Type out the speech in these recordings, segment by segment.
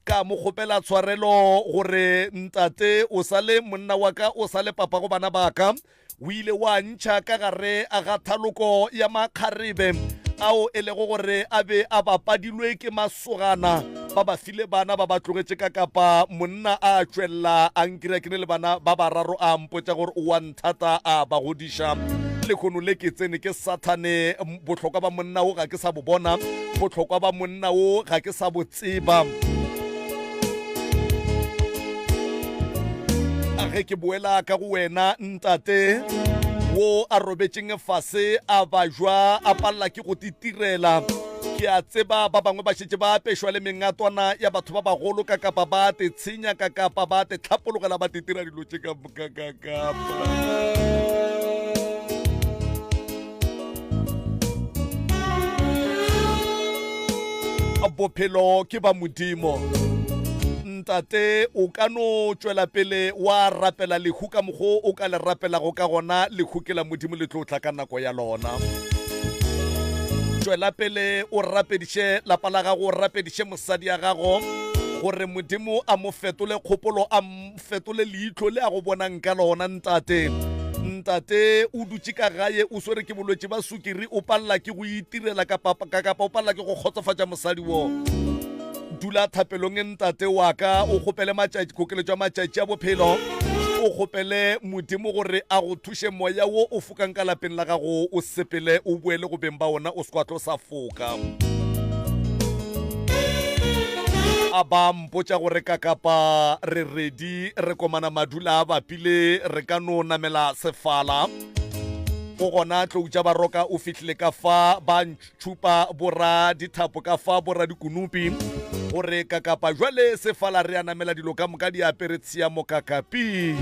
Ka mo kgopela tshwarelo gore ntate o sa le monna wa ka, o sa le papa go bana ba ka. O ile wa ntšha ka gare ga thaloko ya makgarebe ao e lego gore a be a bapadilwe ke masogana ba ba file bana ba ba tlogetše ka kapa monna a tšwelela a nkira ke ne le bana ba bararo a mpotša gore o wa nthata a ba godiša lekgono le ke tsene ke sathane bohlokwa ba monna wo ga ke sa bo bona bohlokwa ba monna wo ga ke sa bo tseba a ge ke boela ka go wena ntate wo a robetšeng fase a bajwa a palela ke go titirela ke a tseba ba bangwe ba šetše ba apešwa le mengatwana ya batho ba bagolo ka kapa ba te tshenya ka kapa ba te tlhapologela ba te tira dilo tše ka moka ka kapa Bophelo ke ba Modimo. Ntate, o ka no tšwela pele wa rapela lehu ka mokgo o ka le rapelago ka gona, lehu ke la Modimo le tlo tla ka nako ya lona. Tšwela pele o rapediše lapa la gago, o rapediše mosadi ya gago gore Modimo a mo fetole kgopolo, a fetole leihlo le a go bonang ka lona. Ntate, ntate o dutše ka gae o swere ke bolwetši ba sukiri, o palela ke go itirela kapa kapa o palela ke go kgotsofatša mosadi wo. Dula thapelong ntate wa ka, o kgopele matšatši kokeletšo ya matšatši a bophelo, o kgopele Modimo gore a go thuše moya wo o fokang ka lapeng la gago o sepele o boele go beng ba ona o se kwa tlo sa foka. A ba mpotša gore kakapa re redi re komana madula a bapile re ka no namela sefala. O gona tlou tša baroka o fihlile ka fa ba ntšhupa bora dithapo ka fa bora dikunupi gore kakapa jwale sefala re a namela dilo ka moka di apere tshiamo kakapi.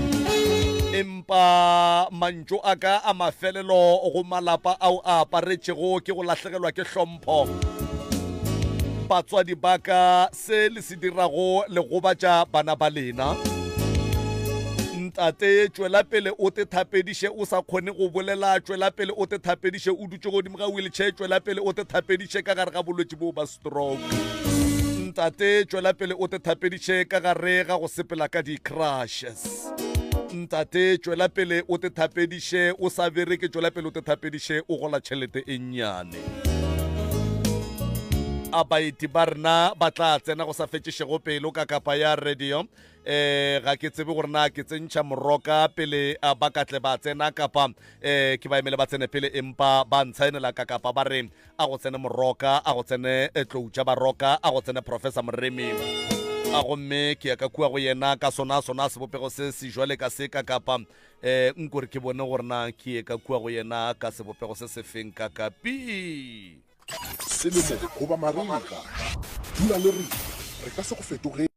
Empa mantšu a ka a mafelelo go malapa ao a aparetšego ke go lahlegelwa ke hlompho. Batswadi ba ka, se le se dirago le gobatša bana ba lena. Ntate, tšwela pele o te thapediše o sa kgone go bolela, tšwela pele o te thapediše o dutše godimo ga wheelchair, tšwela pele o te thapediše ka gare ga bolwetši boo ba stroke. Ntate, tšwela pele o te thapediše ka gare ga go sepela ka di-crushes. Ntate, tšwela pele o te thapediše o sa bereke, tšwela pele o te thapediše o gola tšhelete e nnyane. A baeti ba rena ba tla tsena go sa fetšešego pelo ka kapa ya radio. Eh, ga ke tsebe gore na ke tsentšha moroka pele ba ka tle ba tsena kapa eh, ke ba emele ba tsene pele, empa ba ntshaenela ka kapa ba re a go tsene moroka, a go tsene eh, tlou tša baroka, a go tsene Professor Moremi. A gomme ke ya ka kua go yena ka sona sona sebopego se se jwale ka se ka kapa eh, nkore ke bone gore na ke ye ka kua go yena ka sebopego se sefeng ka kapi. Selemo goba marega, dula le rena, re ka se go fetogele.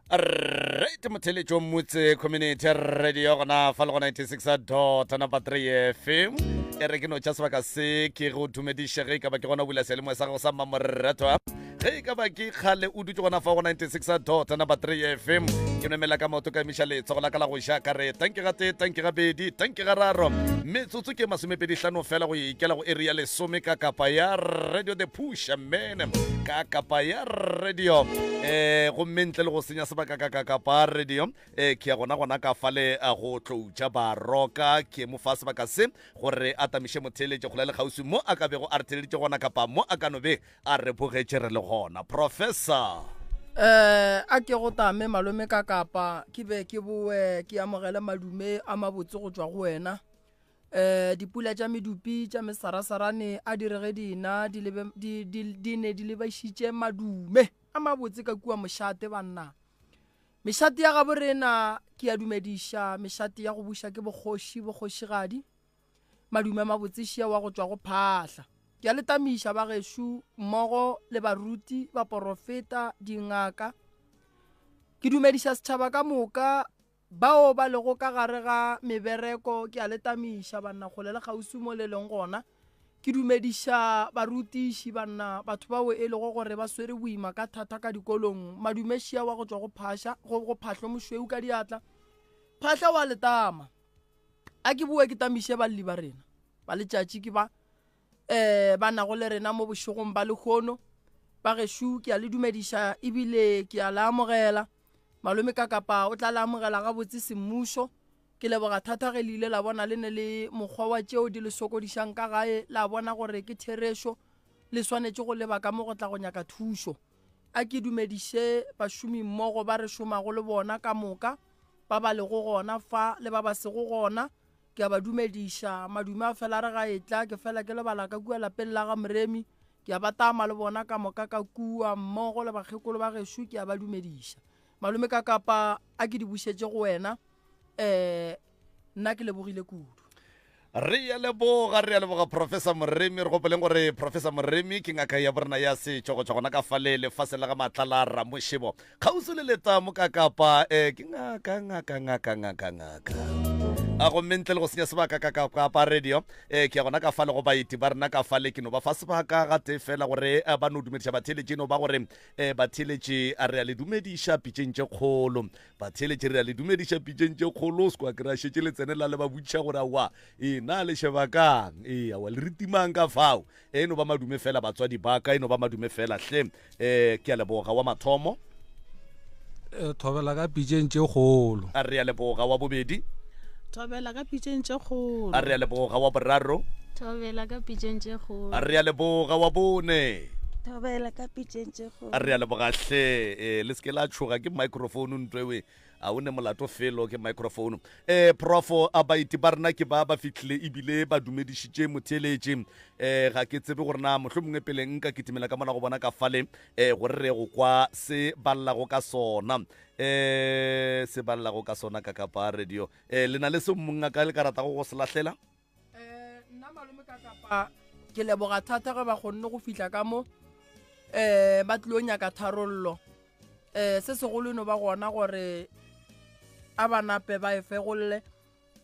Right motheletšo motse community radio gona fa le go 96 dot number 3 fm e re ke no tša sebaka se ke go dumediše ge e ka ba ke gona bula seyalemoya sa gago sa mmamoratwa ge e ka ba ke kgale o dutse gona fa go 96 dot number 3 fm ke nomela ka maoto ka emiša letsogo la ka la go ja ka re tanke ga tee tanke ga bedi tanke ga raro metsotso ke masomepedihlano fela go ikela go area lesome ka kapa ya radio the push man ka kapa ya radio eh gomme ntle le go senya sebaka ka ka kapa radio eh ke ya gona gona ka fale eh, go tloutša baroka ke mo fa sebaka se gore a tamiše motheeletše kgole le kgauswi mo a ka bego a re theeleditše gona kapa mo a ka no be a re bogetše re le gona professor Eh a ke go tame malome ka kapa ke be ke boe ke amogele madume a mabotse go tšwa go wena Um dipula tša medupi tša mesarasarane a di re ge di na di lebe, di, di, di ne di lebašitše madume a mabotse ka kua mošate banna. Mešate ya gabo rena ke ya dumediša, mešate ya go buša ke bokgoši, bokgošigadi. Madume a mabotse šia wa go tšwa go phahla. Ke a le tamiša ba gešo mmogo le baruti, baporofeta, dingaka. Ke dumediša setšhaba ka moka Bao ba lego ka gare ga mebereko, ke a le tamiša, banna, kgole le kgauswi mo le leng gona. Ke dumediša barutiši, banna, batho bao e lego gore ba swere boima ka thata ka dikolong. Madume šia wa go tšwa go Phasha, go, go Phahlo Mošweu ka diatla. Phahla wa letama. A ke boe ke tamiše balli ba rena ba letšatši ke ba um ba nago le rena mo bošegong ba lehono. Ba gešo ke a le dumediša ebile ke a le amogela. Malome Kakapa o tla le amogela gabotse semmušo. Ke leboga thata ge le ile la bona le ne le mokgwa wa tšeo di le sokodišang ka gae, la bona gore ke therešo, le swanetše go leba ka mo go tla go nyaka thušo. A ke dumediše bašomimmogo ba re šomago le bona ka moka, ba ba lego gona fa le ba ba sego gona. Ke a ba dumediša. Madume a fela a re ga etla, ke fela ke lebala ka kua lapeng la ga Moremi. Ke a ba tama le bona ka moka ka kua, mmogo le bakgekolo ba gešo, ke a ba dumediša. Malome ka kapa a ke di bušetše go wena. Um nna ke lebogile kudu. Re ya leboga, re ya leboga Professor Moremi. Re gopoleng gore Professor Moremi ke ngaka ya borena ya setšo go tšwa gona ka fale lefaseng la ga Matlala Ramošebo kgauswi le letamo ka Kapa. Eh, ke ngaka, ngaka, ngaka, ngaka, ngaka. A gomme ntle le go senya sebaka ka ka Kapa Radio, eh, ke ya gona ka fale go baeti ba rena ka fale, ke no ba fa sebaka gatee fela gore eh, ba no dumediša batheeletši, e no ba gore eh, batheeletši a re a le dumediša pitšeng tše kgolo. Batheeletši re a le dumediša pitšeng tše kgolo, se kwa ke ra šetše le tsene la le ba botšiša gore aowa, ee, na le sheba kang? Ee, aowa, le re timang ka fao? E no ba madume fela batswadi ba ka, e no ba madume fela hle. E, ke a leboga wa mathomo. E, thobela ka pitšeng tše kgolo. A re a leboga wa bobedi. Thobela ka pitšeng tše kgolo. A re a leboga wa boraro. Thobela ka pitšeng tše kgolo. A re a leboga wa bone. Thobela ka pitšeng tše kgolo. A re a leboga hle. E, le se ke la tšhoga ke microphone ntwewe. A o ne molato felo ke microphone. Eh, profo a baeti ba rena ke ba ba fihlile ebile ba dumedišitše motheeletši. Eh, ga ke tsebe gore na mohlomongwe pele nka kitimela ka mola go bona ka fale eh, gore re go kwa se ba llago ka sona. Eh, se ba llago ka sona ka kapa radio. Eh, le na le se mongaka le ka ratago go se lahlela? Eh, nna malome ka kapa ke leboga thata ge ba kgonne go fihla ka mo um ba tlilo nyaka tharollo um se segolo no ba gona gore a ba nape ba e fegolle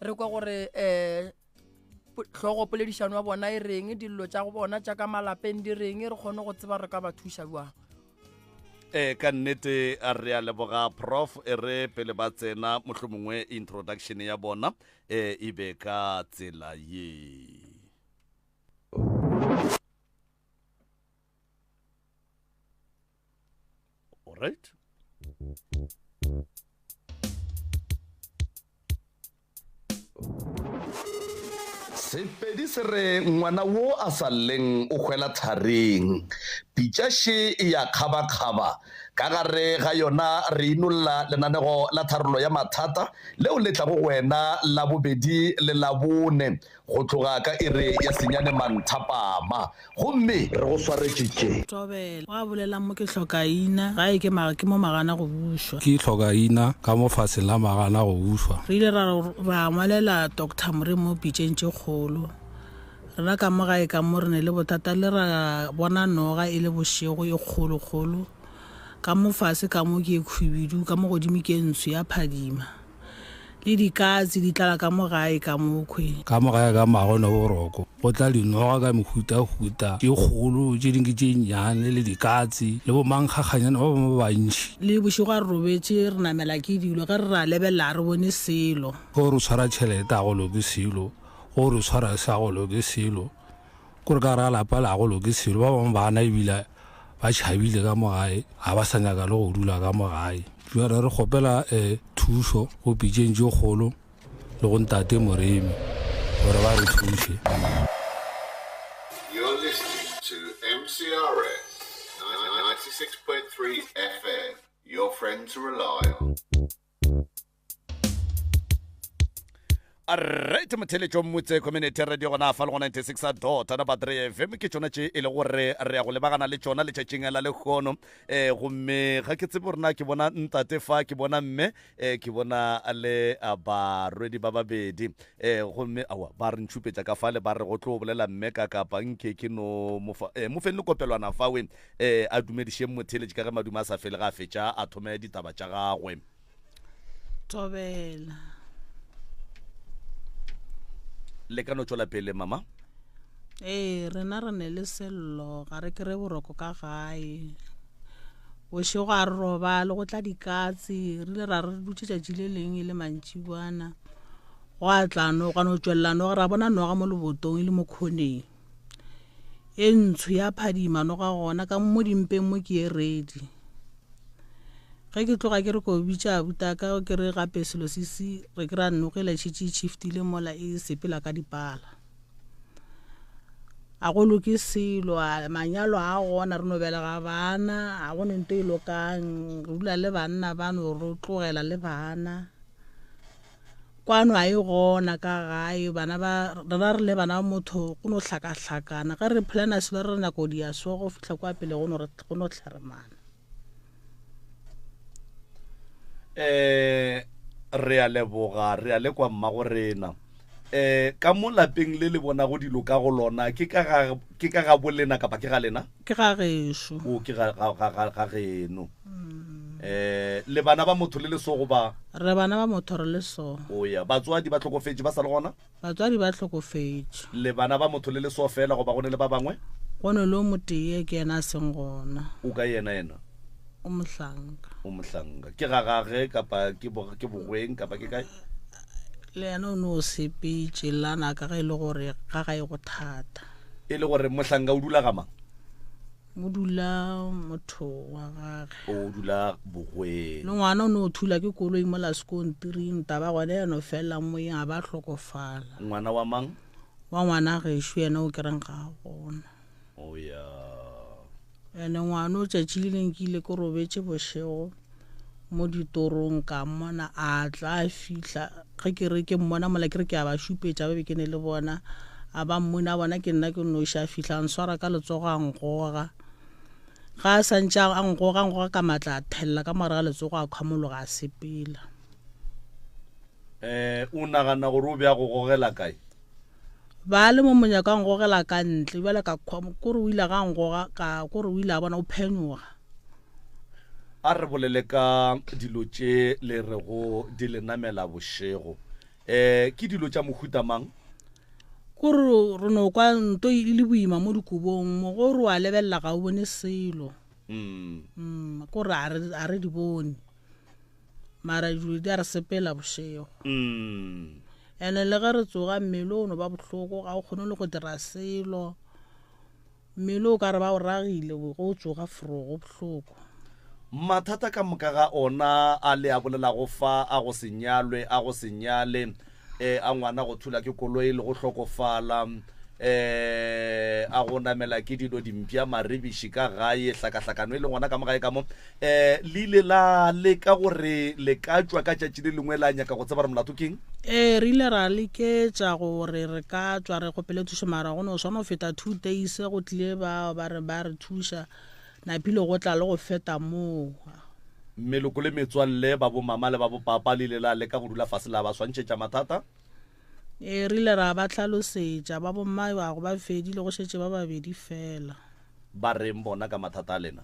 re kwe gore um hlogo poledišano ya bona e reng dillo tša go bona tša ka malapeng di reng re kgone go tseba re ka ba thuša jwang E, ka nnete a re a leboga prof e re pele ba tsena mohlomongwe introduction ya bona e e be ka tsela ye. Alright. Sepedi se re ngwana wo a sa lleng o hwela tharing. Pitša še e ya kgabakgaba. Ka gare ga yona re inolla lenanego la tharollo ya mathata leo le tlago go wena Labobedi le Labone go tloga ka iri ya senyane manthapama. Gomme Re go swaretše tše. Thobela. Gwa bolelang mo ke hlokaina. Gae ke ma ke mo magana go bušwa. Ke hlokaina ka mo faseng la magana go bušwa. Re ile ra ra ngwalela Doctor Moremi mo pitšeng tše kgolo. Rena ka mo gae ka mo re ne le bothata le ra bona noga e le bošego e kgolo kgolo. Ka mo fase ka mo ke e khwibidu, ka mo godimo ke e ntsho ya phadima. Le dikatse di tlala ka mo gae ka mokhwe. Ka mo gae ka mo ga go ne boroko. Go tla dinoga ka mehutahuta, tše kgolo, tše dingwe ke tše nnyane, le dikatse, le bomankgakganyane ba bangwe ba bantši. Le bošego a re robetše re namela ke dilo, ge re re a lebelela ga re bone selo. Ge o re o tshwara tšhelete ga go loke selo, ge o re o tshwara se ga go loke selo. Kore ka gare ga lapa le ga go loke selo. Ba bangwe bana ebile ba tšhabile ka mo gae, ga ba sa nyaka le go dula ka mo gae. Bjale re kgopela um thušo go pitšeng tše kgolo le go ntate Moremi gore ba re thuše. You're listening to MCRS 96.3 FM, your friend to rely on. Right motheletšo mmotse community radio gona fa le go 96 dot number 3 fm ke tšona tše e le gore re ya go lebagana le tšona letšatšing la lekgono um gomme ga ke tsebe gore na ke bona ntate fa ke bona mme um ke bona le barwedi ba babedi um gomme awa ba re ntšhupetša ka fale ba re go tlo bolela mme ka kapa nke ke no mofa um mo feng le kopelwana fawe um a dumedišeng motheletši ka ge madume a sa fele ga a fetša a thome ditaba tša gagwe. Thobela. Le ka no tšwela pele mama. Ee, rena re ne le sello, ga re kry boroko ka gae. Bošego ga re robale, go tla dikatse. Re ile ra re dutše tšatši le leng e le mantšiboana, gwa tla no, gwa no tšwelela noga, ra bona noga mo lebotong e le mo khoneng. E ntsho ya phadima noga gona ka mo dimpeng mo ke e redi. Ge ke tloga ke re ko bitša abutaka ke re gape selo se se re ke ra nogela e šetše e shiftile mola e sepela ka dipala. A go loke selo a manyalo a gona re no belega bana a go ne nto e lokang re dula le banna ba no re tlogela le bana. Kwano a e gona ka gae bana ba rena re le bana ba motho go no hlakahlakana ge re plana selo re re nako di ya so go fihla kwa pele go no go no tlharemana. Eh re a leboga re a lekwa mmago rena eh ka mo lapeng le le bonago dilo ka go lona ke ka ga ke ka ga bolena kapa ke ga lena ke ga gešo o ke ga ga ga ga geno eh le bana ba motho le le so goba re bana ba motho re le so o ya batswadi ba hlokofetše ba sa le gona Batswadi ba hlokofetše. Le bana ba motho le le so fela goba go ne le ba bangwe? Go ne le o motee ke yena a seng gona. O ka yena yena? O mohlanka. O mohlanka. Ke ga gage kapa ke bo, ke bogweng kapa ke kae? Le yena o no sepetše lana ka ge e le gore ga gae go thata. E le gore mohlanka o dula ga mang? Mo dula motho wa gage. O dula bogweng. Le ngwana o no thula ke koloi mola sekontiring, taba gona ya no felela moyeng a ba hlokofala. Ngwana wa mang? Wa ngwana gešo yena o kereng ga a gona. O ya. Ene ngwana o tšatši le leng ke ile ke robetše bošego mo ditorong ka mmona a tla a fihla ge ke re ke mmona mola ke re ke a ba šupetša ba be ke ne le bona a ba mmona a bona ke nna ke noši a fihla a nswara ka letsogo a ngoga ga a santše a ngoga ngoga ka maatla a thelela ka mogare ga letsogo a khwamologa a sepela. Um o nagana gore o be a go gogela kae? Ba le mo monyako a ngogela ka ntle bjale ka kore o ile ga ngoga ka kore o ile a bona o phenyoga. A re bolele ka dilo tše le rego di le namela bošego. Um ke dilo tša mohuta mang? Kore re no kwa nto e le boima mo dikobong mo go re wa lebelela ga o bone selo. Mm. Kore a re di bone. Mara dilo di a re sepela bošego. Mm. Ene le ge re tsoga mmele o no ba bohloko ga o kgone le go dira selo. Mmele o ka re ba o ragile go o tsoga fro go bohloko. Mathata ka moka ga ona a le a bolelago fa a go se nyalwe, a go se nyale, eh, a ngwana go thula ke koloi le go hlokofala, eh, a go namela ke dilo dimpša maribiši ka gae, hlakahlakano e leng gona ka mo gae ka mo, eh, le ile la leka gore le ka tšwa ka tšatši le lengwe la nyaka go tseba gore molato keng? Ee, re ile ra leketša gore re ka tšwa re kgopele thušo mara go no swana go feta 2 days go tlile bao ba re ba re thuša napile go tla le go feta moo. Meloko le metswalle ba bomama le ba bopapa le ile la leka go dula fase la ba swantšhetša mathata? Ee, re ile ra ba hlalosetša. Ba bomma ba go ba fedile go šetše ba babedi fela. Ba reng bona ka mathata a lena?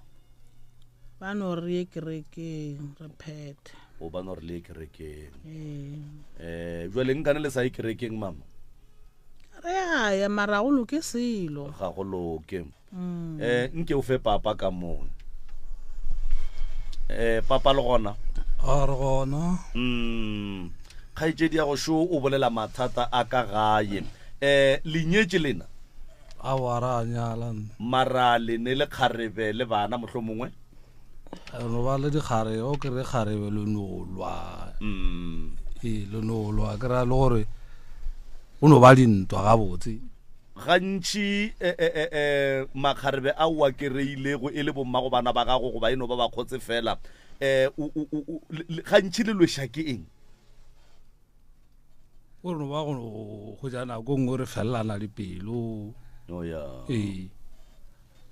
Ba no re ye kerekeng re phethe. O ba no re le ye kerekeng. Ee. Eh, jwale nkane le sa ye kerekeng mama? Re a ya mara go loke selo. Ga go loke. Mm. Eh, nke o fe papa ka moo. Eh, papa le gona? A re gona. Mm. Kgaetšedi ya go šo o bolela mathata a ka gae. Eh, le nyetše lena? Aowa, ra nyala nna. Mara le ne le kgarebe le bana mohlomongwe? Re no ba le dikgarebe, o kry kgarebe le no lwa. Mm. Ee, le no lwa, ke ra le gore go no ba dintwa gabotse. Gantši e, e, e, e, makgarebe a o a kereilego e le bommago bana ba gago goba e no ba bakgotse fela, e, o, o, o, gantši le lweša ke eng? O re no ba go hwetša nako nngwe re felelana dipelo. Oh, ya. Ee.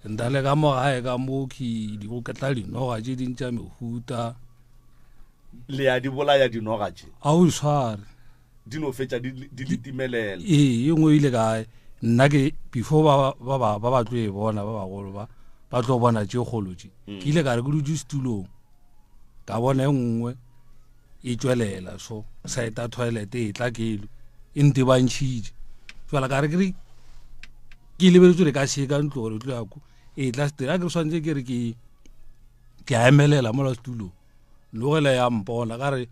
Nta le ka mo gae ka mo ke di go ketla dinoga tše ding tša mehuta. Le ya di bolaya dinoga tše? A o di sware. Di no fetša di di le timelela. Ee, e nngwe ile ka nna ke before ba ba ba ba ba tlo e bona ba bagolo ba ba tlo bona tše kgolo tše. Ke ile ka re ke dutše setulong ka bona e nngwe e tšwelela so saeta toilet e tla kelo e ntebantšhitše jala ka re ke re ke lebeletse gore ka se ka ntlo gore tlo yako e tla setera ke re swantse ke re ke ke a emelela mola setulong nogela ya mpona ka re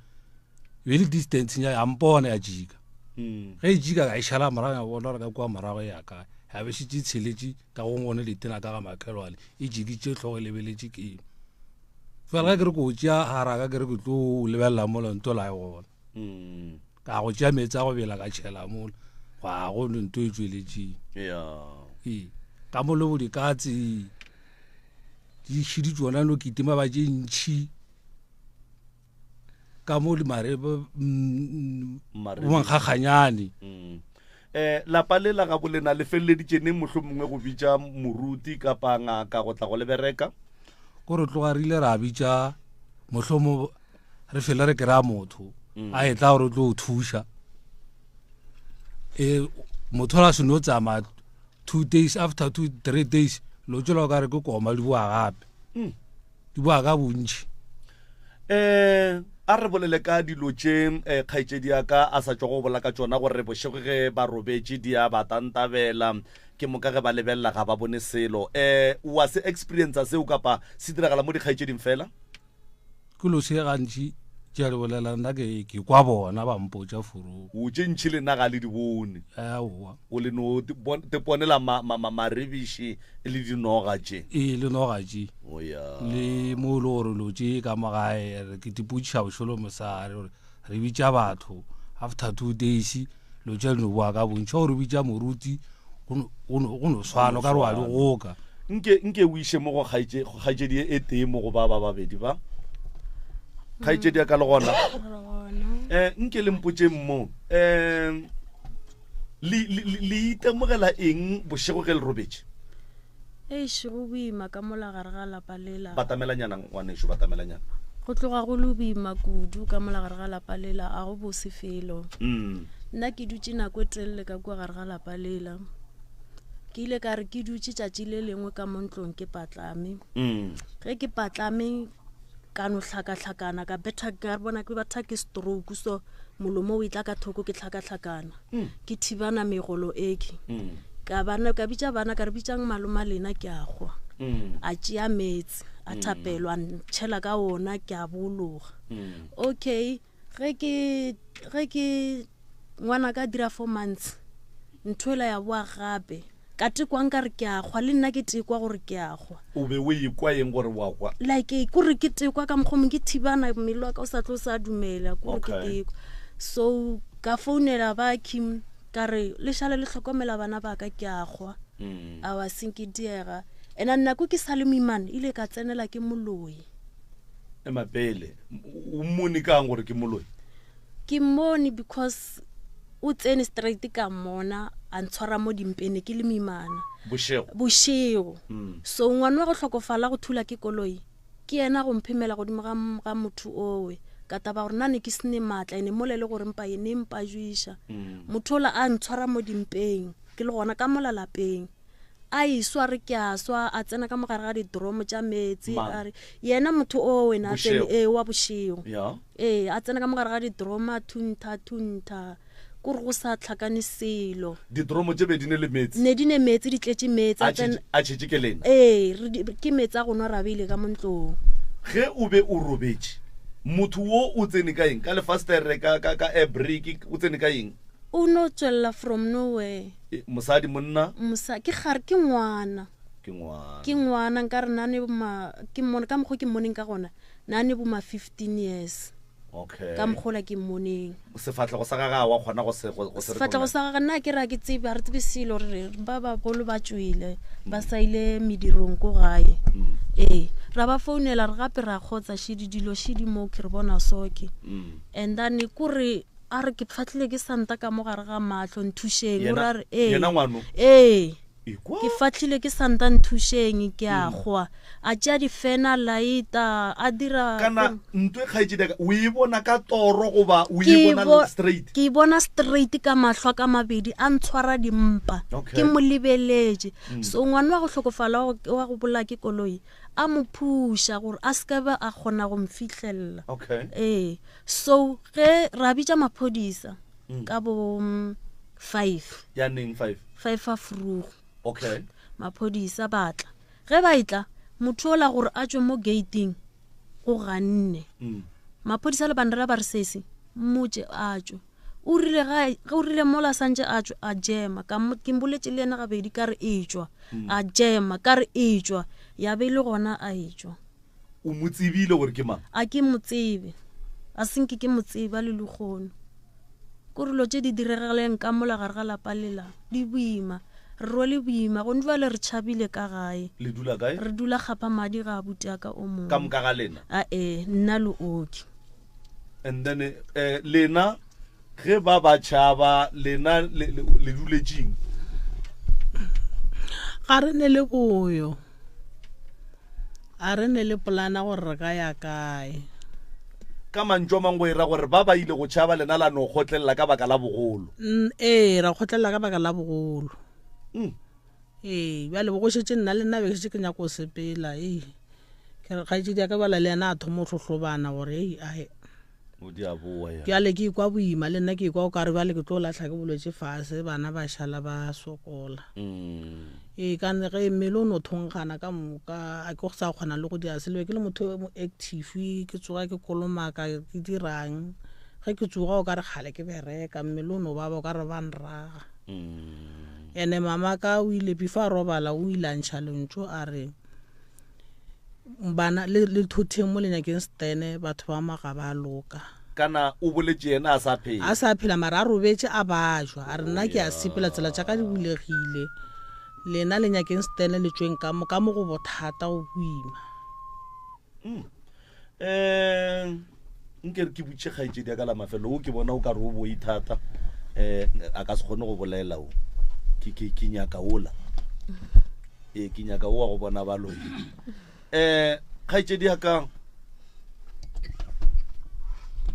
be le distance ya ya mpona ya jika hmm. ge e jika ka e šala morago ya bona gore ka kua morago ya ka ya be šitše tsheletše ka go ngone letena ka ga makhelwane e jikitše tlhogo e lebeletše keno fela ge ke re ko tšea haraka ke re ke tlo lebelela mola nto la e gona mm. ka go tšea meetse a go bela ka tšhela mola ga go le nto e tšweletšeng ee ka mo le bo dikatse di šidi tsona no kitima ba tše ntšhi ka mo le mare bomankgakganyane mm. eh lapa le la gabo lena le feleleditše neng mohlho mongwe go bitša moruti kapa ngaka go tla go le bereka ko re tloga re ile ra bitša mohlomong re fele re kry-a motho mm. a e tla gore o tlo o thuša e motho la seno tsamaya two days after two three days lo tswela o ka re ke koma di boa gape mm. di boa ka bontši um a re bolele ka dilo tše um kgaetšedi ya ka a sa tšwa go bola ka tšona gore bošego ge ba robetše di a ba tantabela ke moka ge ba lebelela ga ba bone selo um wa se experience seo kapa se diragala mo dikgaetšeding fela Ke lo se gantši tše re bolela nna ke ke kwa bona ba mpotša furu. O tše ntši le nna ga le di bone. Aowa. O le no te ponela ma ma ma maribiši le dinoga tše. Ee le noga tše. O ya. Le mo le gore lo tše ka mo gae re ke tipotšiša bošolo mosare gore re bitša batho after 2 days lo tše no boa ka bontši gore bitša moruti go no swana ka re wa di goka. Nke nke o iše mo go kgaetšedi e tee mo go ba ba babedi ba kgaetšedi ya ka le gona um nke le mpotšeng mo um le itemogela eng bošego ge le robetše? Eish, go boima ka mola gare ga lapa lela. Batamelanyana ngwanešu, batamelanyana. Go tloga go le boima kudu ka mola gare ga lapa lela, a go bose felo. Mm. Nna ke dutše nako e telele ka kua gare ga lapa lela. Ke ile ka re ke dutše tšatši le lengwe ka mo ntlong ke patlame. Mm. Ge ke patlame ka no hlakahlakana ka betha ka bona ke batha ke stroke so molomo o etla ka thoko ke hlakahlakana. Mm. Ke thibana megolo eke. Mm. Ka bana ka bitša bana ka re bitšang maloma lena ke a hwa. Mm. A tšea meetse a thapelo a ntšhela ka ona ke a bologa. Mm. Okay ge ke ge ke ngwana ka dira 4 months ntho ela ya boa gape ka tekwa nka re ke a hwa le nna ke tekwa gore ke a hwa. O be o ekwa eng gore wa hwa? Like kore ke tekwa ka mokgwa mongwe ke thibana mmele wa ka o sa tlo sa dumela kore ke Okay. tekwa. So ka founela ba Kim ka re le šale le hlokomela bana ba ka ke a hwa. Mm. A wa seng ke diega. Ena nako ke sa le moimana ile ka tsenela ke moloi. Ema pele o mmone kang gore ke moloi? Ke mmone because o tsene straight ka mmona a ntshwara mo dimpene ke le moimana. Bošego. Bošego. Mm. So ngwana wa go hlokofala go thula ke koloi ke yena go mphemela godimo ga ga motho owe ka taba gore nna ne ke sene maatla ene mola e le gore mpa ene mpa jwiša. Mm. Motho ola a ntshwara mo dimpeng ke le gona ka mola lapeng. A eswa re ke a swa, a tsena ka mogare ga didromo tša meetse, Mang? a re yena motho o wena a tsene Bošego. ee wa bošego. Ya. Ee, a tsena ka mogare ga didromo a thuntha thuntha, kore go sa tlhakane selo. Didromo tše be di ne le meetse? Ne di ne meetse, di tletše meetse. A A tsena tšhetše, a tšhetše ke lena? Ee, re di, ke meetse a go nwa ra beile ka mo ntlong. Ge o be o robetše, motho wo o tsene ka eng? Ka lefastere, ka, ka, ka air brake, o tsene ka eng? O no tšwelela from nowhere. E, mosadi, monna? Mosa, ke gare, ke ngwana. Ke ngwana. Ke ngwana, nkare nane bo ma, ke mmone, ka mokgo ke mmoneng ka gona, nane bo ma 15 years. Okay. Ka mokgola ke mmoneng. Sefahlego sa gagwe wa kgona go se, go, go se Sefahlego recognize? sa gagwe, nna ke re ga ke tsebe, ga re tsebe selo, re re ba bagolo ba tšwele, ba sa ile medirong ko gae. Ee, ra ba founela re gape ra kgotsa šidi dilo šidi mo ke re bona soke. And then kore a re ke fahlile ke santa ka mo gare ga mahlo, nthušeng. O Yena, ra re, ee. yena ngwano? Ee. Ekwa. Ke fahlile ke santa nthušeng, ke a kgwa. A tšea difena, laita, a dira Kana ntho e kgaetšedi ya ka, o e bona ka toro goba o e Ke e bona bo- straight? Ke e bona straight ka mahlo a ka mabedi, a ntshwara dimpa. Okay. Ke mo lebeletše. So ngwana wa go hlokofala wa go, wa go bolaya ke koloi, a mo phuša gore a se ka ba a kgona go mfihlella. Okay. Ee. So ge ra bitša maphodisa ka bo 5. Ya neng 5? 5 a frugo. Okay. Maphodisa ba tla. Ge ba etla, motho ola gore a tšwe mo gating go ganne. Maphodisa le bandera ba re sesi, mmotše a tšwe. O rile ga, ge o rile mola santše a tšwe, a jema. Ka mo, ke mboletše le yena gabedi ka re etšwa. A jema, ka re etšwa. Ya be e le gona a etšwa. O mo tsebile gore ke mang? A ke mo tsebe. A se nke ke mo tseba le lekgono. Ko re dilo tše di diregeleng ka mola gare ga lapa lela di boima. Re rwele boima gone jwale re tšhabile ka gae. Le dula kae? Re dula kgapa madi ga abuti a ka o mongwe. Ka moka ga lena? Ae, nna le Oki. And then eh, lena ge ba ba tšhaba lena le, le, le duletšeng? Ga re ne le boyo. A re ne le polana gore re ka ya kae. Ka mantšu a mangwe go e ra gore ba ba ile go tšhaba lena la no kgotlelela ka baka la bogolo. Ee, ra kgotlelela ka baka la bogolo. Ee, bjale bo go šetše nna le nna be ke šetše ke nyaka go sepela. Ee, ke re kgaetšedi ya ka bjale le yena a thoma go hlohlobana gore ei ae. O di a boa ya. Bjale ke ikwa boima le nna ke ikwa o kare bjale ke tlo lahla ke bolwetše fase bana ba šala ba sokola. Ee ka ne ge mmele o no thonkgana ka moka a ke go sa kgona le go dira selo ke le motho mo active ke tsoga ke kolomaka ke dirang ge ke tsoga o kare kgale ke bereka mmele o no baba o kare ba nraga. Ene mama ka o ile before a robala o ile a ntšha lentšu a re Bana, le, le thotheng mo le nyakeng stene, batho ba ma ga ba loka. Kana o boletše yena a sa phela? A sa phela, mara a robetše a bajwa. A re, Nna ke a sepela, tsela tša ka di bulegile. Lena le nyakeng stene le tšweng ka mo, ka mo go bothata, go boima. Mm. Eh, nke re ke butše kgaetšedi ya ka la mafelo, o ke bona o ka re o boi thata. Eh, a ka se kgone go bolela o. Ke, ke, ke nyaka ola. Ee, ke nyaka o wa go bona baloi. Eh, kgaetšedi ya ka,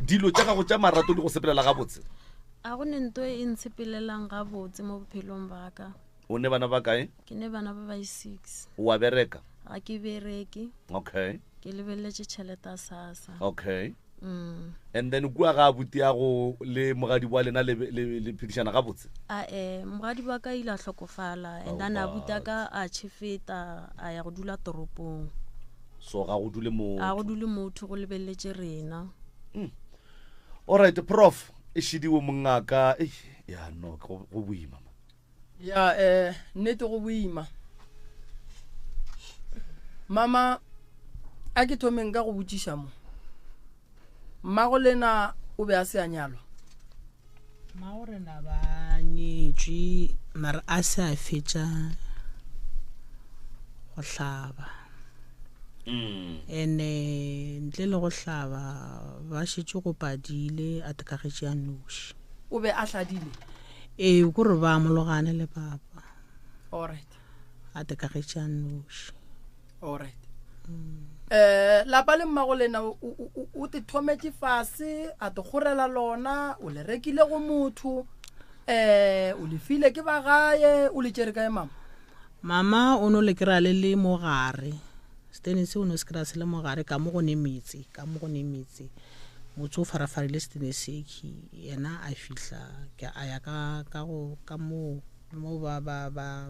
dilo tša gago tša marato di go sepelela gabotse? A go ne nto e ntshepelelang gabotse mo bophelong ba ka. O ne bana ba kae? Ke ne bana ba ba 6. O a bereka? Ga ke bereke. Okay. Ke lebeletše tšhelete ya SASSA. Okay. And then kua ga abuti ya go le mogadi wa lena le, le, le phedišana gabotse? A e, mogadi wa ka ile a hlokofala and then abuti a ka a tšhefeta a ya go dula toropong. So ga go dule motho. A go dule motho, go lebeletše rena. Alright, prof, e šidiwe mongaka. Ei, ya no, go, go boima. Ya, eh, nnete go boima. Mama, a ke thomeng ka go botšiša mo. Mmago lena o be a se a nyalwa? Mmago rena ba nyetšwe, mara a se a fetša go hlaba. Ene ntle le go hlaba ba šetše go padile a tekagetše a noši. O be a hladile? Ee, ko re ba amologane le papa. Alright. A tekagetše a nnoši. Alright. Eh, lapa le mmago lena o, o, o, o te thometše fase, a te kgorela lona, o le rekile go motho, eh, o le file ke ba gae, o le tšere kae mama? Mama o no le kry-a le le mo gare, setene se o no se kry-a se le mo gare, ka mo go ne metse, ka mo go ne metse. Motse o farafarile setene sekhi, yena a fihla ke a ya ka ka go ka mo mo ba ba ba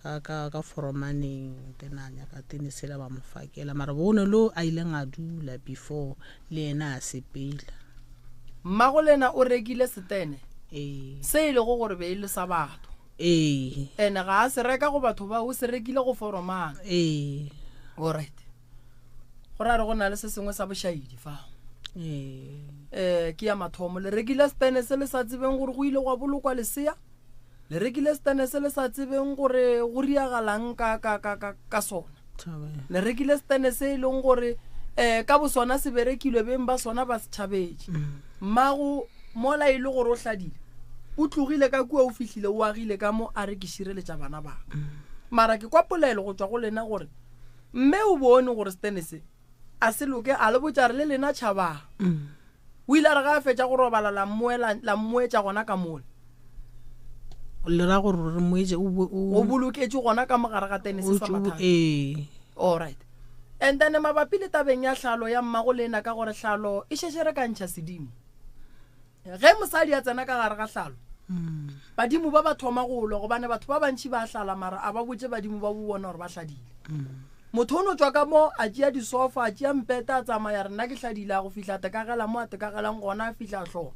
ka ka ka foromaneng, then a nyaka tene sela ba mo fakela. Mara bo ne lo a ileng a dula before le yena a sepela. Mmago lena o rekile setene Ee. se e lego gore be e le sa batho. Ee. Ene ga a se reka go batho bao, o se rekile go foromana. Ee. Alright. Go ra re go na le se sengwe sa bošaedi fa. Ee. Eh, ke ya mathomo. Le rekile setene se le sa tsebeng gore go ile gwa bolokwa lesea. Le rekile setene se le sa tsebeng gore go riagalang ka, ka, ka, ka, ka sona. Thobela. Le rekile setene se e leng gore eh, ka bosona se berekilwe beng ba sona ba se tšhabetše. Mmago mola e le gore o hladile, o tlogile ka kua o fihlile o agile ka mo a re ke šireletša bana ba ka. Mara ke kwa polelo go tšwa go lena gore mme o bone gore setene se a se loke, a le botša re le lena tšhabang. O ile a re ge a fetša go robala la mmoela, la mmoetša gona ka mola. Le ra gore re moetše o bo- o O boloketše gona ka mogare ga tenese o sa tšo- mathata. ee. All right. And then mabapi le tabeng ya hlalo ya mmago lena ka gore hlalo e šetše re ka ntšha sedimo. Ge mosadi a tsena ka gare ga hlalo, badimo ba ba thoma go lwa gobane batho ba bantši ba hlala mara a ba botše badimo ba bo bona gore ba hladile. Motho o no tšwa ka mo a tšea disofa, a tšea mpete a tsamaya re nna ke hladile a go fihla a tekagela mo a tekagelang gona a fihla a hloma.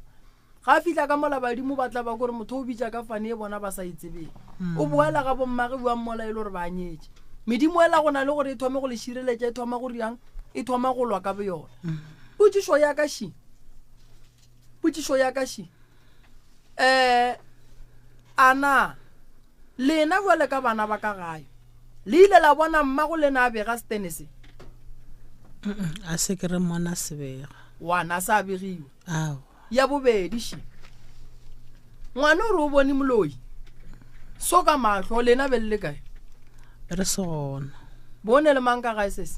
Ga a fihla ka mola badimo ba tla ba kore motho o bitša ka fane e bona ba sa e tsebeng. O boela ga bommage bua mmola e le gore ba anyetše. Medimo ela go na le gore e thome go le šireletša e thoma go riang e thoma go lwa ka boyona. Potšišo ya ka ši. Potšišo ya ka ši. Eh a na lena bjale ka bana ba ka gae le ile la bona mmago lena a bega setene se? A se ke re mmona se bega. Wana sa begiwa. Ao. Ya bobedi ši. Ngwana o re o bone moloi. So ka mahlo lena be le le kae? Re se gona. Bone le mang ka gae sesi?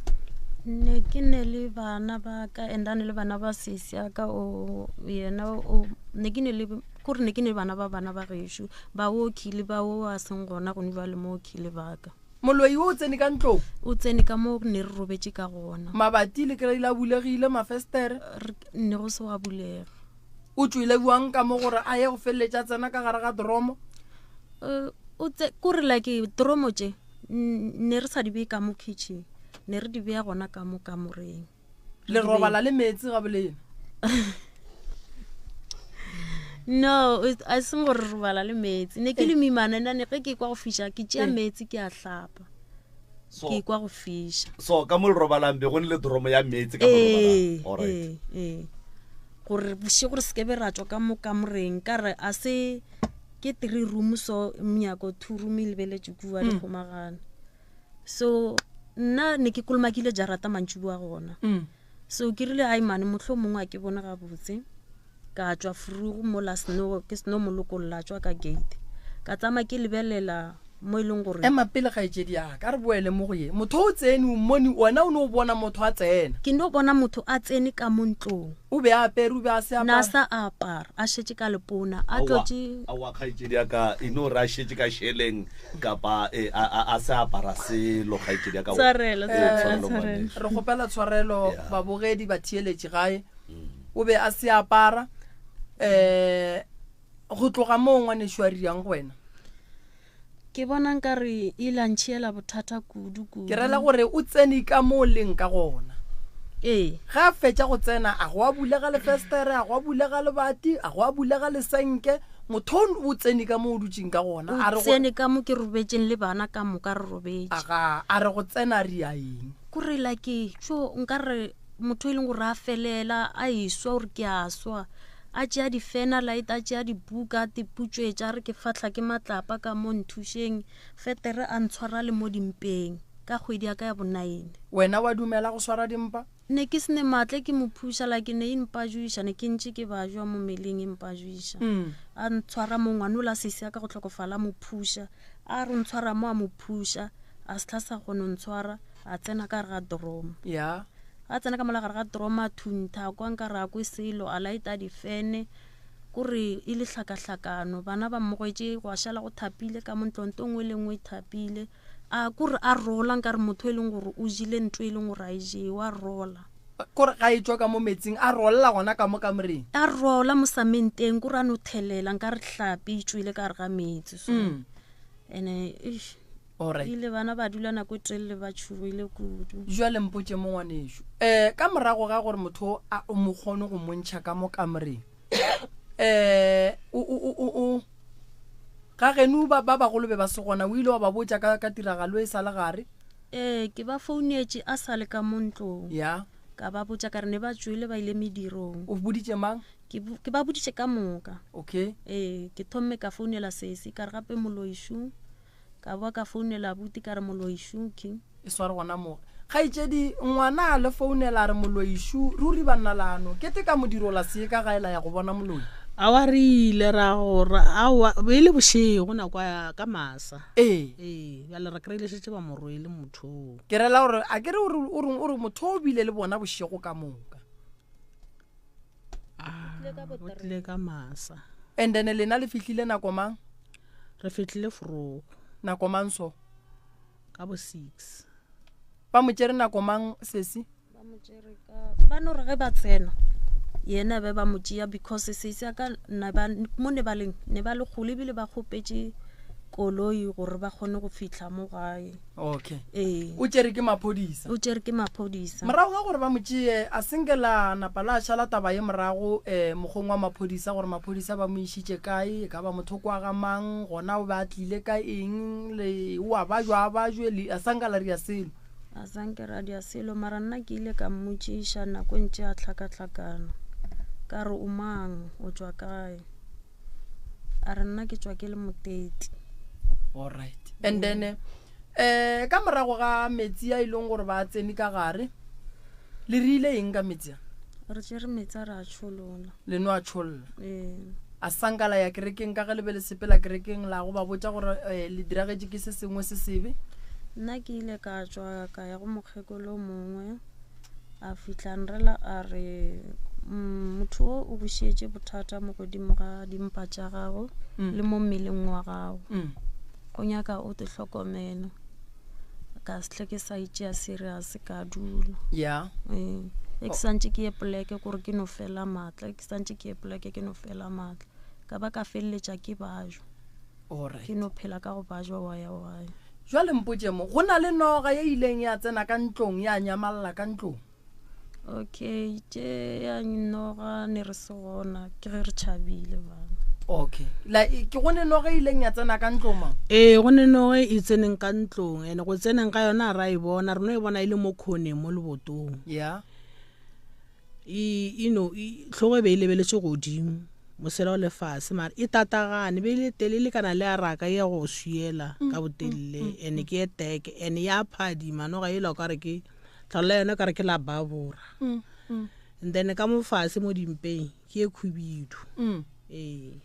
Ne ke ne le bana ba ka and ne le bana ba sesi ya ka o yena o ne ke ne le kore ne ke ne bana ba bana ba gešo ba o khile ba o a seng gona gone jwale mo khile ba ka. Moloi o tsene ka ntlong? O tsene ka mo ne re robetše ka gona. Mabati le kry-ile a bulegile, mafestere? Ne go se wa bulega. O tšwele bjang ka mo gore a ye go feleletša tsena ka gare ga dromo? O tse kore like dromo tše ne re sa di bee ka mo kitchen, ne re di bea gona ka mo kamoreng. Le robala le meetse ga bolena? No, a seng gore re robala le meetse. Ne ke le moimana nna ne ge ke kwa go fiša ke tšea meetse ke a hlapa. Ke kwa go fiša. So ka mo le robalang be go ne le dromo ya meetse ka mo robalang. All right. Ee. Gore bošego re se ke be ra tšwa ka mo kamoreng ka re a se ke 3 room so monyako 2 room e lebeletše kua di kgomagane. So nna ne ke kolomakile jarata mantšiboa gona. So ke rile ai mane mohlomongwe a ke bone gabotse. Ka tšwa frugu mola seno ke seno molokolla tšwa ka gate. Ka tsama ke lebelela mo e leng gore Ema pele kgaetšedi ya ka re boele mo go ye. Motho o tsene o mmone wena o no bona motho a tsena. Ke no bona motho a tsene ka mo ntlong. O be a apere o be a se apara. Na sa apara a šetše ka lepona a tlotše. Aowa kgaetšedi ya ka e no re a šetše ka šeleng kapa a se apara selo kgaetšedi ya ka. Tshwarelo, tshwarelo, tshwarelo. Re kgopela tshwarelo babogedi ba theeletše gae. O be a se apara go tloga moo ngwanešu a riang go wena. Ke bona nkare e la ntšhiela bothata kudu kudu. Ke rela gore o tsene ka mo leng ka gona. Ee. Ge a fetša go tsena a go a bulega lefestere, a go a bulega lebati, a go a bulega lesenke, motho o tsene ka mo o dutšeng ka gona. O tsene ka mo ke robetšeng le bana ka moka re robetše. Aga, a re go tsena re ya eng? Kore like tšo nkare motho e leng gore a felela a eswa gore ke a swa. A tšea difena light, a tšea dibuka, a tiputšwetša, a re ke fahla ke matlapa ka mo nthušeng. Fetere a ntshwara le mo dimpeng ka kgwedi ya ka ya bonaene. Wena wa dumela go swara dimpa? Ne ke se ne maatla ke mo phuša like ne e mpajuiša, ne ke ntše ke bajwa mo mmeleng e mpajuiša. A ntshwara mo ngwanola sesi ya ka go hlokofala a mo phuša, a re o ntshwara mo a mo phuša, a se hla sa kgona go ntshwara, a tsena ka gare ga dromo. Ya. A tsena ka mola gare ga dromo a thuntha, a kwa nkare a kwe selo, a lighta difene. Kore e le hlakahlakano, bana ba mmogwetše gwa šala go thapile ka mo ntlong, nto nngwe le nngwe e thapile. A kore a rola nkare motho e leng gore o jele nto e leng gore a e jewe, a rola. Kore ga e tšwa ka mo metsing a rolla gona ka mo kamoreng. A rola mo samenteng, kore a no thelela nkare hlapi e tšwele ka gare ga metsi so. Ene eish. Alright. Ile bana ba dula nako e telele ba tšhogile kudu. Jwale mpotše mo ngwanešu. Um ka morago ga gore motho a o mo kgone go mo ntšha ka mo kamoreng, um o, o, o, o, o, ga geno ba, ba bagolo be ba se gona, o ile wa ba botša ka, ka tiragalo e sa le gare? Ee, ke ba founetše a sa le ka mo ntlong. Ya. Ka ba botša ka re ne ba tšwele ba ile medirong. O boditše mang? Ke, ke ba boditše ka moka. Okay. Ee, ke thomme ka founela sesi ka re gape moloišu. Ka boa ka founela abuti ka re moloišu ke. E sware gona mo. Kgaetšedi, ngwana a le founela a re moloišu, ruri banna lano kete ka modiro la se ye ka gae la ya go bona moloi. Aowa re ile ra go ra aowa be e le bošego nako ya ka masa. Ee. Ee, bjale re kry-ile šetše ba mo rwele motho oo. Ke rela gore a ke re o re o reng o re motho o bile le bona bošego ka moka. O tlile ka masa. And then lena le fihlile nako mang? Re fihlile forogo. Nako mang so? Ka bo 6. Ba mo tšere nako mang sesi? Ba mo tšere ka ba no re ge ba tsena yena be ba mo tšea because sesi ya ka na ba mo ne ba leng ne ba le kgole ebile ba kgopetše koloi gore ba kgone go fihla mo gae. Okay. Ee. O tšere ke maphodisa. O tšere ke maphodisa. Morago ga gore ba mo tšee, a senke la napa la šala taba ye morago eh, mokgong wa maphodisa gore maphodisa ba mo išitše kae, e ka ba motho kwa ga mang, gona o be a tlile ka eng, le o a bajwa a bajwe, le a sanka la ria selo. A sanke ra dia selo, mara nna ke ile ka mmotšiša nako e ntše a hlakahlakana. Ka re o mang, o tšwa kae? A re nna ke tšwa ke le moteti. Alright. And then eh ka morago ga metsi a e leng gore ba tsene ka gare, le rile eng ka metsi a? Re tšere metsi a re a tšholola. Le no a tšholla. Ee. A sanka la ya kerekeng ka ge le be le sepela kerekeng la go ba botša gore eh, le diragetše ke se sengwe se sebe? Nna ke ile ka tšwa ka ya go mokgekolo mongwe. A fihla nrela a re, Motho wo o bušetše bothata mo godimo ga dimpa tša gago le mo mmeleng wa gago. Go nyaka o te hlokomele. Ka se hle ke sa itšea serious ka dula. Yeah. Ee. Ge ke santše ke ye poleke kore ke no fela maatla, ke santše ke ye poleke ke no fela maatla. Ka ba ka feleletša ke bajwa. Alright. Ke no phela ka go bajwa wa ya wa ya. Jwale mpotše mo, go na le noga ye ileng ya tsena ka ntlong ya nyamalla ka ntlong? Okay, tše ya noga ne re se gona, ke ge re tšhabile bana. Okay. La e, ke go ne noga e ileng ya tsena ka ntlong mang? Ee, go ne noga e tseneng ka ntlong, ene go tseneng ga yona ra e bona, re no e bona e le mo khoneng mo lebotong. Yeah. E, e no, e, hlogo e be e lebeletše godimo, mosela o le fase, mara e tatagane, be e le tele, e lekana le ya raka ya go swiela ka botelele, ene ke ye teke, ene ya phadima, noga ela o ka re ke, tlhalo la yona o ka re ke la babora. And then ka mo fase mo dimpeng, ke ye khubidu. Ee.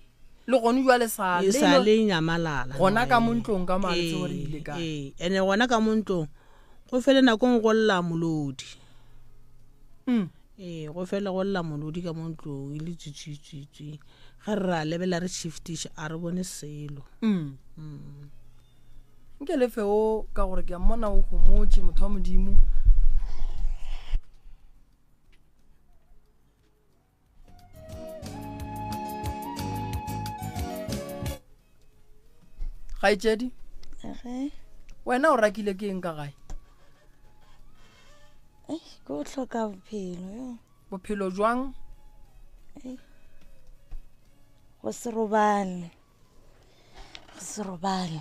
Le gone jwale sa E sa le nyamalala. Gona ka mo ntlong ka mo a le tsebe gore e ile kae. Ee, ene gona ka mo ntlong, go fele nakong go lla molodi. Ee, go fele go lla molodi ka mo ntlong e le tswitswitswitswi. Ge re ra lebelela re shiftiša a re bone selo. Nke le fe o ka gore ke a mmona o homotše motho wa Modimo. Kgaetšedi, Ge wena o rakile ke eng ka gae? Ke go hloka bophelo yo. Bophelo jwang? Go se robale. Go se robale.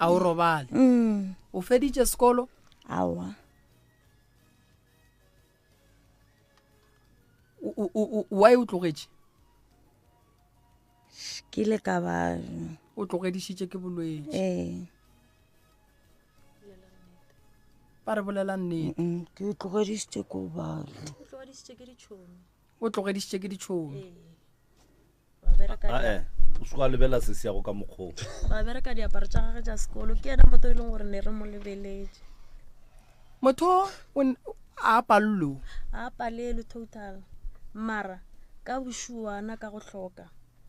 A o robale? O feditše sekolo? Aowa. Why o tlogetše? Ke ile ka ba. O tlogedišitše ke bolwetši. Ee. Ba re bolela nnete. Ke tlogedišitše ko ba. O tlogedišitše ke ditšhomi. O tlogedišitše ke ditšhomi. Ee. Ba bereka Ae, o se wa lebela se se yago ka mokgwa o. Ba bereka diaparo tša gagwe tša sekolo. Ke yena motho e leng gore ne re mo lebeletše. Motho o a palelwe. A palelwe total. Mara. Ka bošuwana ka go hloka,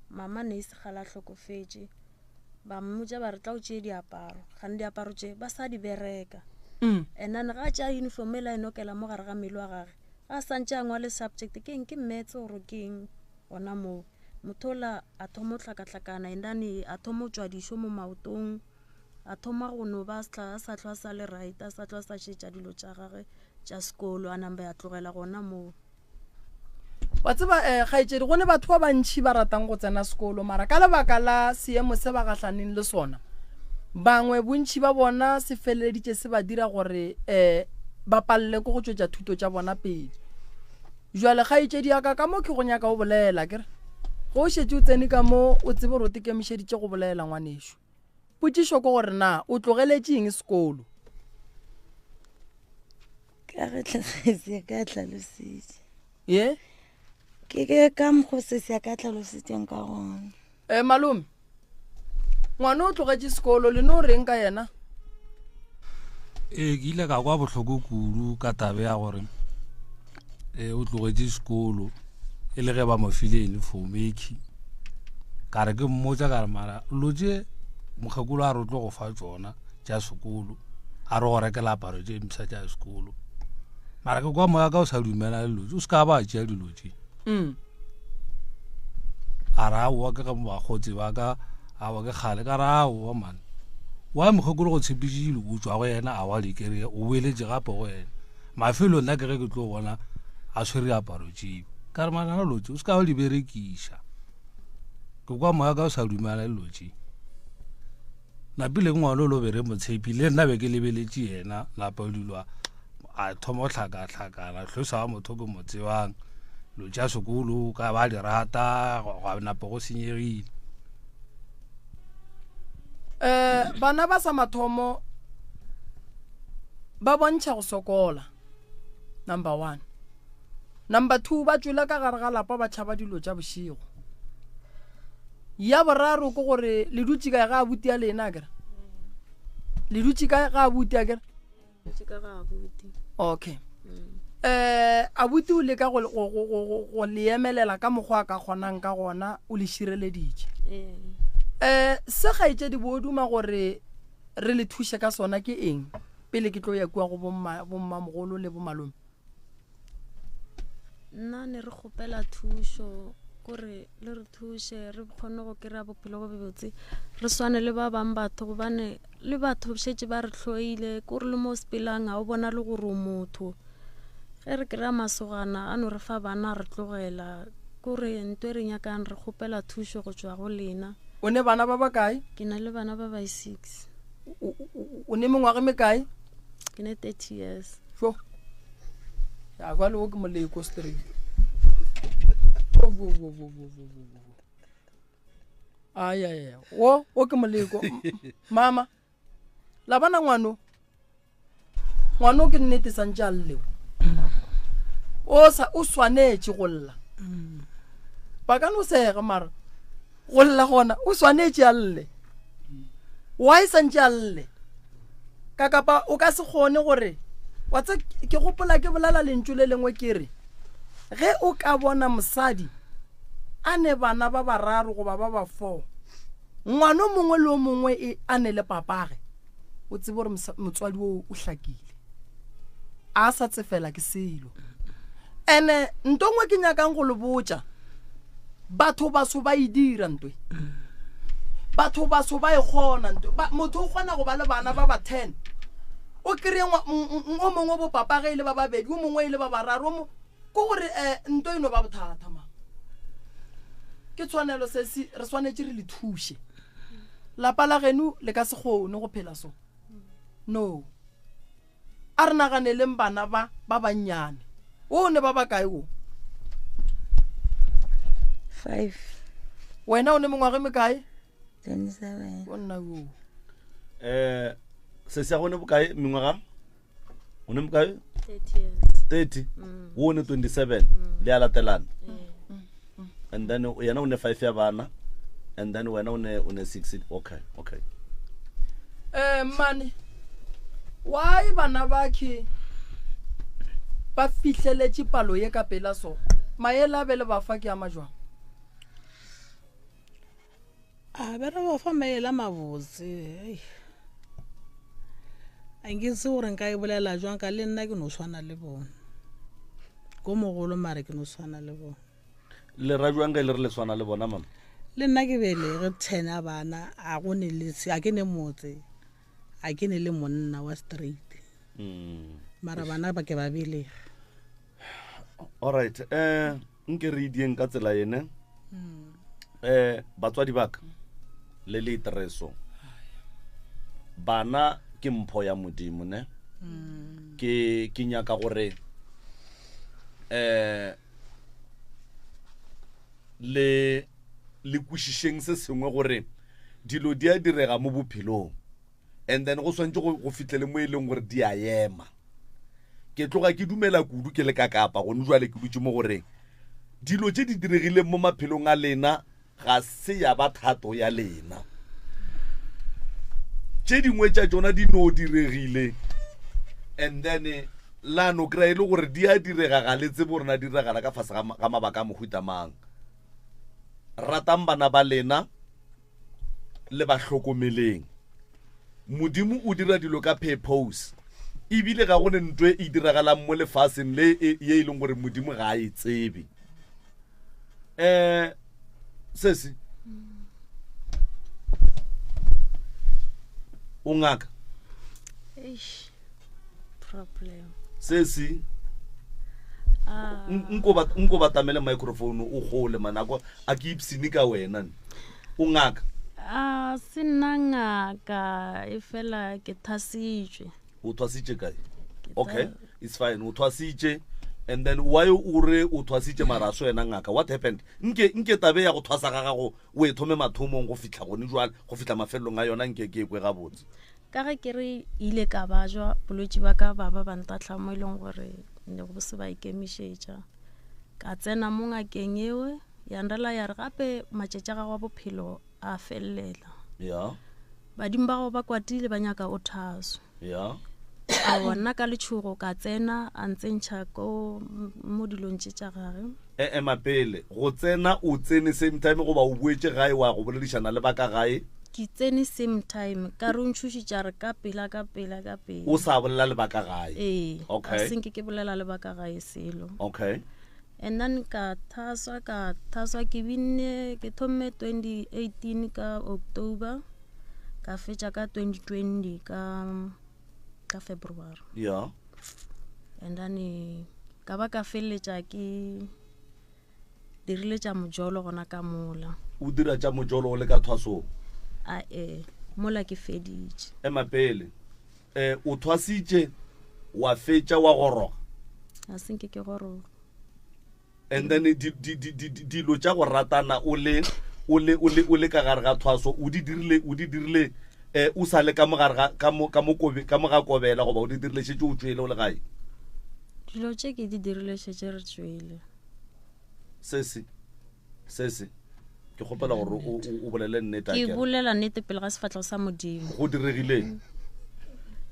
mama ne e se kgale a hlokofetše. Ba mmotša ba re tla o tšee diaparo, kgane diaparo tše ba sa di bereka. And then ga a tšea uniform e la e nokela mo gare ga mmele wa gage, ga a santše a ngwale subject ke eng, ke maths or ke eng gona moo. Motho ola a thoma go hlakahlakana and then a thoma go tšwa dišo mo maotong, a thoma go no ba a sa hlwa a sa le right, a sa hlwa a sa šetša dilo tša gagwe tša sekolo, a namba ya tlogela gona moo. Wa tseba um kgaetšedi, go ne batho ba bantšhi ba ratang go tsena sekolo, mara ka lebaka la seemo se ba gahlaneng le sona, bangwe bontšhi ba bona se feleleditše se ba dira gore um ba palele ke go tšwetša thuto tša bona pele. Jwale kgaetšedi ya ka, ka mo ke go nyaka o bolela, ke re ge o šetše o tsene ka mo o tsebe gore o tekemišeditše go bolela ngwanešo. Potšišo ke gore na o tlogeletše eng sekolo? Ka ge tlhasese ya ka hlalositše. Ye? Ke ke ka mokgo sesi ya ka hlalositšeng ka gona. E, malome, ngwana o tlogetše sekolo, le no reng ka yena? Ee, ke ile ka kwa bohloko kudu ka tabe ya gore e o tlogetše sekolo e le ge ba mo file uniform ekhi. Ka re ke mmotša ka re mara lo tše mokgekolo a re o tlo go fa tšona tša sekolo, a re go rekela aparo tše mpsha tša sekolo. Mara ke kwa moya ka o sa dumela le dilo tše, o se ka ba tšea dilo tše. A re aowa ke ge bakgotsi ba ka aowa ke kgale, ka re aowa man. Wa mokgekolo go tshepišitše dilo o tšwa go yena a wa di kry-a, o boeletše gape go yena. Mafelong nna ke ge ke tlo bona a tshwere diaparo tšeo, ka re manana dilo tše o se ka wa di berekiša. Ke kwa moya ka o sa dumela le dilo tše. Napile ke ngwana o lo be re mo tshepi, le nna be ke lebeletše yena napa o dulwa a thoma go hlakahlakana, hlosa wa motho ke mo tsebang, dilo tša sekolo ka ba di rata, gwa napa go senyegile. Um bana ba sa mathomo ba bontšha go sokola, number one. Number two, ba tšwele ka gare ga lapa ba tšhaba dilo tša bošego. Ya boraro ke gore le dutše kae ga abuti ya lena akere? Le dutše kae ga abuti akere? Okay. Eh abuti o leka go go go go go le emelela ka mokgwa a ka kgonang ka gona o le šireleditše. Eh se kgaetšedi bo duma gore re le thuše ka sona ke eng pele ke tlo ya kua go bomma bommamogolo le bomalome? Nna ne re kgopela thušo kore le re thuše re kgone go kry-a bophelo bo bobotse re swane le ba bangwe batho gobane le batho šetše ba re hloile kore le mo o sepelang ga o bona le gore o motho. Ge re kry-a masogana a no re fa bana a re tlogela kore nto e re nyakang re kgopela thušo go tšwa go lena. O ne bana ba bakae? Ke na le bana ba ba six. O ne mengwaga e mekae? Ke ne 30 years. Sho. Ya jwale o ke moleko straight. Wo wo wo wo wo wo wo. Ay ay ay. Wo o ke moleko. Mama. La bona ngwano. Ngwano ke nnete santse a lleo. O sa o swanetše go lla. Ba ka no sega mara go lla gona o swanetše a lle. Why santse a lle? Ka kapa o ka se kgone gore wa tse ke gopola ke bolela lentšu le lengwe ke re ge o ka bona mosadi a ne bana ba bararo goba ba ba four ngwana o mongwe le o mongwe e a ne le papage o tsebe gore motswadi o o hlakile a sa tsefela ke selo. Ene nto nngwe ke nyakang go le botša, batho baso ba e dira ntwe, batho baso ba e kgona ntwe. Motho o kgona go ba le bana ba ba 10, o kry-e o mongwe bo papa ge e le ba babedi, o mongwe e le ba bararo, o ke gore um nto e no ba bothata ma. Ke tshwanelo sesi, re swanetše re le thuše. Lapa la geno le ka se kgone go phela so. No. A re naganeleng bana ba ba bannyane. O ne ba bakae o? 5. Wena o ne mengwaga e mekae? 27. O nna yo. Eh sesi ya go ne bokae mengwaga? O ne bokae? 30 years. 30. O ne 27. Le a latelana. And then yena o ne 5 ya bana. And then wena o ne o ne 6. Okay, okay. Eh mane why bana ba ke ba fihleletše palo ye ka pela so? Maele a be le ba fa ke a majwang? A be re ba fa maele a mabotse. Ei. A nke tse gore nka e bolela jwang ka le nna ke no swana le bona. Ko mogolo mare ke no swana le bona. Le ra jwang ge le re le swana le bona mama? Le nna ke belege 10 a bana a go ne le a ke ne motse a ke ne le monna wa straight. Mara bana ba ke ba belege. Alright, eh nke re idieng ka tsela ene. Eh batswadi ba ka le le itreso. Bana ke mpho ya Modimo ne. Ke ke nyaka gore eh le le kwešišeng se sengwe gore dilo di a direga mo bophelong and then go swantse go fitlhele mo e leng gore di a ema. Ke tloga ke dumela kudu ke le ka Kapa gone jwale ke dutše mo gore dilo tše di diregileng mo maphelong a lena ga se ya ba thato ya lena. Tše dingwe tša tšona di no diregile and then la no kry-a e le gore di a direga ga le tsebe gore na di diragala ka fase ga mabaka a mohuta mang. Ratang bana ba lena le ba hlokomeleng. Modimo o dira dilo ka purpose ebile ga go ne ntho e diragalang mo lefaseng le e, ye e leng gore Modimo ga a e tsebe. Um sesi o ngaka Eish, problem sesi ah. nko batamele microphone o gole manako a ke ipsene ka wena ne o ngaka a se nna ngaka e fela ke thasitšwe o thwasitše kae okay it's fine o thwasitše and then why o re o thwasitše mara a se wena ngaka what happened nke nke tabe ya go thwasa ga gago o e thome mathomong go fihla gone jwale go fihla mafelelong a yona nke ke e kwe gabotse Ka ge ke re ile ka bajwa, bolwetši ba ka ba ba ba ntahla mo e leng gore ne go se ba ikemišetša. Ka tsena mo ngakeng eo, ya nrela ya re gape matšatši a gago a bophelo a felelela. Ya. Badimo ba gago ba kwatile ba nyaka o thaswe. Ya. Aowa nna ka letšhogo ka tsena a ntsentšha ko mo dilong tše tša gage. E ema pele go tsena o tsene same time goba o boetše gae wa go boledišana le ba ka gae? Ke tsene same time ka re o ntšhošitša re ka pela ka pela ka pela. O sa bolela le ba ka gae? Ee. Okay. A senke ke bolela le ba ka gae selo. Okay. And then ka thaswa ka thaswa ke binne ke thomme 2018 ka October ka fetša ka 2020 ka ka February. Yeah. And then eh, ka ba ka feleletša ke dirile tša mojolo gona ka mola. O dira tša mojolo o le ka thwasong? A e, mola ke feditše. Ema pele. Eh, o thwasitše wa fetša wa goroga? A se nke ke goroga. And then di, di, di, di, di, dilo tša go ratana o le o le o le o le ka gare ga thwaso o di dirile o di dirile eh o sa le ka mo gare ga ka mo ka mo kobe ka mo ga kobela goba o di dirile šetše o tšwele o le gae? Dilo tše ke di dirile šetše re tšwele. Sesi sesi ke kgopela gore o o bolele nnete Ke bolela nnete pele ga sefahlego sa Modimo. Go diregileng?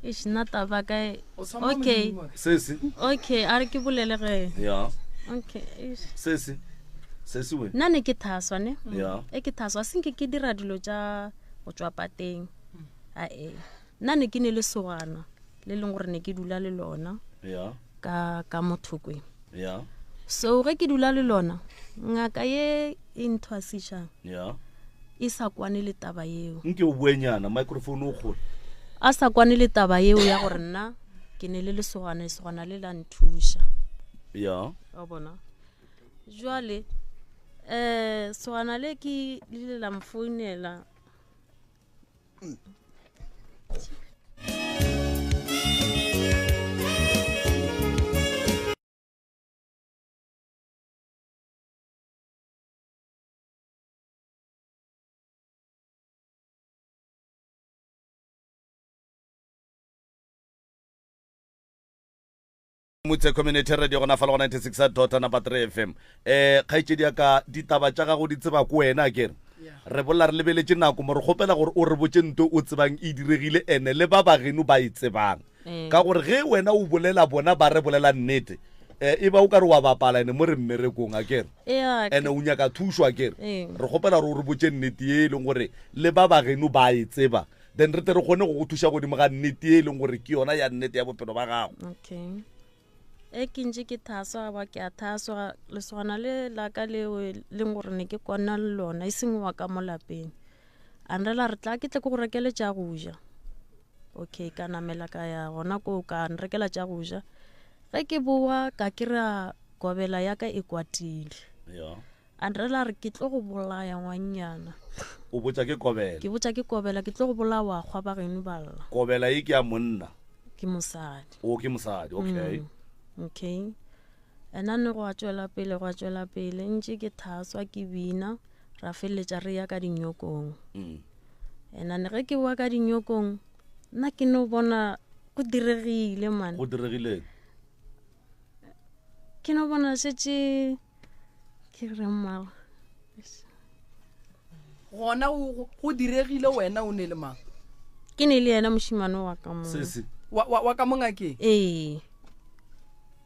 Eish nna taba ka e- okay. Sesi. Okay, a re ke bolele ge. Ya. Okay. Eish. Sesi. Sesi we. Nna ne ke thaswa ne. Ya. E ke thaswa senke ke dira dilo tša go tšwa pateng. A e. Nna ne ke ne le sogana le leng gore ne ke dula le lona. Ya. Ka ka mothokwe. Ya. So ge ke dula le lona ngaka ye e nthwasišang. Ya. E sa kwane le taba yeo. Nke o boenyana microphone o kgole. A sa kwane le taba yeo ya gore nna ke ne le lesogana lesogana le la nthuša. Ya. Wa bona. Jwale eh sogana le ke le ile la mfounela. Motse Community Radio gona fa le go 96 dot number 3 FM. Eh kgaetšedi ya ka ditaba tša gago di tseba ko wena ke re. Re bolela re lebeletše nako mo re kgopela gore o re botše nto o tsebang e diregile ene le ba bageno ba e tsebang. Eh. Ka gore ge wena o bolela bona ba re bolela nnete. Eh, e ba o ka re wa bapala ene mo re mmerekong a kere Ea, ene o nyaka thušo a kere Ee. re kgopela gore o re botse nnete ye e leng gore le ba bageno ba e tseba then re tle re kgone go go thuša godimo ga nnete ye e leng gore ke yona ya nnete ya bophelo ba gago okay e ke ntse ke thaswa ba ke a thaswa lesogana le la ka leo leng gore ne ke kwana le lona e seng wa ka mo lapeng a nrela re tla ke tle ke go rekele tša go ja okay ka namela ka ya gona koo ka nrekela tša go ja ge ke boa ka kry-a kobela ya ka e kwatile ya a nrela re ke tlo go bolaya ngwannyana o botša ke kobela ke botša ke kobela ke tlo go bolaya wa kgwa ba geno ba lla kobela e ke ya monna ke mosadi o ke mosadi okay okay ena ne go a tšwela pele go a tšwela pele ntše ke thaswa ke bina ra feleletša re ya ka dinyokong Mm. ena ne ge ke boa ka dinyokong nna ke no bona go diregile man go diregileng ke no bona šetše ke re mara gona o- go diregile wena o ne le mang ke ne le yena mošimane wa ka mo sese wa, wa, wa ka mo ngakeng ee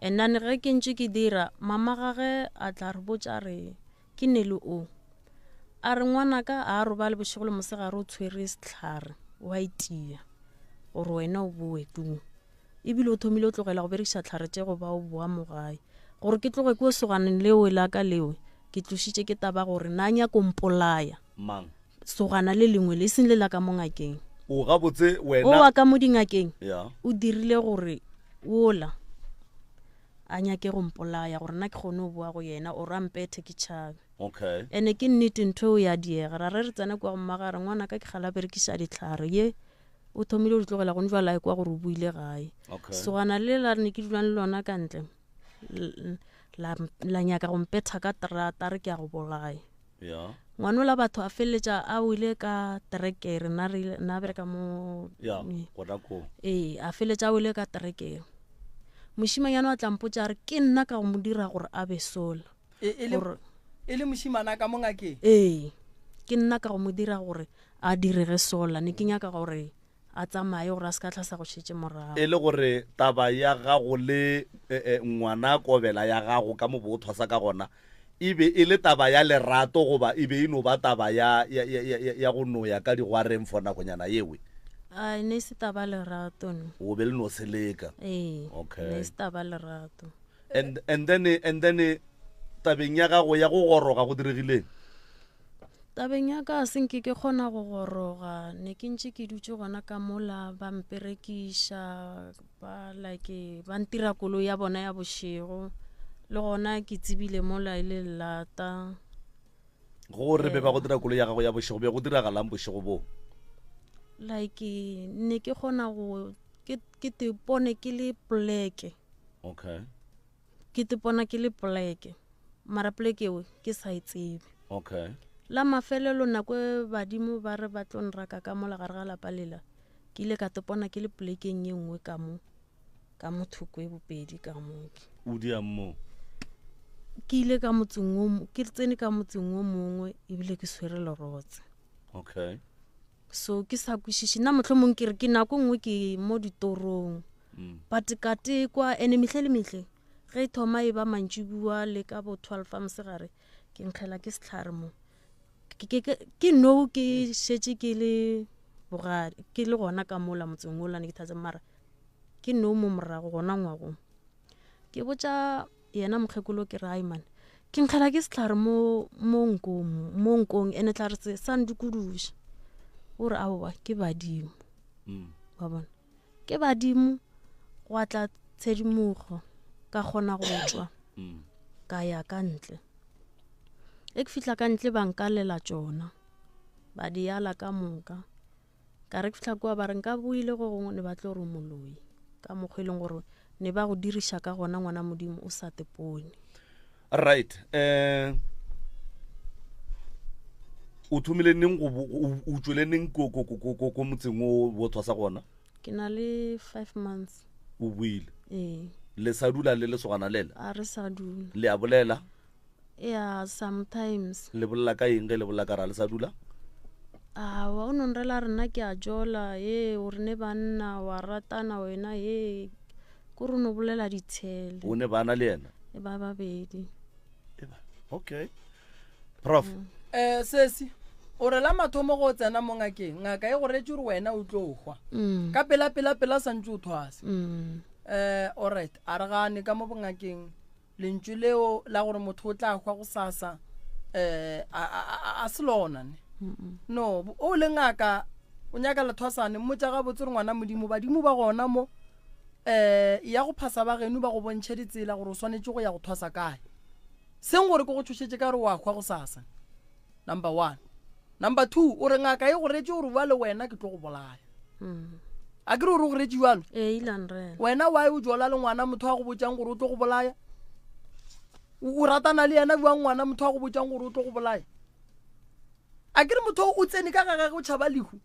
and then ge ke ntše ke dira mama gage a tla re botša re ke ne le o a re ngwanaka a robale bošego le mosegare o tshwere sehlare wa itia gore wena o boe kung ebile o thomile o tlogela go berekiša tlhare tše go ba o boa mo gae gore ke tloge ko soganeng leo la ka leo ke tlošitše ke taba gore na nyako mpolaya mang sogana le lengwe le seng le la ka mo ngakeng o gabotse o wena wa ka mo dingakeng ya o dirile gore ola a nyake go mpolaya gore nna ke kgone go boa go yena or a mpethe ke tšhabe okay ene ke nnete ntho eo ya diega ra re re tsena kua go mmagare ngwana ka ke gala berekiša ditlhare ye o thomile o di tlogela gone jwale a e kwa gore o buile gae okay sogana le la ne ke dulang le lona ka ntle l- la, la nyaka go mpetha ka terata re ke a go bolaya ya ngwanola batho a feleletša a wile ka terekere nna re ile- nna bereka mo ya gona koo ee a feleletša a wile ka terekere mošimanyana wa tlampotša a re ke nna ka go mo dira gore a be sola e, e, le, Gore- e le mošimana ka mo ngakeng ee ke nna ka go mo dira gore a direge sola ne ke nyaka gore a tsamaye gore a se ka tlhasa go šetse morago e le gore taba ya gago le eh, eh, ngwana kobela ya gago ka mo bo o thwasa ka gona e be e le taba ya lerato goba e be e no ba taba ya, ya, ya, ya, ya- ya go no ya ka digwareng for nakonyana yewe a ne e se taba lerato no o be le no seleka ee Okay. ne e se taba lerato and, and then, and then tabeng ya gago ya go goroga go diregileng tabeng ya ka se nke ke kgona go goroga ne ke ntše ke dutše gona ka mola ba mperekiša ba like ba ntira koloi ya bona ya bošego le gona ke tsebile mola e le lata gore be ba go dira koloi ya gago ya bošego be go diragalang bošego boo like ne ke kgona go ke ke te pone ke le poleke okay ke te pona ke le poleke mara poleke eo ke sa e tsebe okay la mafelelo nako e badimo ba re ba tlo nraka ka mola gare ga lapa lela ke ile ka tepona ke le polekeng ye nngwe ka mo ka mo thoko e bopedi ka moke o diang mo ke ile ka motseng o mo- ke tsene ka motseng o mongwe ebile ke swere lerotse okay so ke sa kwešiše nna mohlomong ke re ke nako nngwe ke mo ditorong mm. but ka tekwa ene mehle le mehle ge e thoma e ba mantšibua le ka bo 12 a mosegare ke nkgela ke setlhare mo Ke- ke- ke ke no ke šetše ke le bogadi ke le gona ka mola motseng ola ne ke thatse mara ke no mo morago gona ngwagong ke botša yena mokgekolo ke re ai man ke nkgela ke setlhare mo mo nkong mo nkong ene tlhare se sa ndukuduša o re aowa ke badimo Mm. wa bona ke badimo gwa tla tshedimogo ka kgona go tswa Mm. ka ya ka ntle e ke fihla ka ntle ba nkalela tšona ba di ala ka moka ka re ke fihla kua ba re nka boile go gongwe ne ba tlo re o moloi ka mokgwa e leng gore ne ba go diriša ka gona ngwana modimo o sa tepone right eh o thomile neng go bo- o o tšwele neng ko ko ko ko- ko ko motseng o bo thwasa gona ke na le five months o buile ee le sa dula le lesogana lela a re sa dula le a bolela ya sometimes le bolela ka eng ge le bolela ka ra le sa dula awa o nonrela rena ke a jola e o rene banna wa ratana wena e Ko re no bolela ditshele. O ne bana le yena? E ba babedi. Okay. Prof. Eh sesi o re la mathomo go tsena mo ngakeng ngaka e go retse gore wena o tlo hwa Mm. ka pela pela pela santse o thwase Mm. eh alright a re gane ka mo bongakeng lentšu leo la gore motho o tla hwa go sasa eh a a- a se lona ne Mm-mm. no o le ngaka o nyaka lethwasane mmotša gabotse gore ngwana modimo badimo ba gona mo eh ya go phasa ba geno ba go bontšhe ditsela gore o swanetše go ya go thwasa kae seng gore ke go tšhošetše ka gore wa hwa go sasa number one number two o re ngaka e go retse gore bua le wena ke tlo go bolaya Mm. a ke re gore o go retse jalo Ee, ile a nrela. wena wae o jola le ngwana motho a go botsang gore o tlo go bolaya o ratana le yena bjang ngwana motho a go botsang gore o tlo go bolaya a ke re motho o tsene ka gagage o tšhaba lehu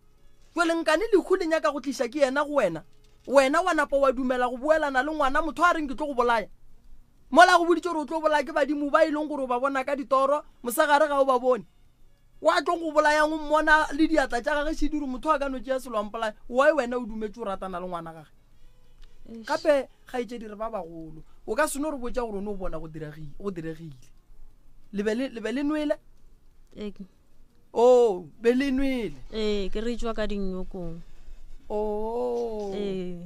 jale nkane lehu le nyaka go tliša ke yena go wena wena wa napa wa dumela go boelana le ngwana motho a reng ke tlo go bolaya mola go boditse gore o tlo bolaya ke badimo ba e leng gore o ba bona ka ditoro mosegare ga o ba bone wa tlo go bolayang o mmona le diatla tša gage šediri motho a ka no tšea selo ampolaya why wena o dumetse o ratana le ngwana gage gape kgaetšedi re ba bagolo o ka seno re botša gore o ne o bona go diregile le be le nwele o be le nwele ee ke re tswa ka dinnyokong o ee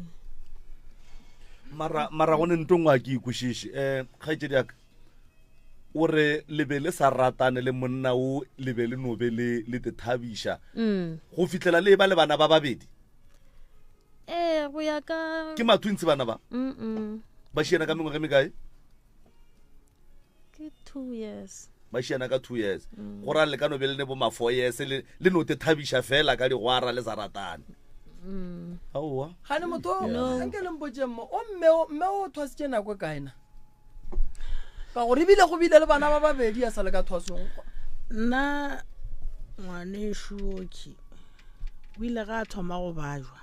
mara mara go ne nto nngwe a ke ikwešiše um kgaetšedi yaka o re le be le sa ratane le monna o le be le no be le le tethabiša Mm. go fitlhela le e ba le bana ba babedi ee go ya ka ke mathuntsi bana ba Mm-mm. ba šiana ka mengwaga e mekae ke two years ba šiana ka two years Mm. go ra le ka no be le ne bo ma four years le le no tethabiša fela ka digwara le sa ratane Mm. aowa gane motho No. anke le mpotseng mo o mme o- mme o thwasitše nako e kae na ka gore ebile go bile le bana ba babedi a sa le ka thwasong nna ngwanešu oki o ile ga a thoma go bajwa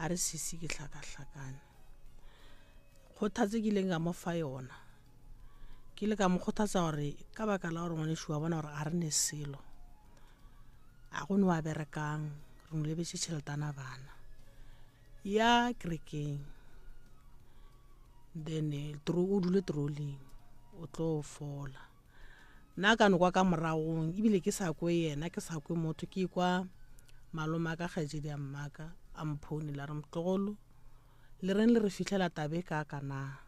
a re sisi ke hlakahlakane kgothatse ke ileng ka mo fa yona ke ile ka mo kgothatsa gore ka baka la gore ngwanešu wa bona gore ga re ne selo a go ne wa berekang re mo lebetse tšheletana bana ya kerekeng then eh, o dule troling o tlo fola nna ka no kwa ka moragong ebile ke sa kwe yena ke sa kwe motho ke kwa malome a ka kgaetšedi ya mmaka a mphounela a re motlogolo le reng le re fihlela tabe ka ka na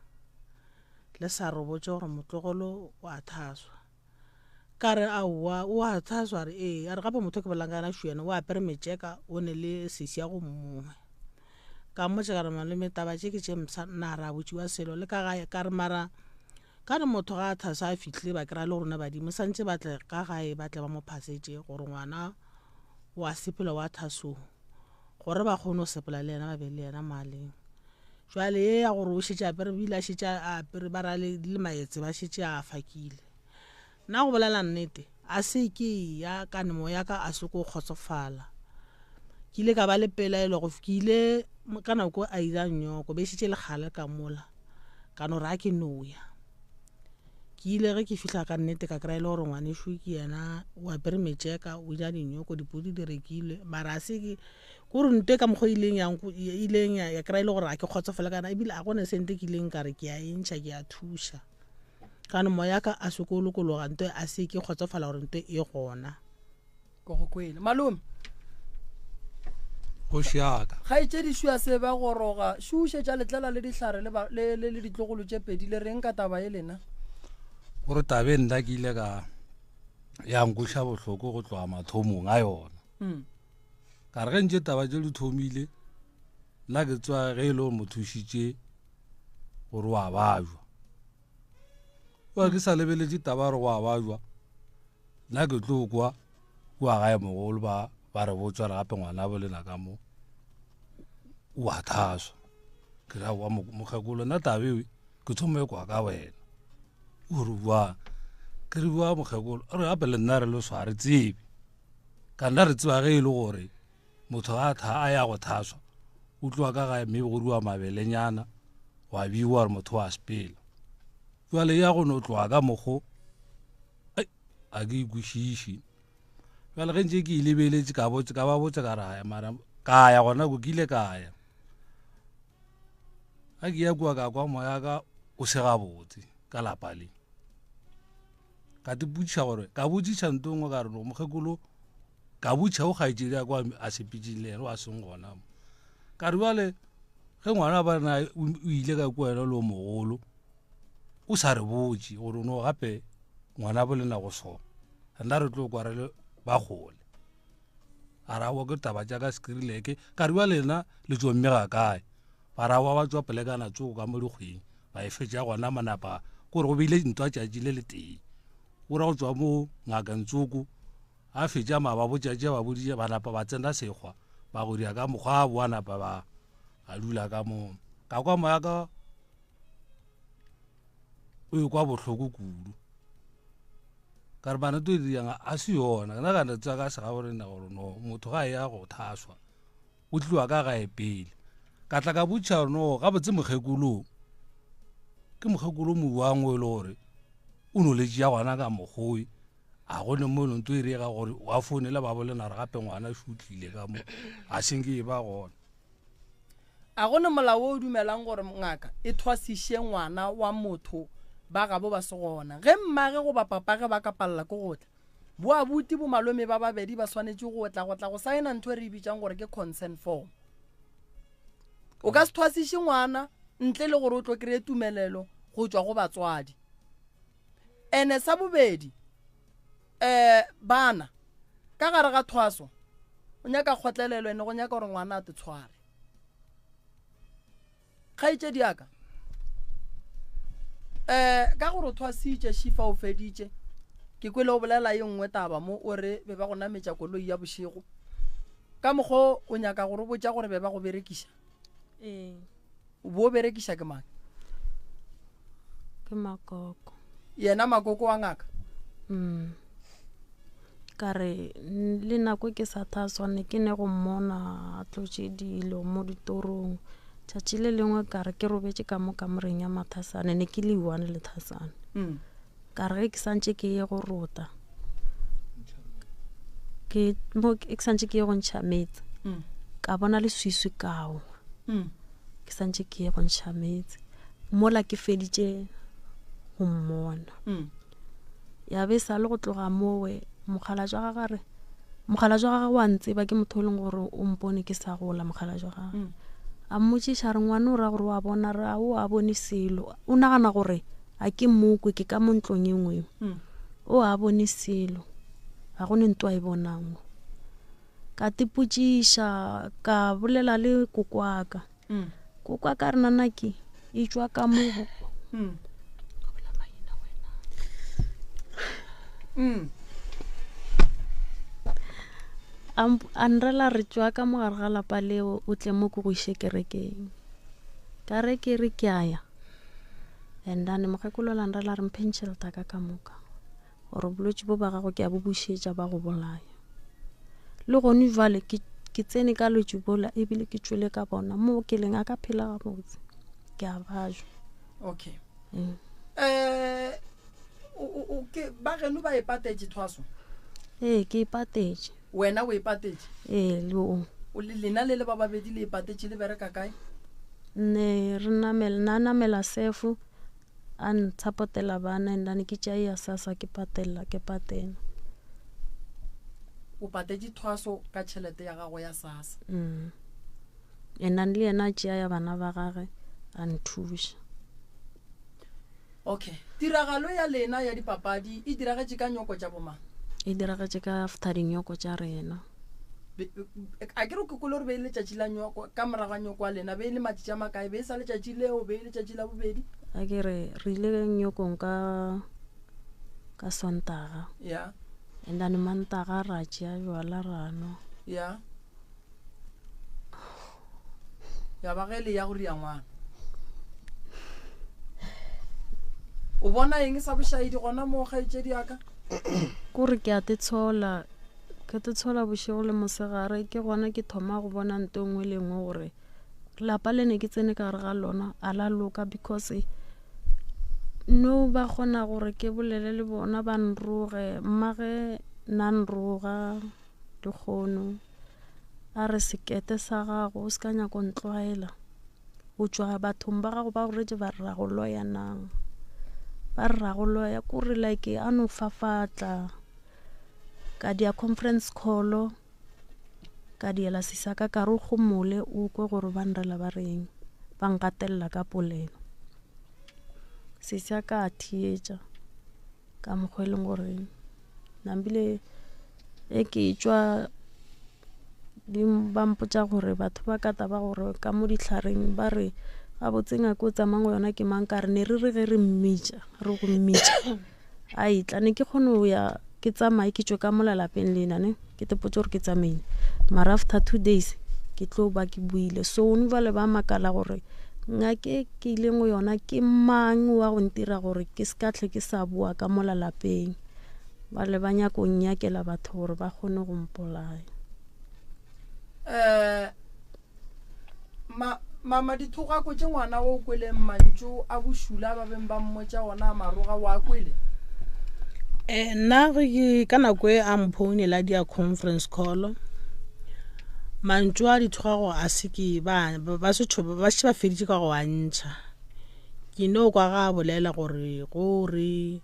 le sa re botse gore motlogolo o a thaswa ka re aowa o a thaswa re ee a re gape motho ke bolang ka yena šo yena o apere metšeka o ne le sesi ya go mongwe ka mmotša ka re malome taba tše ke tše mpsha nna ra botšiwa selo le ka gae ka re mara ka re motho ga a thasa a fihlile ba kry-a le rona badimo santse ba tle ka gae ba tle ba mo phasetše gore ngwana wa sepela wa thasong gore ba kgone go sepela le yena ba be le yena maleng jwale ye ya gore o šetše apere bile a šetše a apere ba ra le maetse ba šetše a fakile nna go bolela nnete a se ke ya ka nemo ya ka a se ko kgotsofala ke ile ka ba le pelaelo go ke ile ka nako a ira nyoko be šetše le kgale ka mola ka no re a ke no ya ke ile ge ke fihla ka nnete ka kry-a e le gore ngwanešu ke yena o apere metšeka o ja dinyoko dipodi di rekilwe mara a se ke kore nto e ka mokgwa ileng yang ileng ya kry-a e le gore a ke kgotsofale kana ebile a gone sente ke ileng ka re ke a e ntšha ke a thuša kane moya ka a se ko lokologa nto a se ke kgotsofala gore nto e gona ke go kwele malome kgoši yaka kgaetšedi šua se ba goroga šušetša letlela le dihlare le ba- le le- le ditlogolo tše pedi le reng ka taba e lena gore tabe nna ke ile ka ya nkoša bohloko go tloga mathomong a yona Mm. ka re ge ntše taba tše di thomile nna ke tswa ge e le gore motho o šitše gore wa bajwa oa ke sa lebeletše taba gore wa bajwa nna ke tlo kwa kua gae mogolo ba ba re botswa re gape ngwana bo lena ka mo o a thaswa ke ra wa mokgekolo nna tabewe ke thoma e kwa ka wena o re buang ke re bua mokgekolo re gape le nna re le swa re tsebe ka nna re tseba ge e le gore motho a tha a ya go thaswa o tloa ka gae mme go rua mabelenyana wa biwa gore motho wa sepela jale ya go no tloga ka mokgo a ke ikwešiše bjale ge ntse ke e lebeletše ka botse ka ba botse ka raya mara ka ya gona ko ke ile ka ya Ga ke ya kua ka kwa moya ka o se gabotse ka lapa le. Ka te botšiša gore ka botšiša nto nngwe ka re no mokgekolo ka botšiša o kgaetšedi ya kwa a sepetseng le yena o a seng gona mo. Ka re bjale ge ngwana ba rena o ile ka kua yena le o mogolo o sa re botše gore no gape ngwana bo lena go so rena re tlo kwa re le ba gole. A ra wa ke taba tša ka sekrileke ka re bjale lena le tšo mmega kae? Ba ra wa ba tšwa polekana tsoko ka mo dikgweng ba e fetša gona manapa kore go beile ntwa tšatši le letee. O ra go tšwa mo ngakeng tsoko a fetša ma ba botša tše ba boditše ba napa ba tsena sekgwa ba go dira ka mokgwa a boa napa ba a dula ka mo. Ka kwa moya ka o ekwa bohloko kudu. Ka re bana to dirang a se yona nna ka re tswa ka sega gore na gore no motho ga ya go thaswa o tliwa ka gae pele. Ka tla ka botša gore no gabotse mokgekolo ke mokgekolo mobuang o e le gore o no le tšea gona ka mokgoe a go ne mo nto e rega gore wa founela ba bolena re gape ngwana šo tlile ka mo a senke e ba gona. A go ne molao wo o dumelang gore ngaka e thwasiše ngwana wa motho ba gabo ba se gona? Ge mmage goba papage ba ka palela ke go tla, boabuti bomalome ba babedi ba swanetše go tla go tla go saena ntho e re e bitšang gore ke consent form. O ka se thwasiše ngwana ntle le gore o tlo kry-e tumelelo go tšwa go batswadi. Ene sa bobedi, um bana ka gare ga thwaso o nyaka kgotlelelo ene go nyaka gore ngwana a te tshware. Kgaetšedi ya ka, um ka gore o thwasitše šifa o feditše, ke kwele o bolela ye nngwe taba mo o re be ba go nametša koloi ya bošego. Ka mokgwa o nyaka gore o botša gore be ba go berekiša? Ee. O bo o berekiša ke mang? Ke Makoko. Yena Makoko wa ngaka? Mm. Ka re le nako ke sa thaswa ne ke ne go mmona a tlotše dilo mo ditorong. Tšatši le lengwe ka re ke robetše ka mo kamoreng ya Mathasane, ne ke le one le Thasane. Ka re ge ke santše ke ye go rota, ke mo ke santše ke ye go ntšha meetse, ka bona leswiswi kao. Ke santše ke ye go ntšha meetse, mola ke feditše go mmona. Ya be sa le go tloga mowe mokgalajwa wa gagwe, mokgalajwa wa gagwe wa ntseba, ke motho o leng gore o mpone ke sa gola mokgalajwa wa gagwe. A mmotšiša re ngwana o ra gore wa bona, re a o a bone selo, o nagana gore a ke mokwe ke ka mo ntlong e nngwe, o a bone selo, ga go ne ntwa e bonang. Ka tipotšiša, ka bolela le kokwaka. Kokwaka re nana ke e tšwa ka mo. A nrela re tšwa ka mo gare ga lapa leo, o tle mo ke go iše kerekeng. Ka re ke re ke a ya. And then mokgekolo la nrela re mpheng tšhelete ka ka moka. Gore bolwetši bo ba gago ke a bo bušetša ba go bolaya. Le gone jwale ke ke tsene ka lwetši bola ebile ke tšwele ka bona mo ke leng a ka phela gabotse. Ke a bajwa. Okay. Eh o ke ba geno ba e patetše thwaso? Ee, ke e patetše. Wena o e patetše? Ee, le o. O le lena le le ba babedi le e patetše le bereka kae? Ne re namela na namela sefo a ntshapotela bana and then ke tša ya sasa ke patela ke patela. O patetše thwaso ka tšhelete ya gago ya sasa. And then le yena a tšea ya bana ba gage a nthuša. Okay. Tiragalo ya lena ya dipapadi e diragetše ka nyoko tša bomang? E diragetše ka after dinyoko tša rena. A ke re ke kwele gore be e le letšatši la nyoko, ka morago ga nyoko wa lena, be e le matšatši a makae? Be e sa letšatši leo, be e le letšatši la bobedi? A ke re re ile nyokong ka ka Sontaga. Ya. And then Mantaga ra tšea jwala ra nwa. Ya. Ya ba ge le ya go ria ngwana. O bona eng sa bošaedi gona moo kgaetšedi ya ka? Kore ke a te tshola, ke te tshola bošego le mosegare, ke gona ke thoma go bona nto nngwe le nngwe gore lapa le ne ke tsene ka gare ga lona a la loka, because no ba kgona gore ke bolele le bona ba nroge, mmage na nroga lekgono a re sekete sa gago o se ka nyako ntlwaela. O tšwa bathong ba gago ba go retše ba re ra go loya nang? Ba re ra go loya ko re like a no fafatla ka dia conference call ka diela sisa ka ka re o gomole o kwe gore ba nrela ba reng ba nkgatelela ka polelo. Sesi a ka a theetša ka mokgwa e leng gore nambile e ke tšwa ba mpotša gore batho ba ka taba gore ka mo dihlareng ba re gabotse ngaka o tsamayng go yona ke mang ka re ne re re ge re mmitša re go mmitša a etla ne ke kgone go ya ke tsamaye ke tšwe ka mola lapeng lena ne ke tepotse gore ke tsamaile mara after 2 days ke tlo ba ke buile. So one jwale ba makala gore ngake ke ileng go yona ke mang wa go ntira gore ke se ka tlhe ke sa boa ka mola lapeng. Ba le ba nyako nnyakela batho gore ba kgone go mpolaya. Ma mama dithogako tše ngwana o kweleng mantšu a bošula ba beng ba mmotša ona a maroga o a kwele? Nna ge ke ka nako e a mphounela dia conference call mantšu a dithogago a se ke ba ba setšho ba šetše ba feditše ka go a ntšha. Ke no kwa ga a bolela gore go re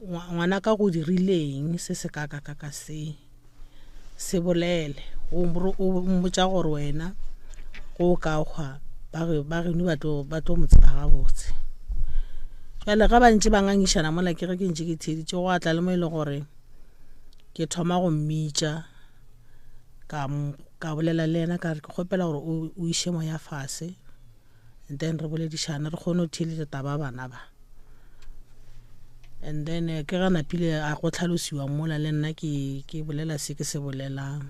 ngwana ka go dirileng se se ka ka ka ka se se bolele o mmotša gore wena go ka hwa ba geno ba tlo mo tseba gabotse. Jwale ga ba ntše ba ngangišana mola ke ge ke ntše ke theeditše go atla le mo e le gore ke thoma go mmitša ka bolela le yena ka re ke kgopela gore o iše moya fase and then re boledišane re kgone go theeletša taba bana ba. And then ke ga napile a go tlhalosiwa mola le nna ke bolela se ke se bolelang.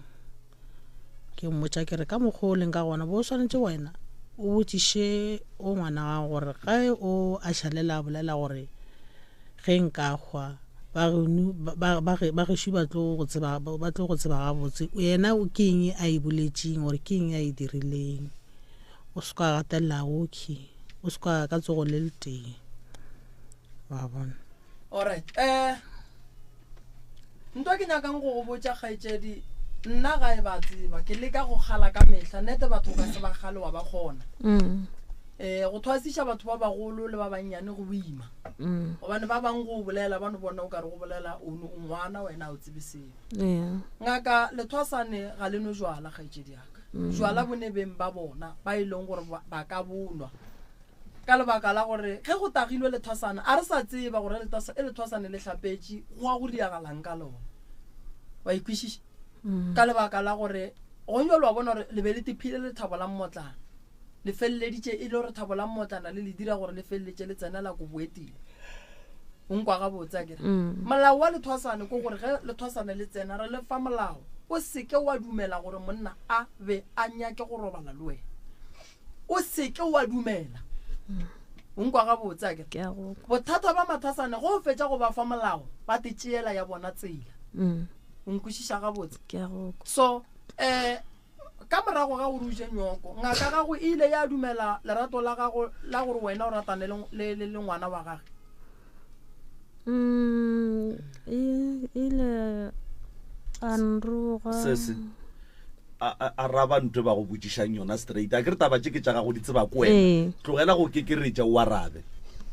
Ke mmotša ke re ka mokgwa o leng ka gona bo swanetše wena o botšiše o ngwana gago gore ge o a šalela a bolela gore ge nka hwa ba gešo ba tlo go tseba ba tlo go tseba gabotse yena ke eng a e boletšeng gore ke eng a e dirileng. O se ka gatelela okay o se ka ka tsogo le letee wa bona. Alright, ntwa ke nyakang go go botša kgaetšedi nna ga e ba tseba ke leka go kgala ka mehla nete batho ka se ba kgale wa ba kgona. Go thwasiša batho ba bagolo le ba bannyane go boima gobane ba bang go bolela ba no bona o ka re go bolela o ngwana wena o tsebe selo. Ngaka lethwasane ga le no jwala kgaetšedi yaka. Jwala bo ne beng ba bona ba e leng gore ba ka bonwa ka lebaka la gore ge go tagilwe lethwasane a re sa tseba gore e lethwasane le hlapetše go a go riagalang ka lona wa ikwešiša ka lebaka la gore gong jalo wa bona gore le be le tephile lethabo la mmotlana le feleleditše e le gore thabo la mmotlana le le dira gore le feleletše le tsenela ko boetile o nkwa gabotse a kere. Molao wa lethwasane ko gore ge lethwasane le tsena re le fa molao o seke wa dumela gore monna a be a nyake go robala le wena o seke wa dumela o nkwa gabotse a kere. Bothata ba mathasane go o fetša go ba fa molao ba te tšeela ya bona tsela o nkwešiša gabotse. So ka morago ga gore o je nyoko ngaka gago e ile ya dumela lerato la gago la gore wena o ratane le ngwana wa gage? Ile a nroga. Sese araba ntho ba go botšišang yona straight a ke re taba tše ke tša gago di tseba ko wena tlogela go kekeretša o arabe.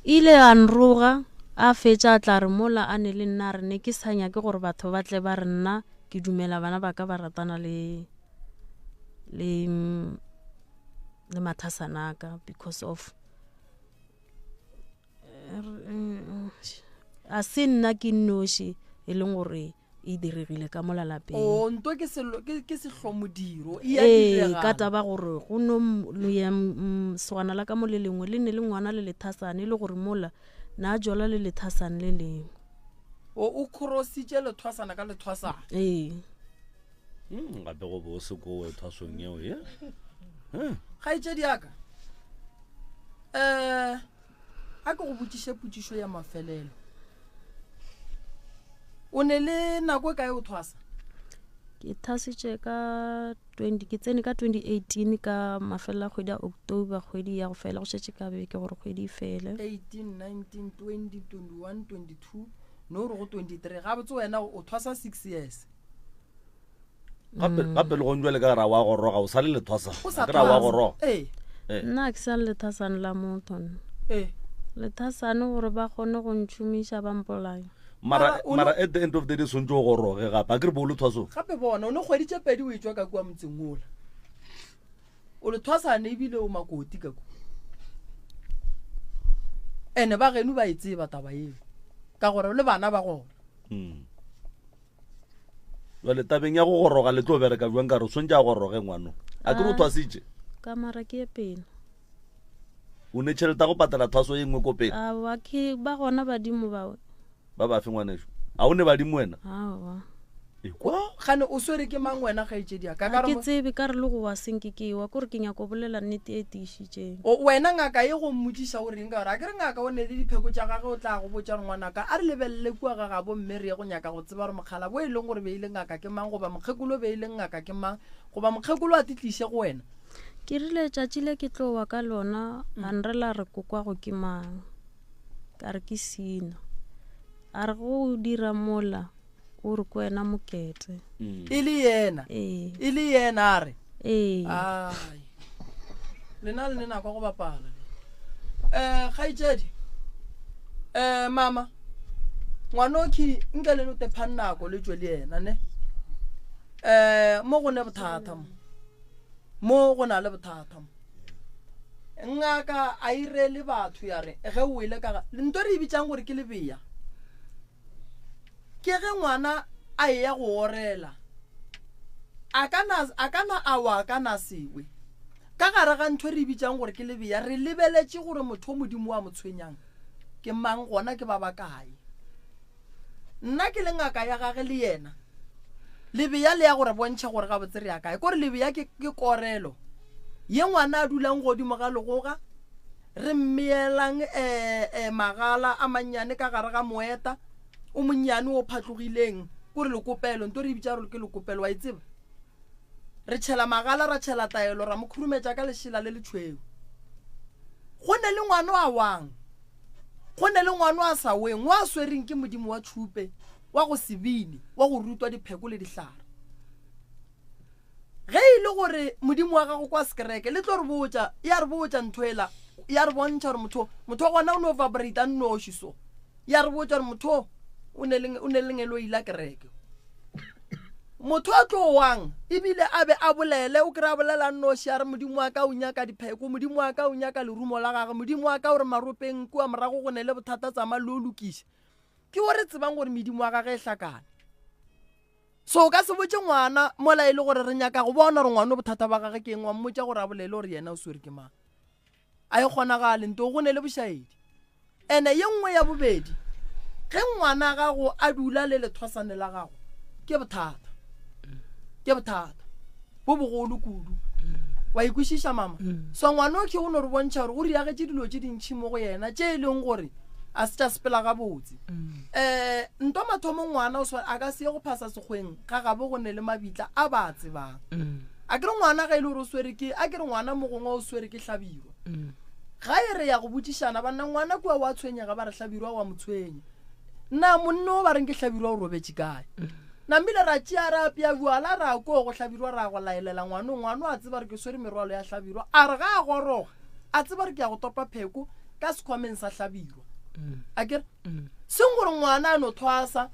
Ile a nroga a fetša a tla re mola a ne le nna re ne ke sa nyake gore batho ba tle ba re nna ke dumela bana ba ka ba ratana le le le mathasana ka because of a se nna ke nnoši e leng gore e diregile ka mola lapeng. O nto ke selo ke sehlomodiro e a direga ka taba gore go no ya swana la ka mo le lengwe le ne le ngwana le lethasane le gore mola na jola le lethasane le lengwe. O crossitše lethwasana ka lethwasana. Ee. Gape go bo se ko thwasong eo ye. Kgaetšedi ya ka a ke go botšiše potšišo ya mafelelo. O ne le nako e kae o thwasa? Ke thasitše ka 20 ke tsene ka 2018 ka mafelelo a kgwedi ya October kgwedi ya go fela go šetše ka beke gore kgwedi e fele. 18 19 20 21 22 no re go 23 gabotse wena o thwasa 6 years. Gape gape le gong jwale ka ra wa goroga o sa le lethwasa ke ra wa goroga. Ee. Eh. Nna a ke sa le lethasane la motho nna. Ee. Lethasane gore ba kgone go ntšhomiša ba mpolaya. Mara mara at the end of the day swantse o goroge gape a ke re bo o le thwasong. Gape bona o ne kgwedi tše pedi o etšwa ka kua motseng ola. O le thwasane ebile o makoti ka kua. Ene ba geno ba e tseba taba eo ka gore le bana ba gona. Mm. Jale tabeng ya go goroga le tlo bereka bjang ka re swantse a goroge ngwano. A ke re o Ah. thwasitše. Ka mara ke ye pele. O ne tšhelete ya go patela thwaso ye nngwe ko pele. Aowa ke ba gona badimo bao. Ba bafe ngwaneso? A o ne badimo wena? Aowa. Ekwa. Gane o swere ke mang wena kgaetšedi ya ka? Ga ke tsebe ka re le go wa senke ke wa kore ke nyako bolela nnete e tiišitšeng. O wena ngaka ye go mmotšiša o reng ka gore a ke re ngaka o ne le dipheko tša gage o tla go botša gore ngwanaka a re lebelele kua ga gabo mme re ye go nyaka go tseba gore mokgala bo e leng gore be e le ngaka ke mang goba mokgekolo be e leng ngaka ke mang goba mokgekolo a titliše go wena. Ke rile tšatši le ke tlo wa ka lona a nrela re kokwago ke mang ka re ke sina a re go o dira mola o re ko wena mokete mm. e le yena ee e le yena a re ee ai lena le ne nako go bapala um kgaetšedi um mama ngwanokhi nke le no tephang nako le tšwe le yena ne um mo go ne bothata mo mo go na le bothata mo ngaka a irele batho ya re ge o ile ka nto re e bitsang gore ke lebeya Ke ge ngwana a eya go orela, a ka na, a ka na a wa ka na sewe. Ka gare ga ntho re e bitšang gore ke lebeya, re lebeletše gore motho o Modimo a mo tshwenyang ke mang gona ke ba bakae. Nna ke le ngaka ya gage le yena, lebeya le ya go re bontšha gore gabotse re ya kae. Kore lebeya ke, ke korelo ye ngwana a dulang godimo ga legoga, Re mmeelang e, e magala a mannyane ka gare ga moeta o monnyane o phatlogileng, kore lekopelo, nto re e bitša gore ke lekopelo, wa e tseba? Re tšhela magala, ra tšhela taelo, ra mo khurumetša ka lešela le letšhweu. Go ne le ngwano a wang, go ne le ngwano a sa weng, wa swereng ke modimo wa tšhupe, wa go se bine, wa go rutwa dipheko le dihlare. Ge e le gore Modimo wa gago kwa sekereke, le tlo re botša, ya re botša ntho ela, ya re bontšha gore motho, motho wa gona o no vibrate a nnoši so. Ya re botša gore motho o ne le, o ne le lengeloi la kereke. Motho a tlo wang, ebile a be a bolele, o kry-a bolela nnoši, a re Modimo wa ka o nyaka dipheko, Modimo wa ka o nyaka lerumo la gage, Modimo wa ka o re maropeng kua morago go ne le bothata tsamaya le o lokiše. Ke o re tsebang gore medimo wa gage e hlakane. So o ka se botše ngwana mola e le gore re nyaka go bona gore ngwana o bothata ba gage ke eng, wa mmotša gore a bolele gore yena o swere ke mang. A e kgonagale nto go ne le bošaedi. Ene ye nngwe ya bobedi, ge ngwana gago a dula le lethwasane la gago, ke bothata. Ke bothata bo bogolo kudu. Wa ikwešiša mama? So ngwana o ke o no re bontšha gore o riagetše dilo tše dintšhi mo go yena tše e leng gore a se tša sepela gabotse. Um nto mathomo ngwana o swa a ka se ye go phasa sekgweng ga gabo go ne le mabitla a ba a tsebang. A ke re ngwana ge e le gore o swere ke a ke re ngwana mo gongwe o swere ke hlabirwa. Ga e re ya go botšišana banna ngwana kua wa tshwenyega ba re hlabirwa wa mo tshwenya. Na monna o ba reng ke hlabirwa o robetše kae? Namile ra tšea ra apea bjala ra koo go hlabirwa ra go laelela ngwano ngwano a tseba gore ke swere merwalo ya hlabirwa a re ga a goroga a tseba gore ke ya go topa pheko ka sekhwameng sa hlabirwa a kere seng gore ngwana a no thwasa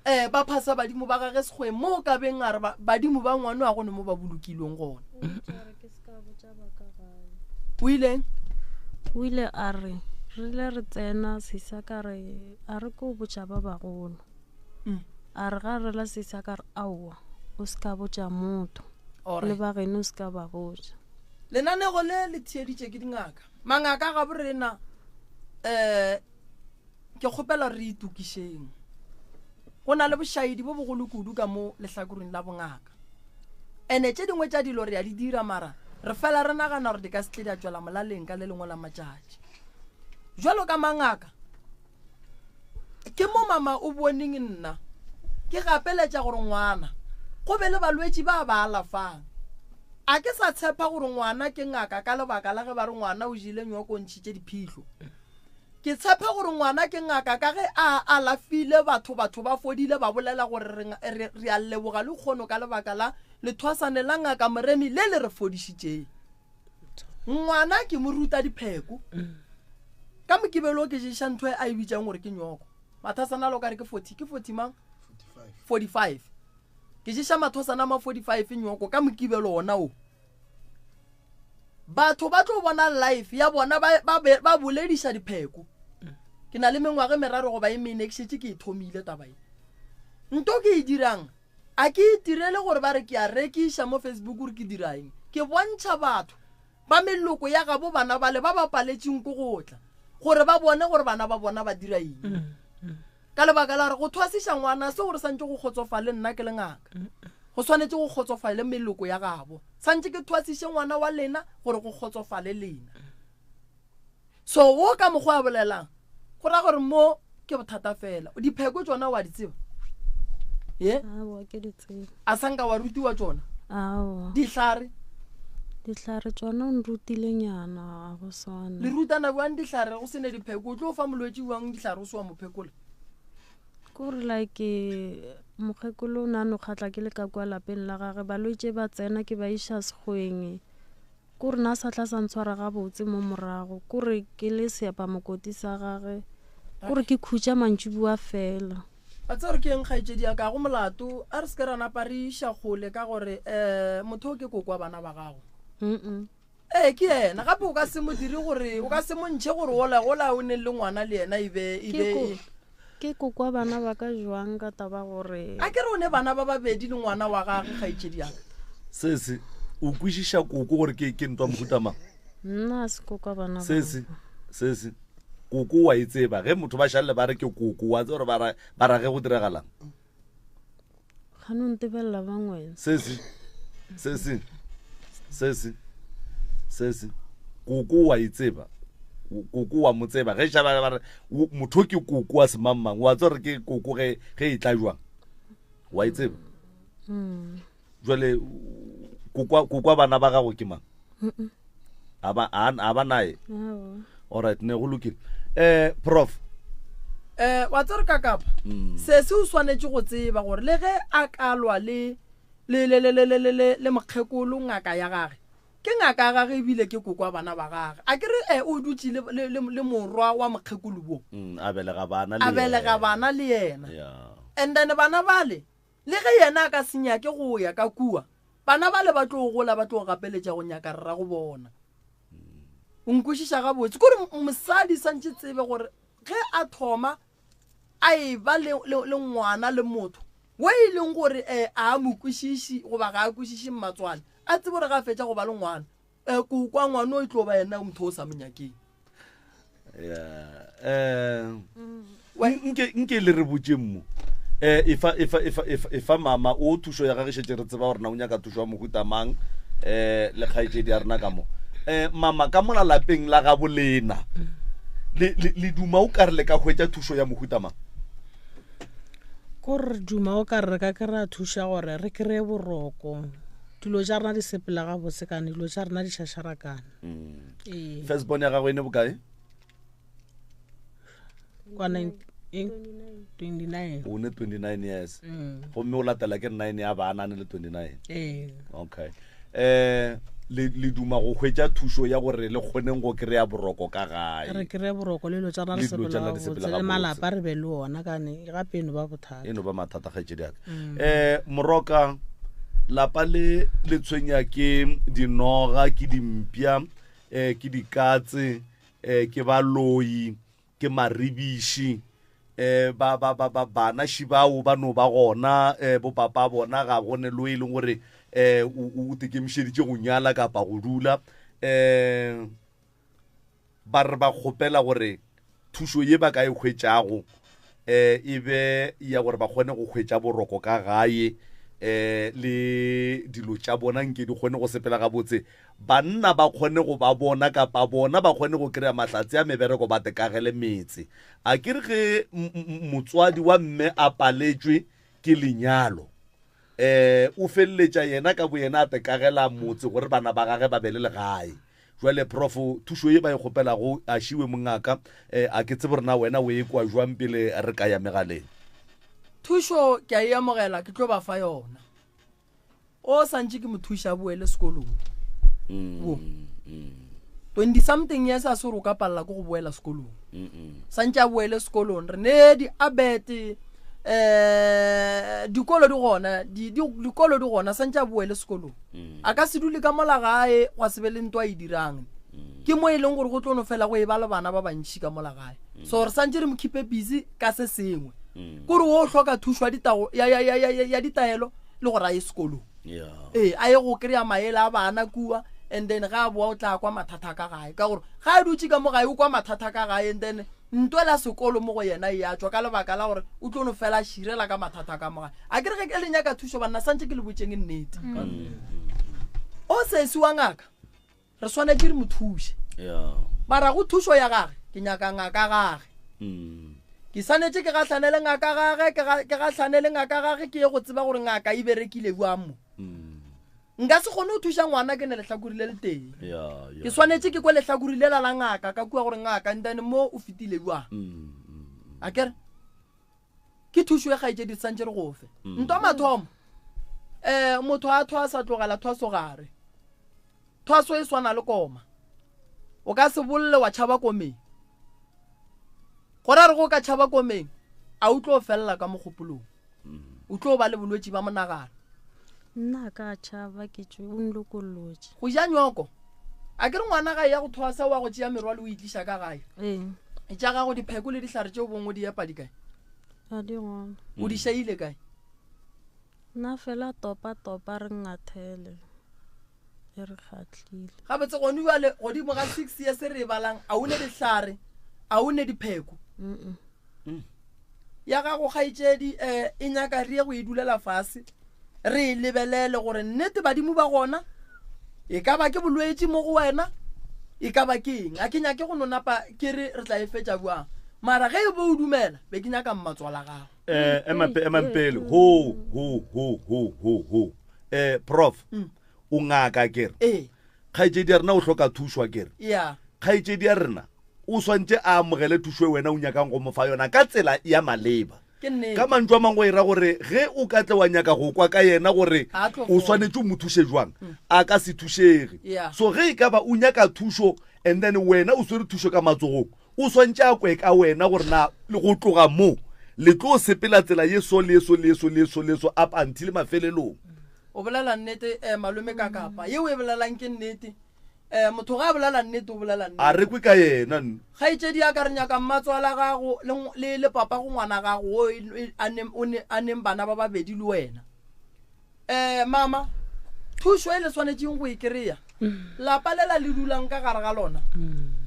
um ba phasa badimo ba gage sekgweng mo o ka beng a re badimo ba ngwano a gone mo ba bolokilweng gona o ileng o ile a re re ile re tsena sesa ka re a re ko botša ba bagolo mm. A re ga rela sesi a ka re aowa o se ka botša motho le ba geno o se ka ba botša. Lenanego le le theeditše ke dingaka. Mangaka ga bo rena um ke kgopela re itokišeng. Go na le bošaedi bo bogolo kudu ka mo lehlakoreng la bongaka. Ene tše dingwe tša dilo re a di dira mara re fela re nagana gore di ka se tle di a tšwela molaleng ka le lengwe la matšatši. Jwalo ka mangaka Ke mo mama o boneng nna ke gapeletša gore ngwana go be le balwetši ba ba alafang. A ke sa tshepa gore ngwana ke ngaka ka lebaka la ge ba re ngwana o jele nywako o ntšhitše diphihlo. Ke tshepa gore ngwana ke ngaka ka ge a alafile batho, batho ba fodile ba bolela gore re, re, re a leboga lekgono ka lebaka la lethwasane la Ngaka Moremi le le re fodišitšeng. Ngwana ke mo ruta dipheko. Ka Mokibelo ke ješa ntho e a e bitšang gore ke nyoko. Mathasana a lo kare ke 40, ke 40 mang? 45. Ke ješa mathosana a ma 45 nyoko ka Mokibelo ona o. Batho ba tlo bona life ya bona ba, ba, ba bolediša dipheko. Ke na le mengwaga e meraro goba e mene ke šetše ke e thomile taba ye. Nto ke e dirang a ke itirele gore ba re ke a rekiša mo Facebook gore ke dira eng. Ke bontšha batho ba meloko ya gabo bana bale ba ba paletšeng ko go tla gore ba bone gore bana ba bona ba dira eng. Ka lebaka la gore go thwasiša ngwana se gore santše go kgotsofale nna ke le ngaka. Go swanetše go kgotsofale meloko ya gabo. Santše ke thwasiše ngwana wa lena gore go kgotsofale lena. So wo ka mokgwa a bolelang go ra gore mo ke bothata fela. Dipheko tšona wa di tseba? Ye? Aowa ke di tsebe. A sanka wa rutiwa tšona? Aowa. Dihlare? Dihlare tšona o nrutile nyana ga go swana. Le rutana bjang dihlare go sene dipheko? O tlo fa molwetši bjang dihlare o se wa mo phekola? Ke gore like mokgekolo o ne a no kgatla ke le ka kua lapeng la gage balwetše ba tsena ke ba iša sekgweng. Ke gore na sa tla sa ntshwara gabotse mo morago ke gore ke le seapamokoti sa gage ke gore ke khutša mantšiboa fela. Wa tseba gore ke eng kgaetšedi ya ka? Ga go molato. A re se ke ra napa re iša kgole ka gore um motho o ke koko wa bana ba gago. Ee, ke yena. Gape o ka se mo dire gore, o ka se mo ntšhe gore ola gola o neng le ngwana le yena e be, e be. Ke koko wa bana ba ka jwang ka taba gore. A ke re o ne bana ba babedi le ngwana wa gage kgaetšedi ya ka. Sesi, o kwešiša koko gore ke, ke ntwa mohuta mang? Nna a se koko wa bana ba Sesi, sesi, koko wa e tseba. Ge motho ba šalle ba re ke koko, wa tseba gore ba ra, ba ra ge go diragalang? Gane o ntebelela bang wena? Sesi, sesi, sesi, sesi, koko wa e tseba. Koko wa mo tseba. Ge šaba ba re, motho ke koko wa semangmang, wa tseba gore ke koko ge, ge e tla jwang? Wa e tseba? Jwale, kokwa, kokwa bana ba gago ke mang? A ba, a, a ba naye? Alright, ne go lokile. Eh, prof. Eh, wa tsere ka kapa. Sesi o swanetše go tseba gore le ge a ka lwa le le le le le le le le le mokgekolo ngaka ya gage. Ke ngaka ya gage ebile ke koko wa bana ba gage. A ke re eh o dutše le le le, le morwa wa mokgekolo wo. A belega bana le A belega bana le yena. Yeah. And then bana bale Le ge yena a ka se nyake go ya ka kua, bana bale ba tlo gola ba tlo gapeletša go nyaka rrago bona. O nkwešiša gabotse? Kore mosadi santše tsebe gore ge a thoma a e ba le, le, le ngwana le motho wo e leng gore um a mo kwešiši goba ga a kwešiše mmatswale, a tsebe gore ga a fetša go ba le ngwana um kokwa ngwana o e tlo ba yena motho o sa mo nyakeng. Yeah. Eh, nke nke le re botše mmo eh efa efa efa efa efa mama o thušo ya gage šetše re tseba gore na o nyaka thušo ya mohuta mang eh le kgaetšedi ya rena ka mo eh mama ka mola lapeng la gabo lena le le le duma o ka re le ka hwetša thušo ya mohuta mang Ko re duma o ka re re ka kry-a thuša gore re kry-e boroko dilo tša rena di sepela gabotse kane dilo tša rena di šašarakane Ee. First born ya gago e ne bokae? Kwa 29. O ne 29 years. Gomme o latela ke 9 ya bana ne le 29. Ee. Okay. Eh le le duma go hwetša thušo ya gore le kgoneng go kry-a boroko ka gae. Re kry-e boroko le dilo tša rena di sepela gabotse le malapa re be le ona kane gape e no ba bothata. E no ba mathata kgaetšedi ya ka. Eh moroka lapa le le tshwenya ke dinoga ke dimpša eh ke dikatse eh ke baloi ke maribiši eh ba ba ba ba bana šibao ba no ba gona eh bo papa bona ga go ne lo e leng gore eh o tekemišeditše go nyala kapa go dula eh Ba re ba kgopela gore thušo ye ba ka e hwetšago um e be ya gore ba kgone go hwetša boroko ka gae um le dilo tša bona nke di kgone go sepela gabotse, banna ba kgone go ba bona kapa bona ba kgone go kry-a mahlatse a mebereko ba tekagele metse. A ke re ge motswadi wa mme a paletšwe ke lenyalo um o feleletša yena ka boyena a tekagela motse gore bana ba gage ba be le legae. Jwale prof thušo ye ba e kgopelago a šiwe mongaka eh, a ke tsebe gore na wena o e kwa jwang pele re ka ya megaleng. Thušo ke a e amogela ke tlo ba fa yona. O santše ke mo thuša a boele sekolong. Wo. 20 something years a se gore o ka palela ke go boela sekolong santse a boele sekolong re ne di-abete um dikolo di gona dikolo di gona santse a boele sekolong mm. a ka se dule ka mola gae gwa se be le nto a e dirang mm. ke mo e leng gore go tlo no fela go e ba le bana ba bantšhi ka mola gae mm. so re santse re mo keepe busy ka se sengwe kore o hloka thušo ya ditaelo le gore a ye sekolong ee a ye go kry-a maele a bana kua and then ga a boa o tla kwa mathata ka gae ka gore ga a dutse ka mo gae o kwa mathata ka gae and then ntwela sekolo mo go yena e a tswa ka lebaka la gore o tlo no fela a širela ka mathata ka mo gae a kere ge ke le nyaka thušo banna santse ke le botseng nnete mm. o sesi wa ngaka re swanetše re mo thuše mara go thušo ya gage ke nyaka ngaka gage mm. ke swanetše ke gahlane le ngaka gage ke gahlane le ngaka gage ke ye go tseba gore ngaka e berekile bjang mo mm. nka se kgone go thuša ngwana ke ne lehlakori le le teng ke swanetše ke kwe lehlakori lela la ngaka ka kua gore ngaka ntane mo o fetile bjang mm, a kere ke thušo e kgaetšedi santše re go fe ntwa mathomo um motho a thwasa tlogela thwaso gare Thwaso e swana le koma. O ka se bolle wa tšhaba komeng. Go ra re go ka tšhaba komeng, a o tlo felela ka mogopolong. O tlo ba le bolwetši ba monagano. Nna ka tšhaba ke tšwe o nlokollotše. Go ja nyoko. A ke re ngwana ga e ya go thwasa wa go tšea merwalo o e tliša ka gae. Ee. Tša gago dipheko le dihlare tšeo bongwe o di epa di kae? Ga di gona. O di šaile kae? Nna fela topa topa re ngathele. E re kgahlile. Gabotse gone bjale godimo ga six ye se re e balang a o ne dihlare a o ne dipheko mm. ya gago kgaetšedi um e nyaka re ye go e dulela fase re e lebelele gore nnete badimo ba gona e ka ba ke bolwetši mo go wena e ka ba ke eng a ke nyake go no napa ke re re tla e fetša bjang mara ge e bo o dumela be ke nyaka mmatswala gago um emampele ho ho ho ho ho ho um prof mm. o ngaka kere ee kgaetšedi ya rena o hloka thušwa kere ya kgaetšedi ya rena o swantše a amogele thušo e wena o nyakang go mo fa yona ka tsela ya maleba ke nnete ka mantšu a mangwe e ra gore ge o ka tle wa nyaka go kwa ka yena gore A tlo o fola. swanetše o mo thuše jwang a ka se thušege Yeah. so ge e ka ba o nyaka thušo and then wena o swere thušo ka matsogong o swantše a kwe ka wena gore na le go tloga mo le tlo sepela tsela ye so le ye so le ye so le ye so le ye so up until mafelelong O bolela nnete eh, malome ka kapa yeo e bolelang ke nnete eh, motho ga a bolela nnete o bolela nnete. A re kwe ka yena nno. Kgaetšedi ya ka re nyaka mmatswala gago le, le, le papa go ngwana gago wo e, e, a neng, o ne, a neng bana ba babedi le wena. Eh, mama, thušo e le swanetšeng go e kry-a, lapa lela le dulang ka gare ga lona,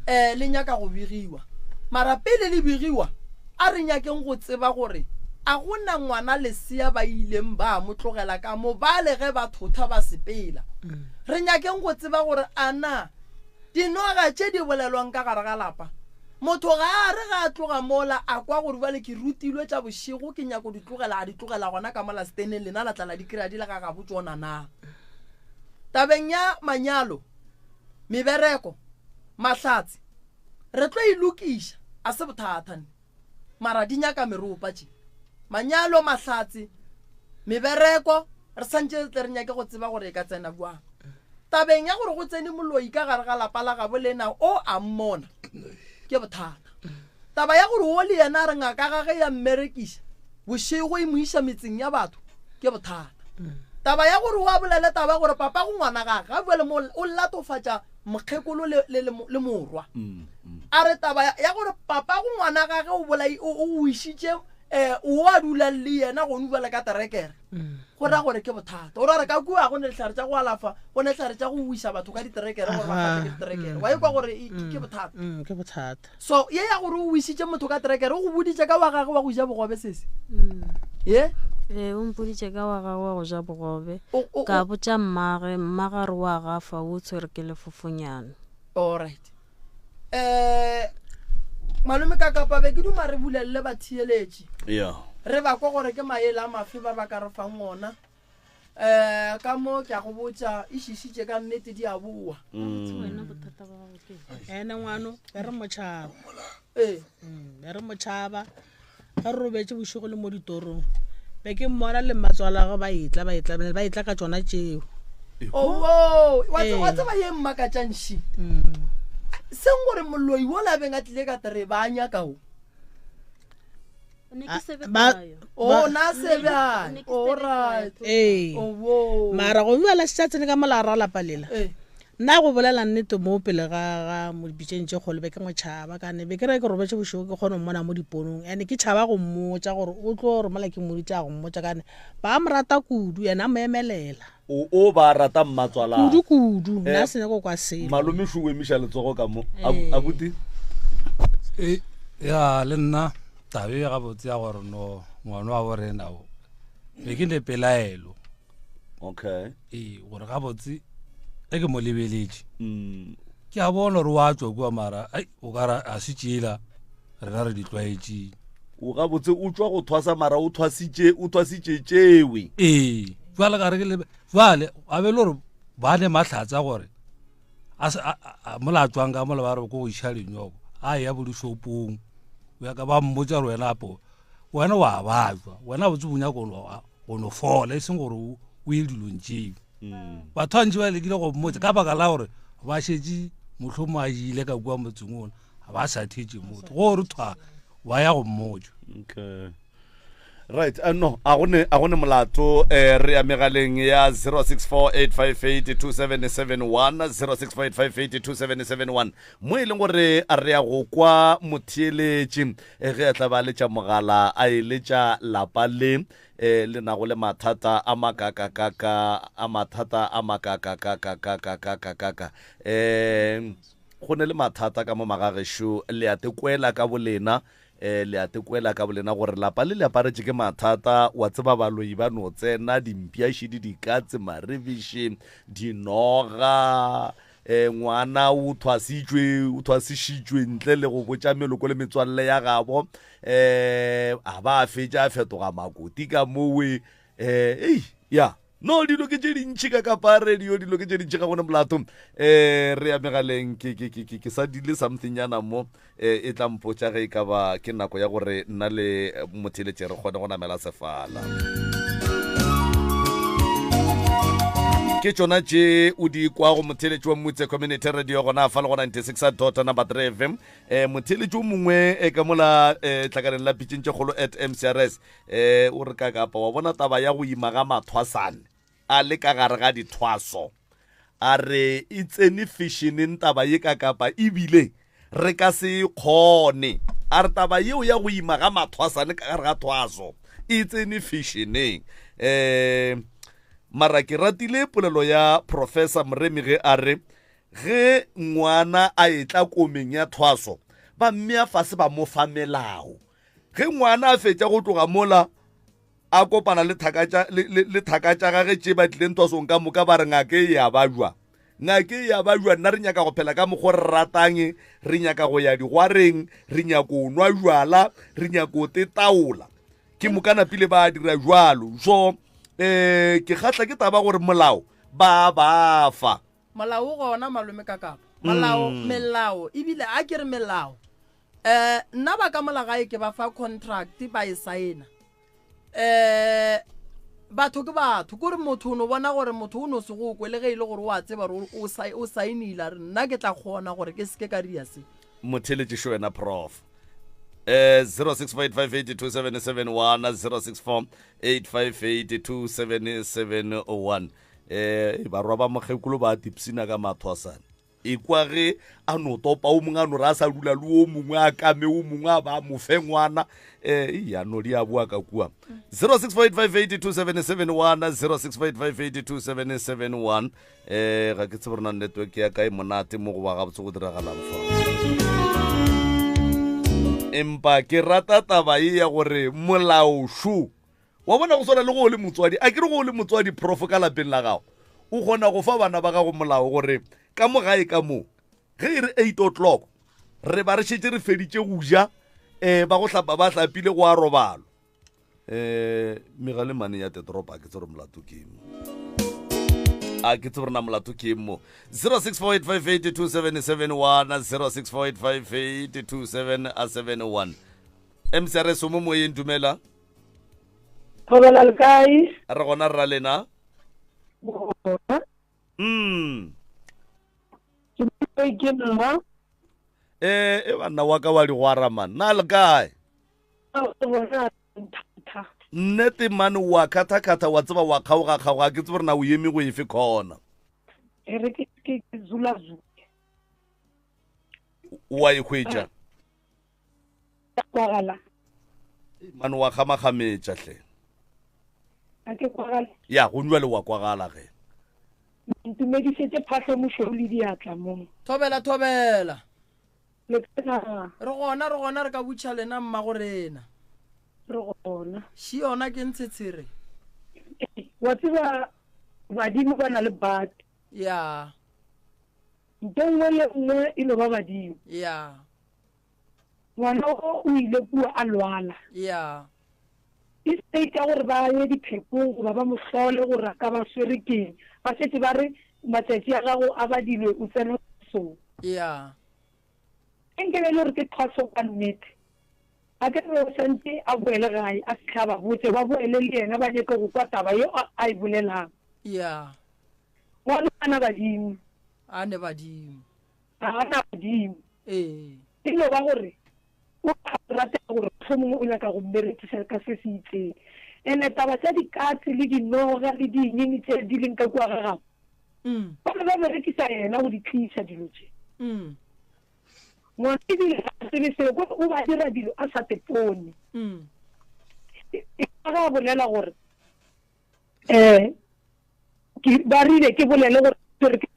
eh, le nyaka go begiwa. Mara pele le begiwa, a re nyakeng go tseba gore a go na ngwana lesea ba ileng ba mo tlogela ka mo bale ge ba thotha ba sepela. Re nyakeng go tseba gore a na dinoga tše di bolelwang ka gare ga lapa, motho ga a re ga a tloga mola a kwa gore bjale ke rutilwe tša bošego ke nyako di tlogela, a di tlogela gona ka mola steneng lena la tla la di kry-a di le ga gabo tšona na. Tabeng ya manyalo, mebereko, mahlatse, re tlo e lokiša, a se bothata ne. Mara di nyaka meropa tše. Manyalo, mahlatse, mebereko, re santše re tle re nyake go tseba gore e ka tsena bjang. Tabeng ya gore go tsene moloi ka gare ga lapa la gabo lena o a mmona, ke bothata. Taba ya gore wo le yena a re ngaka gage ya mmerekiša bošego e mo iša metseng ya batho, ke bothata. Taba ya gore o a bolele taba ya gore papa go ngwana gage ga bjale mo o latofatša mokgekolo le, le, le, le morwa. A re taba ya gore papa go ngwana gage o bolai o o išitše eh o a dulang le yena gone bjale ka terekere. Go ra gore ke bothata. O ra re ka kua go ne dihlare tša go alafa, go ne dihlare tša go wiša batho ka diterekere gore ba kgahlwe ke diterekere. Wa ekwa gore e- ke bothata. Ke bothata. So ye ya gore o wišitše motho ka terekere o go boditše ka wa gagwe wa go ja bogobe sese. Ye? Ee, o mpoditše ka wa gagwe wa go ja bogobe. O- o- Ka o- botša mmage, mmage a re wa gafa o tshwere ke lefofonyana. Alright. Eh malome ka kapa be ke duma re bulelele batheeletši. Yeah. Re ba kwa gore ke maele a mafe ba ba ka re fang ona. Eh ka mo ke a go botša e šišitše ka nnete di a boa. Ene ngwano be re motšhaba. Ee. Be re motšhaba ge re robetše bošego le mo ditorong. Be ke mmona le mmatswalagwe ba etla ba etla ba etla ka tšona tšeo. Oh, wa Ee. tseba ye mmakatšang ši. Seng gore moloi wola a beng a tlile ka tere ba a nyaka o. Ne ke sebe Ba- kayo. O na sebjang. All right. Ee. Oh, mara go bua la šetša tsene ka mola ra lapa lela Ee. nna go bolela nnete mo pele ga ga mo dipitšeng tše kgolo be ke mo tšhaba kane be ke re ke robetse bošego ke kgone go mmona mo diponong and ke tšhaba go mmotša gore o tlo re mola ke mmoditše a go mmotša kane ba mo rata kudu yena a mo emelela O o ba rata mmatswala. Kudu kudu, Eh, nna se nyako kwa selo. Malome šo o emiša letsogo ka mo. Eh. Abuti. E, ya le nna tabe e gabotse ya gore no ngwana wa bo rena o be ke ne pelaelo okay ee gore gabotse ge ke mo lebeletše mm. ke a bona gore wa tswa kua mara ai o ka ra a se tšela rena re di tlwaetšeng o gabotse o tswa go thwasa mara o thwasitše o thwasitše tšewe ee jale ga re ke lebe jale a be le gore ba ne mahlatsa gore a se- a- a- mola a tswang ka mola ba re ko go iša lenyoko a ya bo dishopong o ya ka ba mmotsa gore wena apo wena wa bajwa wena botse bo nyaka go no fola e seng gore o o ye dilong tseo batho ba ntse ba lekile go mmotsa ka baka la gore ba šetše motlhomo a ile ka kua motseng ona ga ba sa thetše motho go re thwa ba ya go mmotsa okay right no a gone a gone molato eh re ya megaleng ya 0648582771 0648582771 mo e leng gore a re ya go kwa motheeletši eh, ge a tla ba letša mogala a eletša lapa le eh le nago le mathata a makakakaka a mathata a makakakakakakakakakaka eh go ne le mathata ka mo magagešo le a tekwela ka bolena um le a tekwela ka bolena gore lapa le le aparetše ke mathata wa tseba baloi ba no tsena dimpiaši di dikatse marebiši dinoga um ngwana o thwasitšwe o thwasišitšwe ntle le go botša meloko le metswalle ya gabo um a ba a fetša a fetoga makoti ka mowe um ei ya no dilo ke tše dintšhi ka kapa radio dilo ke tše dintšhi ga gone molato um re ya megaleng ke, ke, ke, ke, ke sa dile something nyana mo um e tla mpotša ge e ka ba ke nako ya gore nna le motheletše re kgone go namela sefala ke tšona tše o di kwa go motheletši wa mmutse community radio gona fa le go 96 dot number 3 fm um motheletši o mongwe e ka mola um tlakaneng la pitšeng tše kgolo at mcrs um o re ka kapa wa bona taba ya go ima ga mathwasane a le ka gare ga dithwaso a re e tsene fešeneng taba ye ka kapa ebile re ka se e kgone a re taba yeo ya go ima ga mathwasane ka gare ga thwaso e tsene fešeneng um mara ke ratile polelo ya professor moremi ge a re ge ngwana a etla komeng ya thwaso ba mmea fase ba mo fa melao ge ngwana a fetša go tloga mola a kopana le thaka tša le, le, le thaka tša gage tše ba tlileng twasong ka moka ba re ngake e ya bajwa ngake e ya bajwa nna re nyaka go phela ka mokgwa re ratang re nyaka go ya digwareng re nyaka go nwa jwala re nyaka go tetaola ke moka napile ba dira jwalo so um ke kgahla ke taba gore molao ba ba fa molao o gona malome ka kapa molao Mm. melao ebile a ke re melao um nna ba ka mola gae ke ba fa contract ba e saena um batho ke batho kore motho o no bona gore motho o no se go kwe le ge e le gore o a tseba gore o o saenile a re nna ke tla kgona gore ke seke ka ria se motheletšišo wena prof eh 0658582771 0648582771 eh barwa ba mokgekolo ba tipsina ka mathwasane e kwa ge a no topa o mongwe a no re a sa dula le o mongwe a kame o mongwe a ba mo fe ngwana um ya no di a boa ka kua 0658582771 0658582771 um ga ke tsebe rena network ya ka e monate mo goba gabotse go diragalang fa empa ke rata taba ye ya gore molaošo wa bona go swana le go o le motswadi a ke re go o le motswadi profo ka lapeng la gago o kgona go fa bana ba gago molao gore ka mo gae ka mo ge e re eight o'clock re ba re šetše re feditše go ja um ba go hlapa ba hlapile go a robalo um megale mane ya tetropa a ke tsere molato ke mo a ke tsebe rena molato ke mo 0648582771 0648582771 mcrs o mo moyeng dumela Thobela le kae? Re gona rra lena. Mm. Ke ke nna. Eh, e banna wa ka wa digwara man. Na le kae? Nnete man wa khathakhatha wa tseba wa kgaoga kgaoga ke tsebe gore na o eme go efe khona. E re ke ke ke zula zula. Wa e hwetša. Kwagala. Man wa kgamakgametša hle. A ke kwagala. Ya go njwale wa kwagala ge. Ntumedišetše phahlo mošweu le diatla mo. Thobela thobela. Le ka na? Re gona re gona re ka butšha lena mmago rena. Re gona. Še yona ke ntshetshere. Wa tseba badimo ba na le bate. Ya. Nto nngwe le nngwe e no ba badimo. Ya. Ngwana o o ile kua a lwala. Ya. E state ya gore ba ye diphekong goba ba mo hlole gore a ka ba swere keng. Ba šetše ba re matšatši a gago a badilwe o tsena thwasong. Ya. Ge nke be e le gore ke thwaso ka nnete, a ke re o santše a boele gae a fihle a ba botše, ba boele le yena ba nyake go kwa taba yeo a e bolelang. Ya. Ngwana ga a na badimo. A ne badimo. Ga a na badimo. Ee. E no ba gore o a ratela gore mohlomongwe o nyaka go mmerekisa ka se se itseng. Ene taba tša dikatse le dinoga le dinyini tše di leng ka kua ga gabo, ba be ba berekisa yena go di tliša dilo tše. Ngwana ebile ga a tsebe seo, kore o ba dira dilo a sa tepone. E ka ga a bolela gore um Ke, ba rile ke bolele gore ke re ke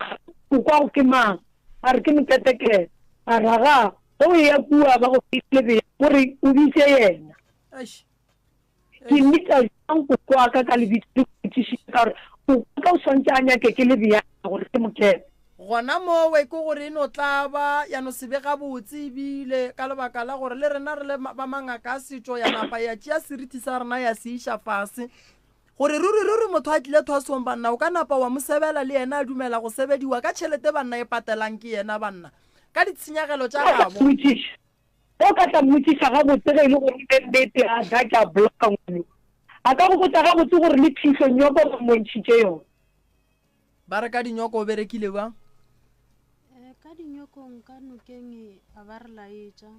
kokwago ke mang, a re ke Moketekete. A re, Agaa, ge o eya kua ba go file lebeya, o re o bitše yena. Ke mmitša bjang kokwaka ka lebitso le botšišitše ka gore kokwaka o swantše a nyake ke lebeya gore ke Mokete. Gona mowe ke gore e no tla ba ya no se be gabotse ebile ka lebaka la gore le rena re le ba mangaka a setšo ya napa ya tšea seriti sa rena ya se iša fase. Gore ruri ruri motho a tlile thwasong banna o ka napa wa mo sebela le yena a dumela go sebediwa ka tšhelete banna e patelang ke yena banna ka ditshenyagelo tša gabo. Mmotšiša. Ge o ka tla mmotšiša gabotse ge e le gore ke nnete a da ke a blocka ngwano. A ka go botša gabotse gore le phihlho nyoko ba mmontšhitše yona. Ba re ka dinyoko o berekile bjang? Eh, ka dinyokong ka nokeng a ba re laetša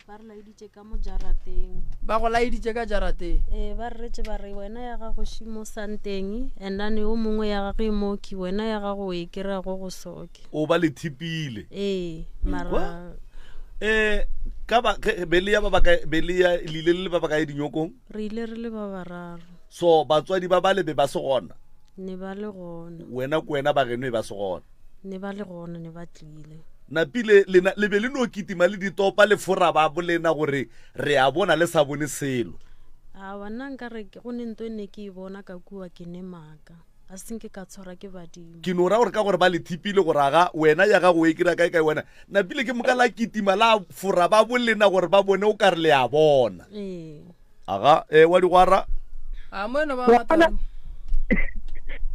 ba re laeditše ka mo jarateng ba go laeditše ka jarateng ee ba re retše ba re wena ya gago šimo santeng and then yo mongwe ya gagwe e moki wena ya gago o e kry-a go go soke o ba le thipile ee mara um ka ba ge- be le ya ba ba kae be le ya le ile le le ba ba kae dinyokong re ile re le ba bararo so batswadi ba bale be ba se gona ne ba le gona wena ko wena ba geno e ba se gona ne ba le gona ne ba tlile napile lena le be le no kitima le ditopa le fora ba bolena gore re a bona le sa bone selo awa nna nka re go ne nto e ne ke e bona ka kua ke ne maaka a senke ka tshwara ke badimo ke no ra gore ka gore ba le thipile gore aga wena ya gago e kry-a kae kae wena napile ke moka la kitima la fora ba bolena gore ba bone o ka re le a bona ee aga e wa digwara a mo eno ba matau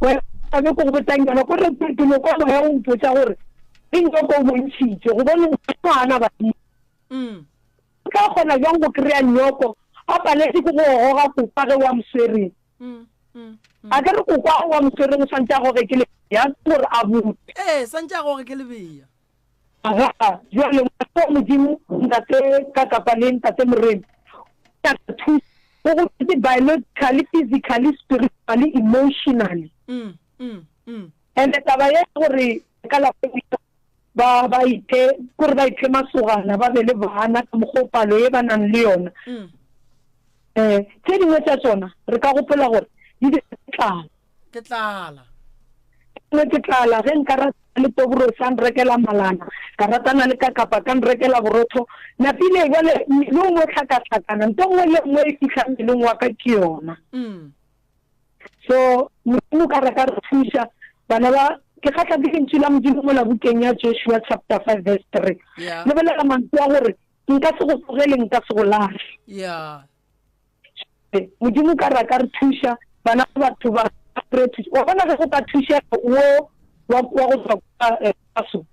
wena be ko go botsang yona kore ke no kwa moya o mpotsa gore ke nyoko o bontšhitše gobane ngwana badimo mm. o tla kgona jang go kry-a nyoko a paletse ke go goga kopa ge wa moswereng mm, mm, a ke re kokwa wa moswereng o swantse a goge ke lebeya gore a bute ee swantse a goge ke lebeya Aga, jwale ngwana wa Modimo, Ntate Kakapa le Ntate Moremi, o nyaka thuso, o gobetse biologically, physically, spiritually, emotionally. Mm, mm, mm. And taba ya gore ka lapeng ba ba iphe kore ba iphe masogana ba be le bana ka mokgwa palo ye ba nang le yona mm. um tse dingwe tša tsona re ka gopola gore di di tlala Ke tlala. Nngwe ke tlala ge nka ratana le Tobros a nrekela malana, ka ratana le Kakapa ka nrekela borotho. Napile bjale mmeleng o hlakahlakana, nto nngwe le nngwe e fihla mmeleng wa ka ke yona. So Modimo ka re ka re thuša bana ba ke kgahla ke lentšu la Modimo mola bukeng ya Joshua chapter 5 verse 3. Yeah. Lebelela mantšu a gore nka se go tlogele nka se go lahle. Yeah. Modimo ka ra ka re thuša bana ba batho ba re thuša wa bona ge go ka thušega wo wa wa go tswa kwa eh, so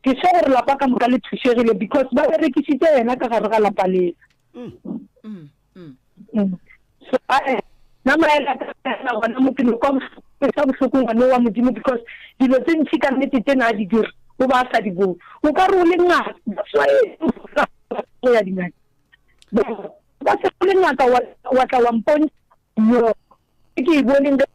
ke sure gore lapa ka moka le thušegile because ba berekisitse yena ka gare ga lapa lela mm, mm. mm. so ae nna maele a ka gona mo ke no kwa sa bohloko ngwane wa modimo because dilo tse ntšhi ka nnete tse na di dira O ba sa di bone. O ka re o le ngaka. That's why go ya dingaka. Ba se o le ngaka wa wa tla wa mpontšha nyoko. Ke e boneng ge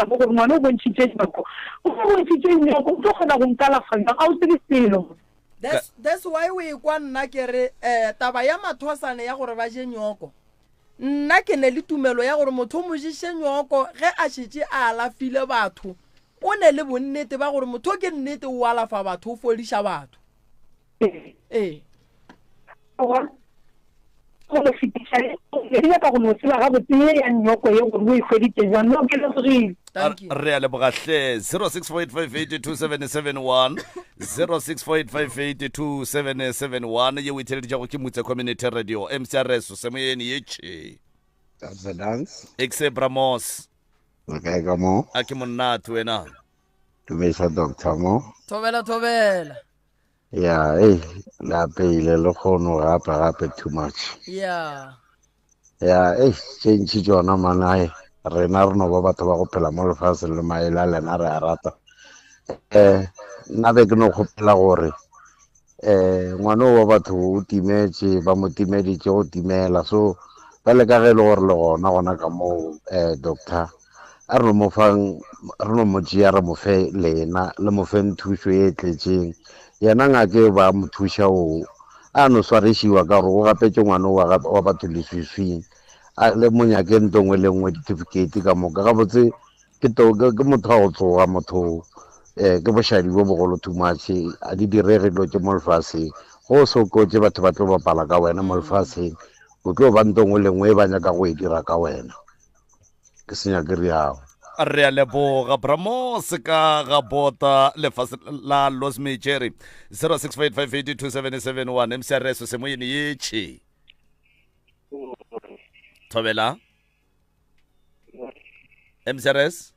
mo gore ngwana o bontšhitše nyoko. O bontšhitše nyoko, o tlo kgona go nkalafa jwang? Ga o tsebe selo. That's, that's why o ekwa nna ke re um taba ya mathosane ya gore ba je nyoko. Nna ke ne le tumelo ya gore motho o mo ješe nyoko ge a šetše a alafile batho. O ne le bonnete ba gore motho ke nnete o alafa batho, o fodiša batho. Ee. Go no fetiša ke nyaka go no tseba gabotse ye ya nyoko ye gore o e hweditše jwang. No, ke lebogile. Re a leboga hle. 0648582771 0648582771 ye o itheleditšego ke Mutse Community Radio MCRS semoyeni ye tšhe. That's the dance. Exe Bramos. Le kae ka mo? A ke monate wena. Dumedisa doctor mo. Thobela thobela. Ya, ei, le apeile le kgono gape gape too much. Ya. Ya, ei, tše ntši tšona manae. Rena re no ba batho ba go phela mo lefaseng le maele a lena re a rata. Eh, nna be ke no kgopela gore eh ngwana wa batho o timetše ba mo timeditše go timela so ba le ka ge e le gore le gona gona ka moo eh doctor a re no mo fang re no mo tšea re mo fe lena le mo feng thušo e tletšeng yena ngake ba mo thuša o a no swarešiwa ka gore o gapetše ngwana wa batho leswiswing a le mo nyake nto nngwe le nngwe ditifikeiti ka moka gabotse ke to ke motho wa go tsoga motho um ke bošadi bo bogolo too much a di direge dilo tše mo lefaseng go o se o kotse batho ba tlo bapala ka wena mo lefaseng o tlo ba nto nngwe le nngwe e ba nyaka go e dira ka wena ke senya ke riago Re a leboga Bramos ka ga bota lefase la Los Mejeri 0658582771 MCRS semoyeni yetšhe thobela MCRS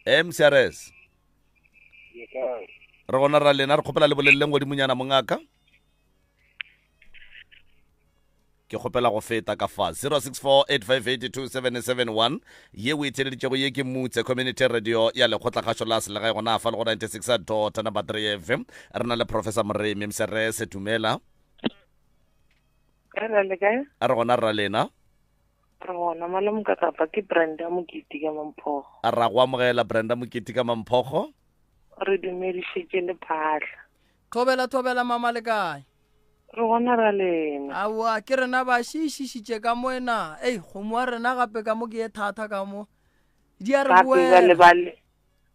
MCRS re gona ra lena re kgopela le boleleleng godimonyana mongaka ke kgopela go feta ka fa 0648582771 ye o e theleditšego ye ke mutse community radio ya lekgotlakgašo la selegae gona fa le go 96 dot number 3 fm re na le professor moremi mcrs dumela Ka ra le kae? A re gona rra lena. Re gona malome ka kapa ke Brenda Mokiti ka Mamphogo. A ra go amogela Brenda Mokiti ka Mamphogo. Re dumedišitše le phahla. Thobela thobela mama le kae? Re gona ra lena. Aowa ke rena ba šiišišitše ka mo ena. Ei kgomo wa rena gape ka mo ke ye thata ka mo. Di a re Gape bjale boela. ba le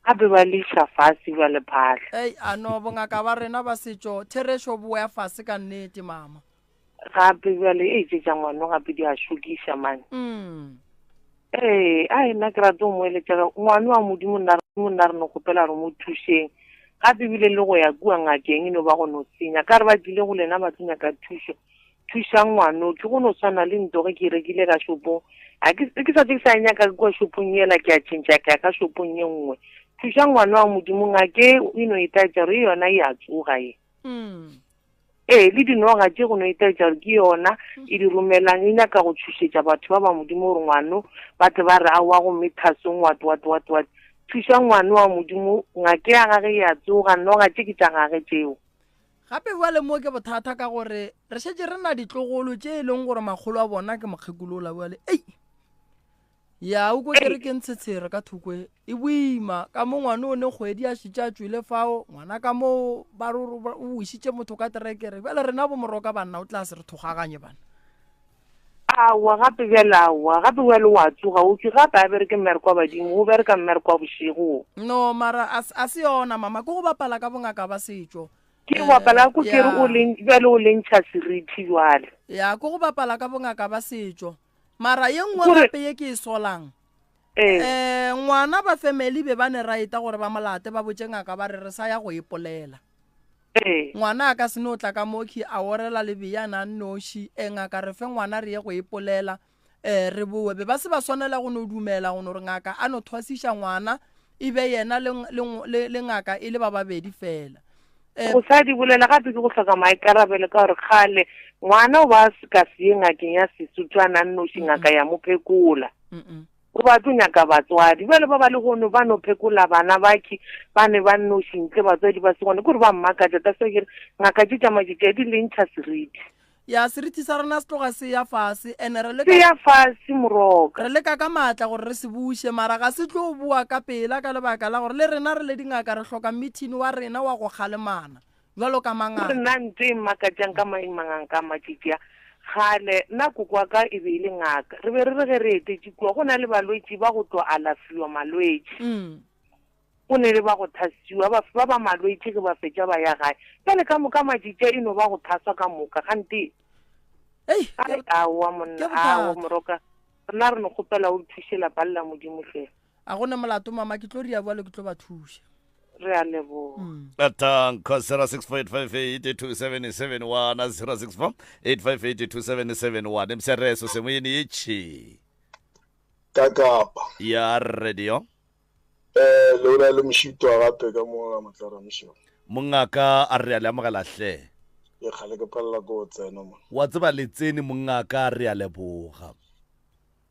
gape ba le iša fase bjale phahla. Ei a no bongaka ba rena ba setšo therešo boya fase ka nnete mama. Gape bjale e tše tša ngwano gape di a šokiša mane. Mm. Ee, a nna ke rata go mo eletša ka ngwano wa Modimo nna Modimo nna re no kgopela re mo thušeng. Gape ebile le go ya kua ngakeng e no ba go no senya. Ka re ba tlile go lena ba tlo nyaka thušo. Thušang ngwano ke go no swana le nto ge ke e rekile ka shopong. A ke ke sa tše ke sa e nyaka kua shopong yela ke a tšhentšha ka ya ka shopong ye nngwe. Thušang ngwano wa Modimo ngake e no itaetša gore e yona e a tsoga ye. Mm. Ee, le dinoga tše go no itaetša gore ke yona e di romelang, e nyaka go tšhošetša batho ba ba Modimo gore ngwano ba tle ba re aowa gomme thasong what what what what. Thuša ngwano wa Modimo, ngake ya gage e a tsoga, noga tše ke tša gage tšeo. Gape bjale mo ke bothata ka gore re šetše re na ditlogolo tše e leng gore makgolo a bona ke mokgekolo ola bjale. Ei! Ya o ko ke re ke ntshetshere ka thoko e e boima ka mo ngwane o ne kgwedi a šitše a tšwele fao ngwana ka mo ba re o wišitše motho ka terekere bjale rena bo moroka banna o tla se re thogaganye bana. Aowa gape bjale aowa gape bjale o a tsoga o thwe gape a bereke mmereko wa badimo o bereka mmereko wa bošego o. No mara a se yona mama ke go bapala ka bongaka ba setšo. Ke go bapala ko ke re o le bjale o le ntšha serithi bjale. Ya ke go bapala ka bongaka ba setšo. Mara ye nngwe gape ye ke e solang, um ngwana ba family be ba ne raeta gore ba molate ba botše ngaka ba re re sa ya go ipolela. Ngwana a ka se no tla ka mokhi a orela lebeyana a nnoši, e ngaka re fe ngwana re ye go ipolela um re bowe. Be ba se ba swanela go no dumela go no re ngaka a no thwasiša ngwana e be yena le, le, le, le ngaka e le ba babedi fela. Eh, Go sa di bolela gape ke go hloka maikarabelo ka gore kgale ngwana o ba ka se ye ngakeng ya Sesotho a na nnoši ngaka ya mo phekola. Go ba tlo nyaka batswadi. Bjale ba ba lehono ba no phekola bana bakhi ba ne ba nnoši ntle batswadi ba se gona. Ke gore ba mmakatša that's why ke re ngaka tše tša matšatši a di le ntšha seriti. Ya seriti sa rena se tloga se ya fase ene re leka Se ya fase moroka. Re leka ka maatla gore re se buše mara ga se tlo boa ka pela ka lebaka la gore le rena re le dingaka re hloka mithini wa rena wa go kgalemana bjalo ka Gore mangaka. nna ntho e mmakatšang ka manganga a matšatši a kgale nna koko wa ka e be e le ngaka. Re be re re ge re etetše kua go na le balwetši ba go tlo alafiwa malwetši. Go ne le ba go thasiwa ba ba ba malwetši ge ba fetša ba ya gae. Bjale ka moka matšatši a e no ba go thaswa ka moka gante. Ei, Ai, aowa monna, ke aowa bothata. moroka. Rena re no kgopela o re thuše lapa le la Modimo hle. A go ne molato mama, ke tlo ria bjalo ke tlo ba thuša. Re a leboga. Atanka 0658582771 0648582771 msereso semoyeni yetšhi Ka Kapa. ya radio Eh, le bolela le mošitwa gape ka mo ga Motlara Mošego. Mongaka a re a le amogela hle. Ke kgale ke palela ko tsena mo. Wa tseba le tsene mongaka re a leboga.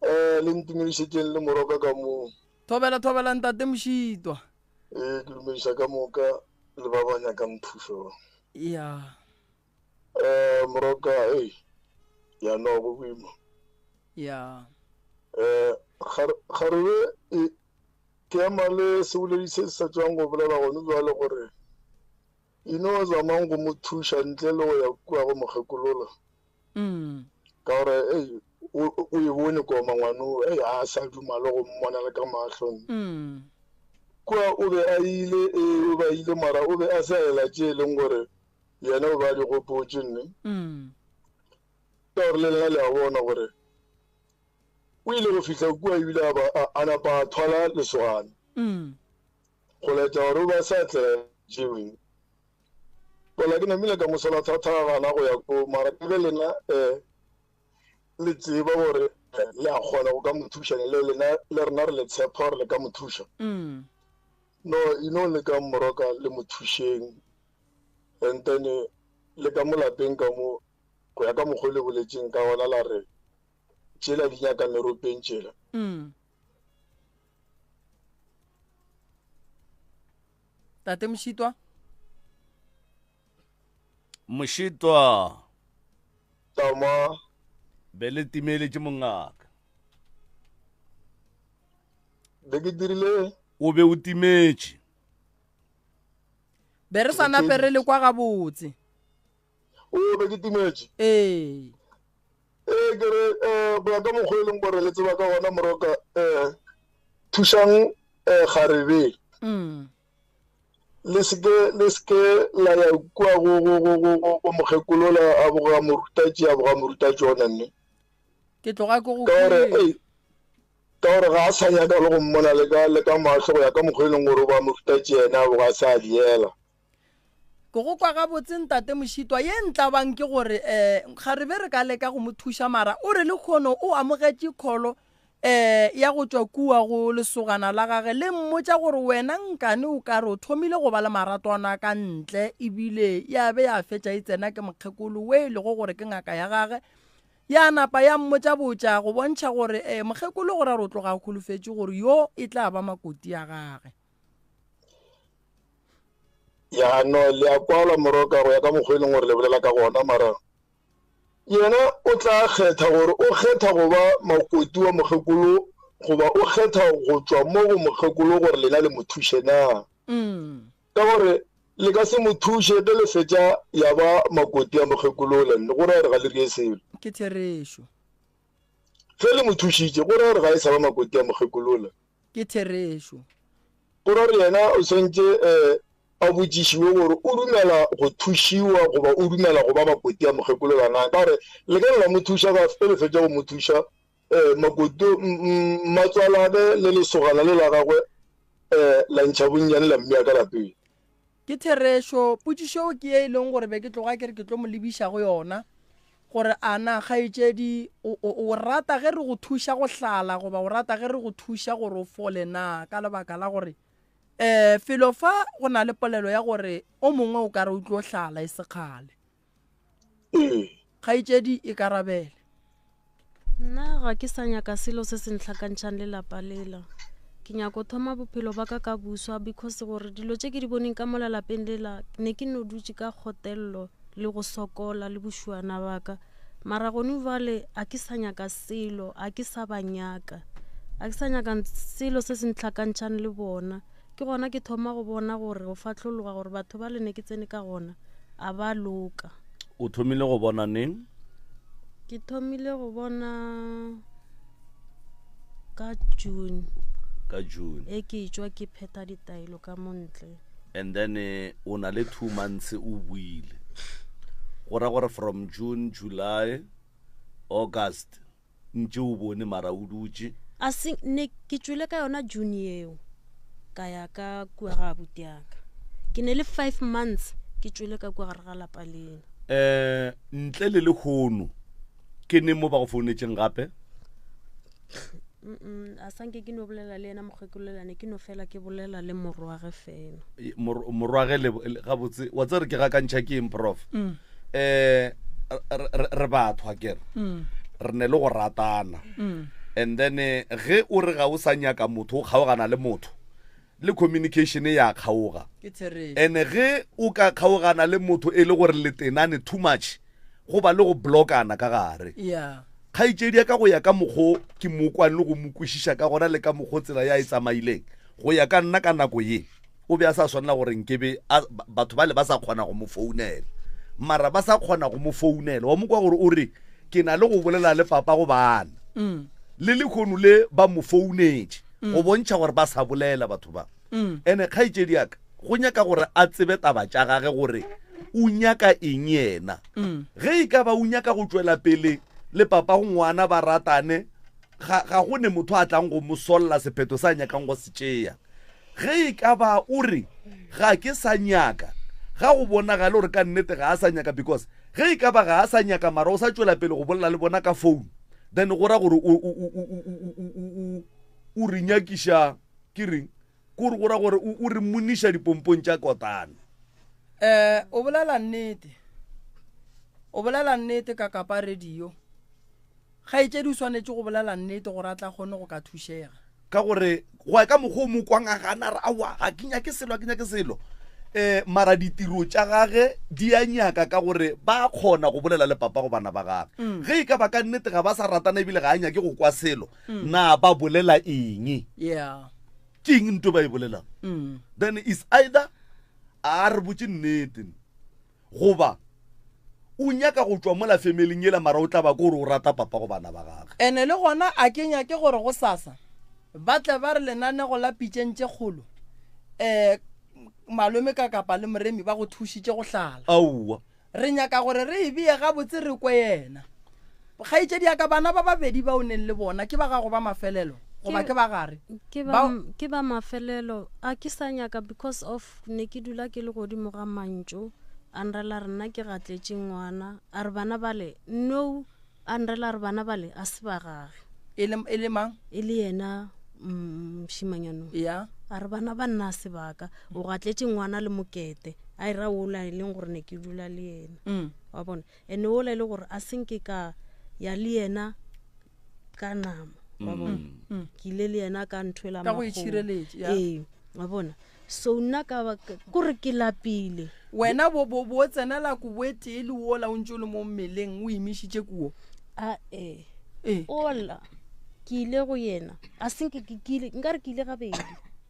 Eh, le ntumedišetšeng le moroka ka mo. Thobela thobela ntate Mošitwa. Eh, ke dumediša ka moka le ba ba nyakang thušo. Ya. Eh, moroka, ei. Ya no go boima. Ya. Eh, kgarebe e ke ema le seboledi se se sa tšwang go bolela gone bjale gore e no zamang go mo thuša ntle le go ya kua go mokgekolola. Mm. Ka gore ei o e bone koma ngwano ei a sa duma le go mmona le ka mahlong. Mm. Kua o be a ile ee o be a ile mara o be a sa ela tše e leng gore yena o be a di gopotše nne. Mm. Ka gore le lena le a bona gore o ile go fihla kua ebile a ba a napa a thwala lesogana. Mm. Go laetša gore o be a sa tlela tšeo. Fela ke namile ka mo sola thata gana go ya ko mara ka ge lena um le tseba gore le a kgona go ka mo thuša le lena le rena re le tshepa gore le ka mo thuša. Mm. No, you know le ka moroka le mo thušeng and then le ka mo lapeng ka mo go ya ka mokgwa le boletseng ka gona la re tšela di nyaka meropeng tšela. Mm. Tate Mošitwa. Mošitwa. Tama. Be le timeletše mongaka. Be ke dirile. O be o timetše. Be re sa nape re le kwa gabotse. O be ke timetše. Ee. Ee ke re um go ya ka mokgwa e leng gore le tseba ka gona moroka um thušang um kgarebe. Mm. Le seke le seke la ya kua go go go go go go mokgekolola a boga morutatši a boga morutatši ona nne. Ke tloga ke go Ka gore ei ka gore ga a sa nyaka le go mmona le ka le ka mahlo go ya ka mokgwa e leng gore o ba morutatši yena a boga a sa diela. Ke go kwa gabotse Ntate Mošitwa, ye ntlabang ke gore um kgarebe re ka leka go mo thuša mara o re lekgono o amogetše kholo um ya go tšwa kua go lesogana la gage le mmotša gore wena nkane o ka re o thomile go ba le maratwana ka ntle ebile ya be ya fetša e tsena ke mokgekolo we e lego gore ke ngaka ya gage ya napa ya mmotša botša go bontšha gore um mokgekolo gore a re o tloga a holofetše gore yo e tla ba makoti ya gage. Ya no le a kwala moroka go ya ka mokgwa e leng gore le bolela ka gona mara yena o tla kgetha gore o kgetha go ba makoti wa mokgekolo goba o kgetha go tšwa mo go mokgekolo gore lena le mo thuše na. Mm. Ka gore le ka se mo thuše ge le fetša ya ba makoti a mokgekolo le go ra gore ga le rie selo. Ke therešo. Ge le mo thušitše go ra gore ga e sa ba makoti a mokgekolo le. Ke therešo. Go ra gore yena o swanetše um a botšišiwe gore o dumela go thušiwa goba o dumela go ba makoti a mokgekolola na. Ka gore le ka no la mo thuša ka ge le fetša go mo thuša um makoti mmatswalage le lesogana le la gagwe um la ntšha bonnyane la mmea ka lapeng. Ke therešo, potšišo ke ye e leng gore be ke tloga ke re ke tlo mo lebiša go yona, gore a na kgaetšedi o, o, o rata ge re go thuša go hlala goba o rata ge re go thuša gore o fole na? Ka lebaka la gore um felo fa go na le polelo ya gore o mongwe o ka re o tlo hlala e se kgale. Ee. Kgaetšedi e karabele. Nna ga ke sa nyaka selo se se ntlhakantšhang le lapa lela. Ke nyako thoma bophelo ba ka ka buswa because gore dilo tše ke di boneng ka mola lapeng lela ne ke no dutše ka kgotello le go sokola le bošuana ba ka. Mara gone bjale a ke sa nyaka selo, a ke sa ba nyaka. A ke sa nyaka selo se se ntlhakantšhang le bona. Ke gona ke thoma go bona gore go fahlologa gore batho ba le ne ke tsene ka gona a ba loka. O thomile go bona neng? Ke thomile go bona ka June. Ka June. E ke tšwa ke phetha ditaelo ka mo ntle. And then eh, o na le 2 months o buile. Go ra gore from June, July, August ntše o bone mara o dutše. A se ne ke tšwele ka yona June yeo ka ya ka kua ga abuti yaka. Ke ne le 5 months ke tšwele ka kua gare ga lapa lena. Eh ntle le lehono ke neng mo ba go founetšeng gape? Mm a sanke ke no bolela le yena mokgekolola ne ke no fela ke bolela le morwage fela. Morwage le gabotse wa tsere ke gakantšha ke eng prof? Mm. Eh re batho a kere. Mm. Re ne le go ratana. Mm. And then eh, ge o re ga o sa nyaka motho o kgaogana le motho le communication ya kgaoga. Ene ge o ka kgaogana le motho e le gore le tenane too much go ba le go blockana ka gare. Yeah. Kgaetšedi ya ka go ya ka mokgo ke mo kwang le go mo kwešiša ka gona le ka mokgo tsela ya e tsamaileng, go ya ka nna ka nako ye o be a sa swanela gore nkebe a, batho bale ba sa kgona go mo founela. Mara ba sa kgona go mo founela. Wa mo kwa gore o re, ke na le go bolela le papa go bana. Mm. Le lekgono le ba mo founetše mm. go bontšha gore ba sa bolela batho ba. Mm. Ene kgaetšedi ya ka go nyaka gore a tsebe taba tša gage gore o nyaka eng yena. Mm. Ge e ka ba o nyaka go tšwela pele le papa go ngwana ba ratane, ga, ga go ne motho a tlang go mo solla sephetho sa nyakang go se tšea. Ge e ka ba o re ga ke sa nyaka, ga go bonagale gore ka nnete ga a sa nyaka because ge e ka ba ga a sa nyaka mara o sa tšwela pele go bolela le bona ka phone then go ra gore o, o, o, o, o, o, o, o re nyakiša ke reng kore go ra gore o re moniša dipompong tša kotane. Eh, o bolela nnete. O bolela nnete ka kapa radio. Kgaetšedi o swanetše go bolela nnete gore a tla kgone go ka thušega. Ka gore go ya ka mokgwa o mo kwang a gana re aowa ga ke nyake selo ga ke nyake selo um mara ditiro tša gage di a nyaka ka gore ba kgona go bolela le papa go bana ba gage mm. ge e ka ba ka nnete ga ba sa ratana ebile ga a nyake go kwa selo mm. na ba bolela eng yeah. Ke eng nto ba e bolelang? Mm. Then is either a re botše nnete goba o nyaka go tšwa mola femeling yela mara o tla ba ko gore o rata papa go bana ba gage. Ene le gona a ke nyake gore go sasa ba tle ba re lenanego la pitšeng tše kgolo um malome ka kapa le moremi ba go thušitše go hlala. Aowa. Re nyaka gore re e bee gabotse re kwe yena. Kgaetšedi ya ka, bana ba babedi ba o neng le bona ke ba gago ba mafelelo goba ke ba gare? Ke ba, ke ba mafelelo. A ke sa nyaka because of ne ke dula ke le godimo ga mantšu. A nrela re nna ke gatletše ngwana. A re bana bale, no. A nrela re bana bale a se ba gage. E le, e le mang? E le yena mošimanyano. Ya. A re bana ba nna a se baka. O gatletše ngwana le mokete. A e ra ola e leng gore ne ke dula le yena. Mm. Wa bona? Ene ola e le gore a senke ka ya le yena ka nama. Wa bona? Mm. Ke ile le yena ka ntho ela Ka go itšhireletša, ya. Ee, wa bona? So nna ka ba kore ke lapile. Wena bo bo bo tsenela kobo e tee le wola o ntše o le mo mmeleng o imišitše kuo. A e. Ee. Ola ke ile go yena a senke ke ke ile nkare ke ile gabedi.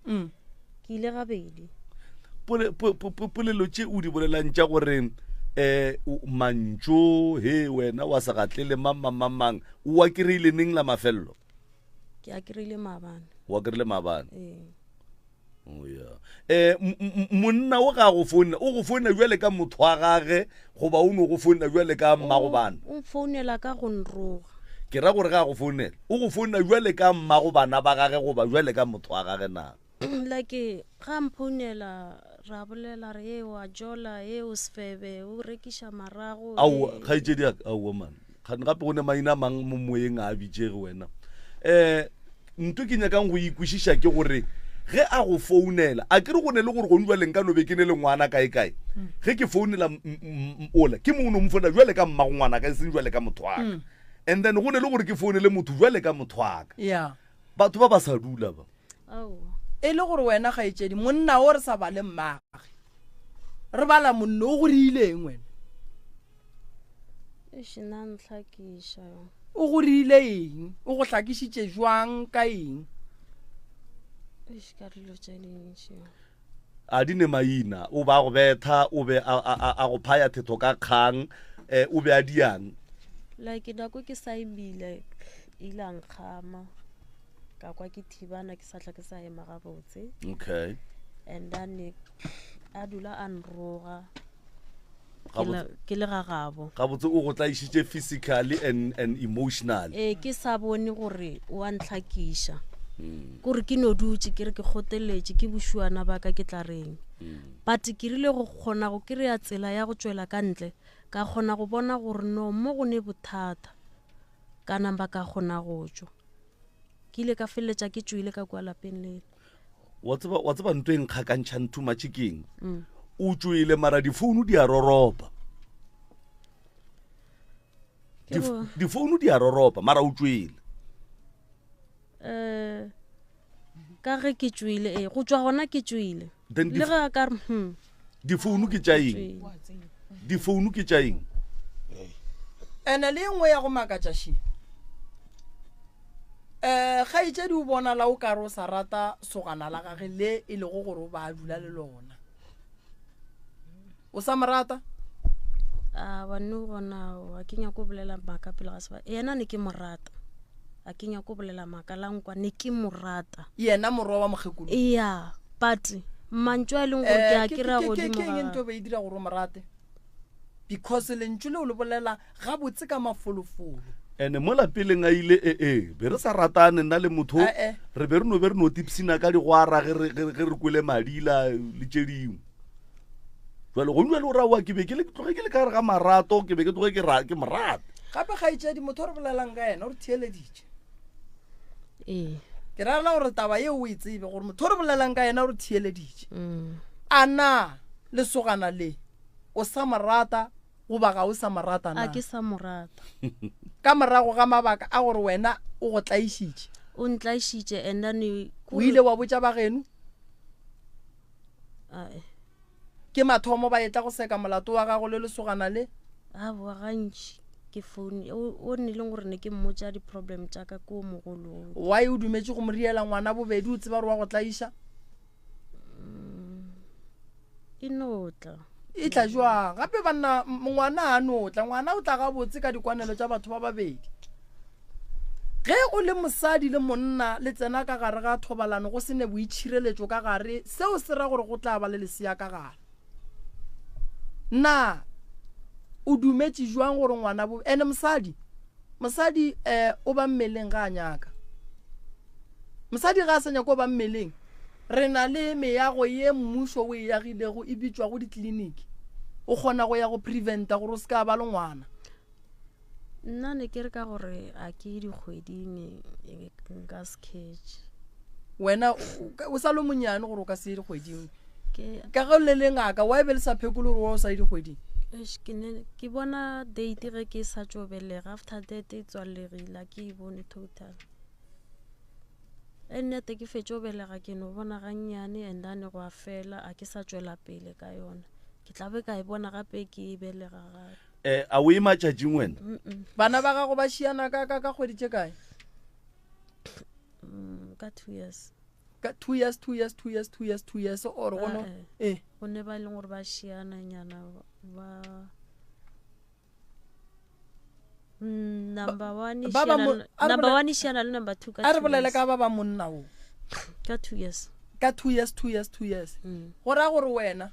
Mm. Ke ile gabedi. Pole, po, po, po, polelo tše o di bolelang tša gore um mantšo he wena wa se gatlele mang mang mang mang o wa kry-ile neng la mafelelo? Ke a kry-ile maabane. Wa kry-ile maabane? Ee. Oh, yeah. Eh, monna o ga go founela o go founela jwale ka motho wa gage goba o no go founela jwale ka mmago bana? O mfounela ka go nroga. Ke ra gore ga go founela o go founela jwale ka mmago bana ba gage goba jwale ka motho wa gage na? Like ga mphounela ra bolela re e wa jola e o sefebe o rekiša marago. Aowa kgaetšedi ya ka aowa man kgane gape go ne maina a mang mo moyeng a bitšege wena. Um nto ke nyakang go ikwešiša ke gore ge a go founela a ke re go ne le gore gone jwale nka no be ke ne le ngwana kae kae ge ke founela ola ke mo o no mo founela jwale ka mmago ngwana ka e seng jwale ka motho wa ka. And then go ne le gore ke founele motho jwale ka motho wa ka. Yeah. Batho ba ba sa dula ba. E le gore wena kgaetšedi monna o re sa bale mmage re bala monno o go riile eng wena? Eish, nna ntlhakiša. O go riile eng? O go hlakišitše jwang ka eng? Eish, ka dilo tše dintši. A di ne maina. O ba go betha, o be a, a, a, a go phaya thetho ka kgang, eh, o be a diang. Like nako ke sa imile, ile a nkgama. Ka kwa ke thibana ke sa tla ke sa ema gabotse. Okay. And then a dula a nroga. Ke le ga gabo. Gabotse o go tlaišitše physically and, and emotionally. Ee, ke sa bone gore o a ntlhakiša. Kore ke no dutše ke re ke kgoteletše ke bošuana ba ka ke tla reng. But ke rile go kgona go kry-a tsela ya go tšwela ka ntle, ka kgona go bona gore no mo go ne bothata. Ka namba ka kgona go tšwa. Ke ile ka feleletša ke tšwile ka kua lapeng lele. Wa tseba, wa tseba ntho e nkgakantšhang too much ke eng? O tšwele mara difounu di a roropa. Ke go- Difounu di a roropa mara o tšwele. Eh, ka ge ke tšwele, ee, go tšwa gona ke tšwele. Then Le ge a ka re, Difounu ke tša eng? Difounu ke tša eng? Ene le e nngwe ya go makatša še. Um kgaetšedi o bonala o kare o sa rata sogana la gage le e lego gore o ba a dula le lona. O sa mo rata? A banne gona a ke nyako bolela maaka pele ga seba. Yena ne ke mo rata. A ke nyako bolela maaka la nkwa ne ke mo rata. Yena morwa wa mokgekolo? Iya, but mantšu a e leng gore ke a kry-a godimo Ke eng ntho e be e dira gore o mo rate? Because lentšu leo le bolela gabotse ka mafolofolo. Ene mola peleng a ile ee be re sa ratane nna le motho Eh, eh. re be re no be re no tipsina ka digwara ge re- ge ge re kwele madila le tše dingwe jale go jale o raoa ke be ke le tloge ke le ka gare ga marato ke be ke tloge ke ra- ke morata Gape kgaetšedi motho o re bolelang ka yena o re theeleditše. Ee. Ke rata gore taba yeo o e tsebe gore motho o re bolelang ka yena o re theeleditše. A na lesogana le o sa mo rata goba ga o sa mo rata na? A ke sa mo rata. Ka morago ga mabaka a gore wena o go tlaišitše. O ntlaišitše and then O ile wa botša ba geno? Ae. Ke mathomo ba etla go seka molato wa gago le lesogana le? Aowa, gantši ke phone o, o nnileng gore ne ke mmotša di-problem tša ka ko mogolong. Why o dumetše go mo riela ngwana bobedi o tseba gore wa go tlaiša? E no tla. E tla jwang? Gape banna, ngwana a no tla. Ngwana o tla gabotse ka dikwanelo tša batho ba babedi. Ge o le mosadi le monna le tsena ka gare ga thobalano go se ne boitšhireletšo ka gare, seo se ra gore go tla ba le lesea ka gare. Na o dumetše jwang gore ngwana bo ene mosadi mosadi eh o ba mmeleng ga a nyaka mosadi ga a sa nyaka o ba mmeleng re na le meago ye mmušo o e agilego e bitšwago ditleliniki o kgona go ya go preventa gore o se ka ba le ngwana Nna ne ke re ka gore a ke dikgweding nka se catch. Wena o sa le monyane gore o ka se ye dikgweding. Ka ge le le ngaka why be le sa phekole gore wa o sa ye dikgweding? Eish, ke ne ke bona date ge ke sa tšo belega after that e tswalegile a ke e bone total. E nnete ke fetšo belega ke no bona gannyane and then go a fela a ke sa tšwela pele ka yona. Ke tla be ka e bona gape ke e belega gape. Eh, a o e matšatšing wena? Bana ba gago ba šiana ka, ka, ka kgwedi tše kae? Ka 2 years. Ka 2 years, 2 years, 2 years, 2 years, 2 years, or go no? Eh. Go ne ba e leng gore ba šiana nyana ba number 1 Ba ba mo- šiana a re number bole- 1 šiana le number 2 ka A re two bolele years. ka ba ba monna o. Ka 2 years. Ka 2 years, 2 years, 2 years. Go raya gore wena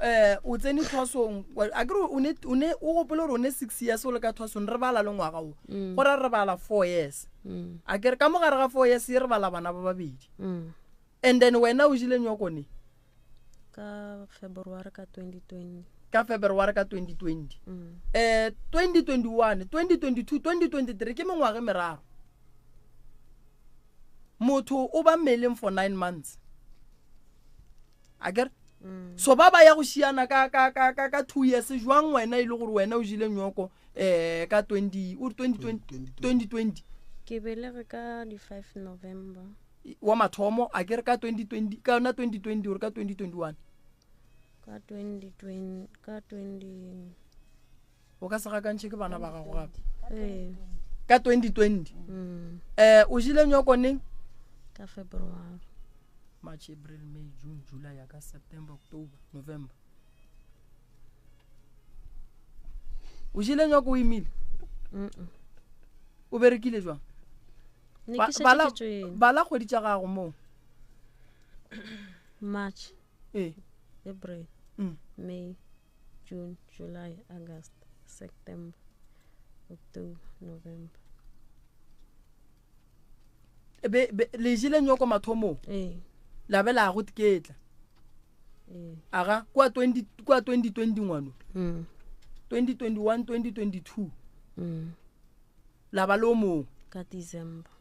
eh o tsene thwasong, a ke re o ne, o ne, o gopole gore o ne 6 years o le ka thwasong, re bala le ngwaga o. Go raya re bala 4 years. A ke re ka mogare ga 4 years ye re bala bana ba babedi. And then wena o jile nyoko ne? Ka February ka 2020. Ka February ka 2020. 2021, 2022, 2023 ke mengwaga e meraro. Motho o ba mmeleng for 9 months. A ke re? So ba ba ya go šiana ka, ka, ka, ka, ka 2 years jwang wena e le gore wena o jile nyoko um ka 20 o re 2020 2020 Ke belege ka di 5 November. Wa mathomo a ke re ka 2020 ka yona 2020 ore ka 2021 Ka 2020 ka 20 o ka se gakantšhe ke bana ba gago gape ee ka 2020 mm. eh o jile nyoko neng ka February March April May June July August September October November o jile nyoko o imile mm -mm. o berekile jwang Ne Ba- ke šetše bala ke tšwele. bala kgwedi tša gago moo March ee April Mm. May June July August September October November be, be, le jile nyoko mathomong ee la be la go tiketla ee aga kua 20 kua 2020 ngwano mm. 2021 2022 Mm. la ba le o mongwe ka December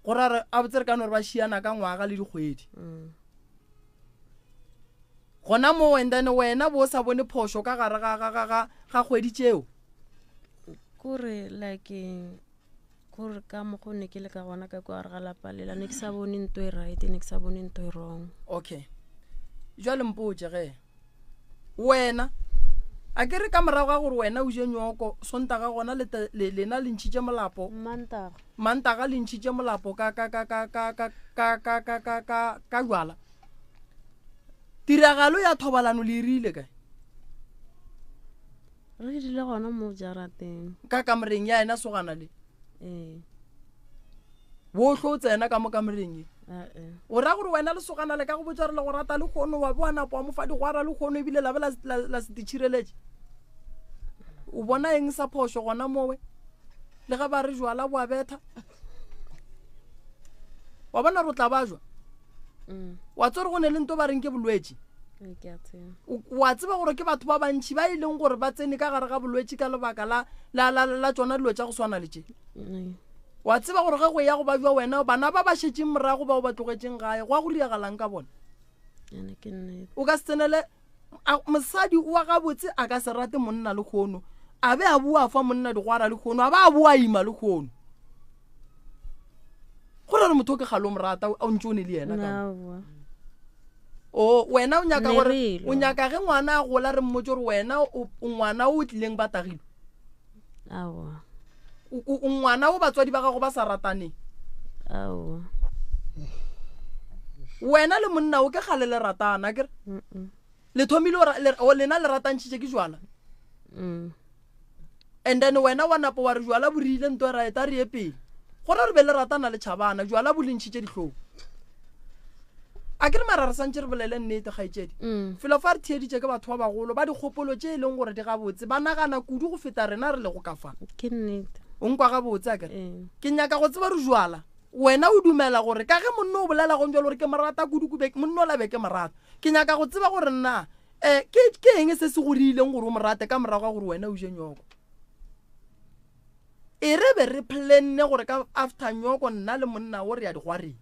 go ra re a botse re ka no re ba šiana ka ngwaga le dikgwedi mm. gona mo and then wena bo o sa bone phošo ka gare ga ga ga ga ga kgwedi tšeo kore like kore ka mokgo ne ke le ka gona ka kwa gare ga lapa lela ne ke sa bone nto e right ne ke sa bone nto e wrong okay jwale mpotše ge wena a ke re ka morago ga gore wena o je nyoko sontaga gona lena le ntšhitše molapo mantaga mantaga le ntšhitše molapo ka ka ka ka ka ka ka ka ka ka ka ka jwala tiragalo ya thobalano le irile kae re rile gona mo jarateng ka kamoreng ya ena sogana le ee bohle o tsena ka mo kamoreng e ee o ra gore wena lesogana le ka go botsa re le go rata le kgono wa boa napo wa mofa digwara le kgono ebile la be la se ditšhireletše o bona eng sa phošo gona mowe le ge ba re jwala boa betha wa bona re o tla ba jwa mm. wa tsore go ne le nto ba reng ke bolwetši Ee, ke a tseba wa tseba gore ke batho ba bantšhi ba e leng gore ba tsene ka gare ga bolwetši ka lebaka la la la la tsona dilo tša go swana le tše Ee. wa tseba gore ge go ya go ba jwa wena bana ba ba šetšeng morago bao ba tlogetšeng gae go a go riagalang ka bona ene ke nnete o ka se tsenele mosadi wa gabotse a ka se rate monna le kgono a be a boa fa monna digwara le kgono a ba a boa ima le kgono go ra re motho o ke gale o mo rata o ntse o ne le yena ka Aowa. o wena o nyaka gore Lerelo. o nyaka ge ngwana a gola re mmotse gore wena o o ngwana o tlileng ba tagile Aowa. o ngwana o batswadi ba gago ba sa rataneng Aowa. wena le monna o ke gale le ratana kere Mm-mm. le thomile o ra- le- o lena le ratantšhitše ke jwala Mm. and then wena wa napo wa re jwala bo rile nto ra eta re ye pele gore re be le ratana le tšhabana jwala bo le ntšhitše dihlong a ke re mara re santse re bolele nnete kgaetšedi Mm. felo fa re theeditše ke batho ba bagolo ba dikgopolo tše e leng gore di gabotse ba nagana kudu go feta rena re lego ka fa ke nnete o nkwa gabotse a kere Ee. ke nyaka go tseba re jwala wena o dumela gore ka ge monna o bolela gong jalo gore ke morata kudu kube monna o labe ke morata ke nyaka go tseba gore nna um ke ke eng se se go riileng gore o mo rate ka morago ga gore wena o je nyoko e re be re planne gore ka after nyoko nna le monna o re ya digwareng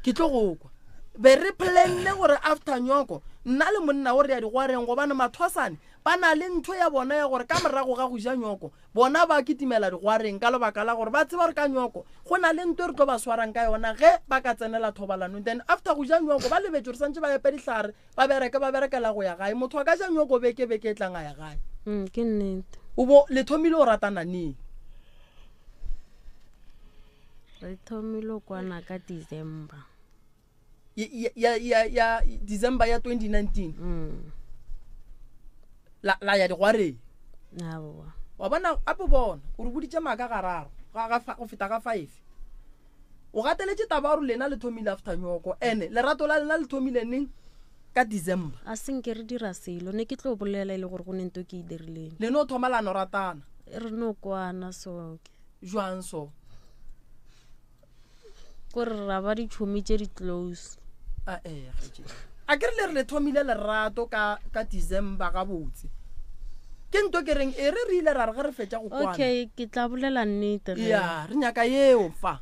ke tlo go kwa be re planne gore after nyoko nna le monna o re ya digwareng gobane mathwasane ba na le ntho ya bona ya gore ka morago ga go ja nyoko bona ba kitimela digwareng ka lebaka la gore ba tseba gore ka nyoko go na le ntho e re tlo ba swarang ka yona ge ba ka tsenela thobalanong then after go ja nyoko ba lebetse gore santse ba epe dihlare ba bereke ba berekela go ya gae motho a ka ja nyoko beke beke e tlang a ya gae Mm, ke nnete o bo le thomile o ratana neng re thomile go kwana ka december ya ya ya ya december ya 2019 mm. la la ya digwareng aowa wa bona apo bona o re boditše maaka gararo ga- ga fa- go feta ga five o gateletše taba ya gore lena le thomile after nyoko ene lerato la lena le thomile neng ka december a senke re dira selo ne ke tlo bolela e le gore go ne nto ke e dirileng le no thoma lano ratana re no kwana soke jwang so kore ra ba ditšhomi tše di close a ee kgaetšedi. a ke re le re le thomile lerato ka ka december gabotse ke nto ke reng e re re ile ra re ge re fetša go kwana okay ke tla bolela nnete ge. ya re nyaka yeo fa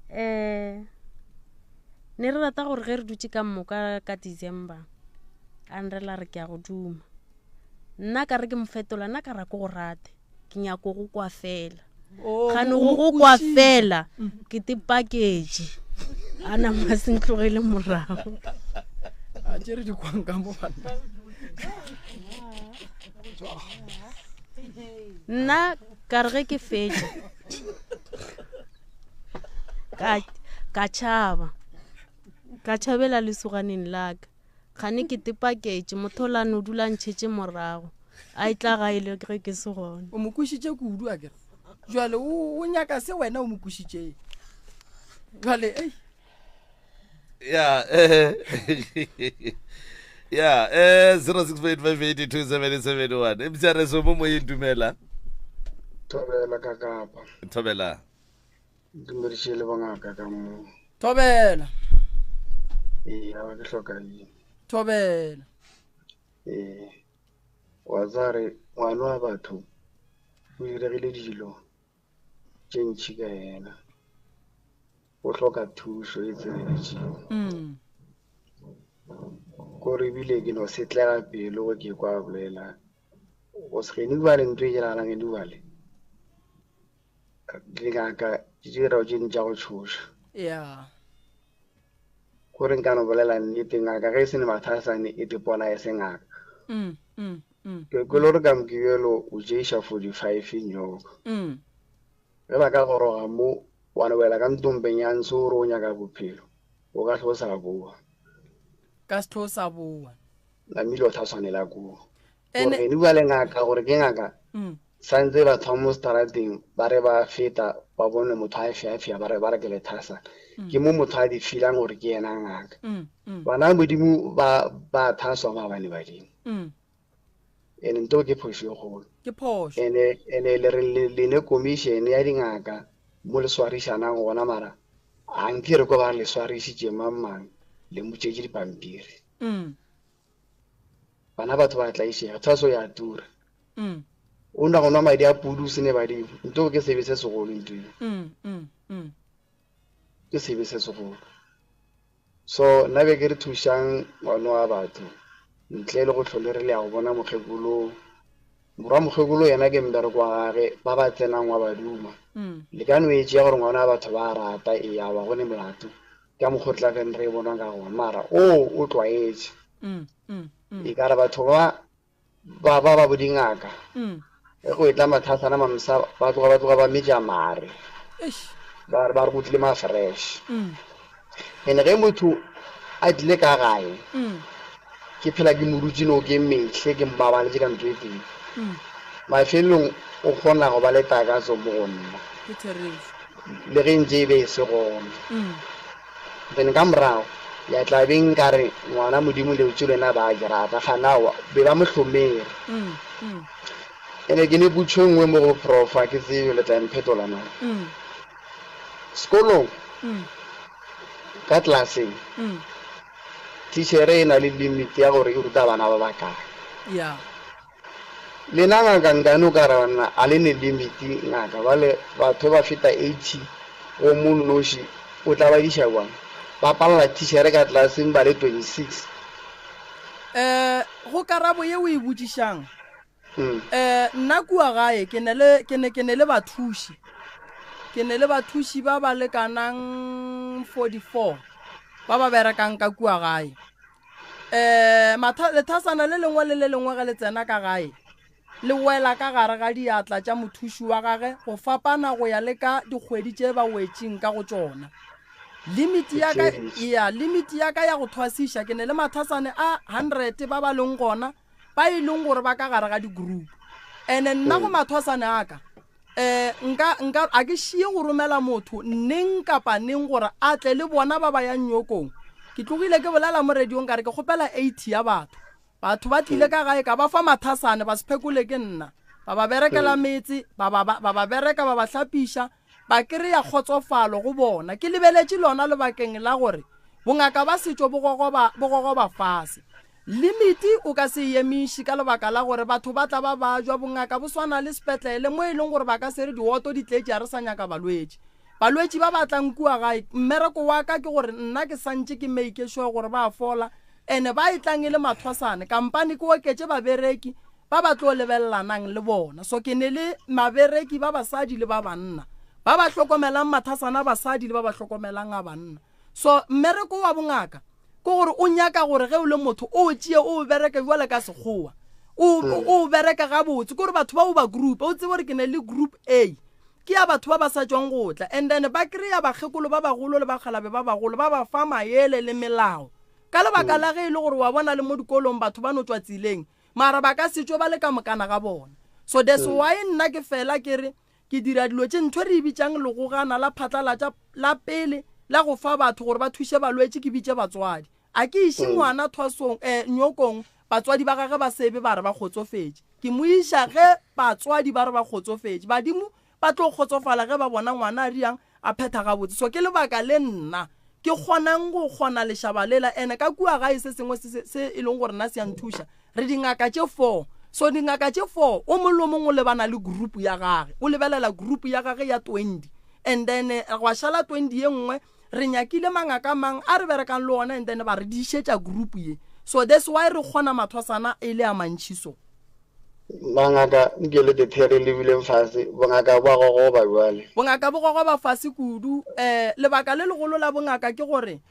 um ne re rata gore ge re dutse ka moka ka december a nrela re ke a go duma Nna ka re ke mo fetola, nna ka ra ke go rate, ke nyako go kwa fela. Oh, Gane o go mo go kwa kwešitše. fela, ke te paketše. A nama se ntlogele morago. A tšere dikwang ka mo banna. Nna ka re ge ke fetša, ka, ka tšhaba. Ka tšhabela lesoganeng la ka. Kgane ke te paketše, motholane o dula a ntšhetše morago. A e tla gae le ge ke se gona. O mo kwešitše kudu a kere. Jwale o, o nyaka se wena o mo kwešitšeng. Jwale, ei. Ya, eh, ya, eh, 0685827771. Mcrs mo moyeng dumela. Thobela ka kapa. Thobela. Dumediše le bongaka ka mo. Thobela. Ee, awa ke hloka eng. Thobela. Ee, wa tseba re ngwana wa batho o diregile dilo tše ntši ka yena. O hloka thušo e tseneletšeng. Mm. Kore ebile ke no setlega pelo ge ke kwa a bolela. Go se gene bale ntho e diragalang gene bale. Dingaka di dira tše ding tša go tšhoša. Ya. Kore nka no bolela nnete, ngaka ge e se ne mathasane e te pona e se ngaka. Mm, mm, mm. Ke kwele gore ka Mokibelo o tšeiša 45 nyoka. Mm. Ge ba ka goroga mo, wa no wela ka ntompeng ya ntsho o re o nyaka bophelo, o ka hlwe o sa boa. Ka se hlwe o sa boa. Namile o tla swanela kua. Ene- Gore ge bua le ngaka gore ke ngaka, Mm. santse batho ba mo strateng ba re ba feta ba bone motho a feafea ba re ba re ke lethasa. Mm. Ke mo motho a di feelang gore ke yena ngaka. Mm, mm. Bana ba Modimo ba ba thaswa maabane badimo. Mm. Ene nto ke phošo e kgolo. Ke phošo. Ene ene le re le le ne commission ya dingaka mo le swarišanang gona mara a nke re ko ba re le swarišitše mang mang le motšetše dipampiri. Mm. Bana batho ba tlaišega, thaso ya tura. Mm. O nwa go nwa madi a pudu o sene badimo. Nto ke sebe se segolo nto e. Mm, mm, mm. Ke sebe se segolo. So nna be ke re thušang ngwana wa batho ntle le go hlole re le ya go bona mokgekolo. Morwa mokgekolo yena ke mmereko wa gage, ba ba tsenang wa ba duma. Mm. Le ka no e tšea gore ngwana wa batho ba rata, ee, aowa go ne molato. Ka mokgwa o tla beng re e bonwa ka gona, mara o o tlwaetše. Mm, mm, mm. E ka re batho ba ba ba ba bo dingaka Mm. ge go etla mathasana mamsa ba tloga ba tloga ba metša mare. Eish. Ba re ba re go tlile ma fresh. Mm. Ene ge motho a tlile ka gae Mm. ke phela ke mo dutše no ke mehle ke mmabaletše ka ntho e tee. Mm. Mafelelong o kgona go ba le takatso mo go nna. Ke therešo. Le ge ntše e be e se gona. Mm. Then ka morago ya tla be nkare ngwana Modimo leo tše lena ba ke rata gana aowa be ba mo hlomere. Mm. Mm. Ene ke ne putšo e nngwe mo go prof a ke tsebe le tla mphetola na. Mm. Sekolong Mm. ka tlelaseng Mm. tichere e na le limit ya gore e ruta bana ba bakae. Yeah. Lena ngaka nkane o ka re banna a le ne limit ngaka bale batho ba feta 80 go mo nnoši o tla ba diša bjang ba palela tichere ka tlelaseng ba le 26. Eh go karabo ye o e botšišang Mm. Eh nna kua gae ke ne le ke ne ke ne le bathuši ke ne le bathuši ba ba lekanang 44 ba ba berekang ka kua gae. Eh matha lethasana le lengwe le le lengwe ge le tsena ka gae le wela ka gare ga diatla tša mothuši wa gage go fapana go ya le ka dikgwedi tše ba wetšeng ka go tšona. Limiti ya ka ya limiti ya ka ya go thwasiša ke ne le mathasane a 100 ba ba leng gona ba e leng gore ba ka gare ga di-group. Ene nna go mathwasane a ka um nka nka a ke šie go romela motho neng kapa neng gore a tle le bona ba ba yang nyokong. Ke tlogile ke bolela mo radiong ka re ke kgopela 80 ya batho. Batho ba tlile ka gae ka ba fa mathasane ba se phekole ke nna. Ba ba berekela metse, ba ba ba ba bereka ba ba hlapiša, ba kry-a kgotsofalo go bona. Ke lebeletše lona lebakeng la gore bongaka ba setšo bo gogoba bo gogoba fase. Limiti o ka se e emiše ka lebaka la gore batho ba tla ba bajwa. Bongaka bo swana le sepetlele mo e leng gore ba ka se re dioto di tletše ga re sa nyaka balwetši. Balwetši ba ba tlang kua gae, mmereko wa ka ke gore nna ke santše ke make sure gore ba a fola ene ba e tlang e le mathwasane kampane ke oketše babereki. ba ba tlo lebelelanang le bona. So ke ne le mabereki ba basadi le ba banna, ba ba hlokomelang mathasana a basadi le ba ba hlokomelang a banna. So mmereko wa bongaka ke gore o nyaka gore ge o le motho o o tšee o o bereke bjale ka sekgowa, o o bereke gabotse. Ke gore batho ba o ba group, o tsebe gore ke ne le group A ke ya batho ba ba sa tšwang go tla, and then ba kry-a bakgekolo ba bagolo le bakgalabe ba bagolo ba ba fa maele le melao. Ka lebaka la ge e le gore wa bona le mo dikolong batho ba no tšwa tseleng, mara ba ka se tšwe ba le ka mokana ga bona. So that's why nna ke fela ke re ke dira dilo tše, ntho e re e bitšang legogana la phatlalatša la pele la go fa batho gore ba thuše balwetši, ke bitše batswadi. A ke iše ngwana thwasong, eh, nyokong, batswadi ba gage ba sebe ba re ba kgotsofetše. Ke mo iša ge batswadi ba re ba kgotsofetše. Badimo ba tlo kgotsofala ge ba bona ngwana a riang a phetha gabotse. So ke lebaka le nna ke kgonang go kgona lešaba lela. Ene ka kua gae se sengwe se, se e leng gore nna se a nthuša, re dingaka tše four. So dingaka tše four, o mongwe le o mongwe o lebana le group ya gage, o lebelela group ya gage ya 20, and then gwa šala 20 ye nngwe. Re nyakile mangaka a mang a re berekang le ona and then ba re dišetša group ye. So that's why re kgona mathwasana e le a mantši so. Bangaka nke le the re lebileng fase, bongaka bo a gogoba bjale. Bongaka bo gogoba fase kudu. Um lebaka le legolo la bongaka ke gore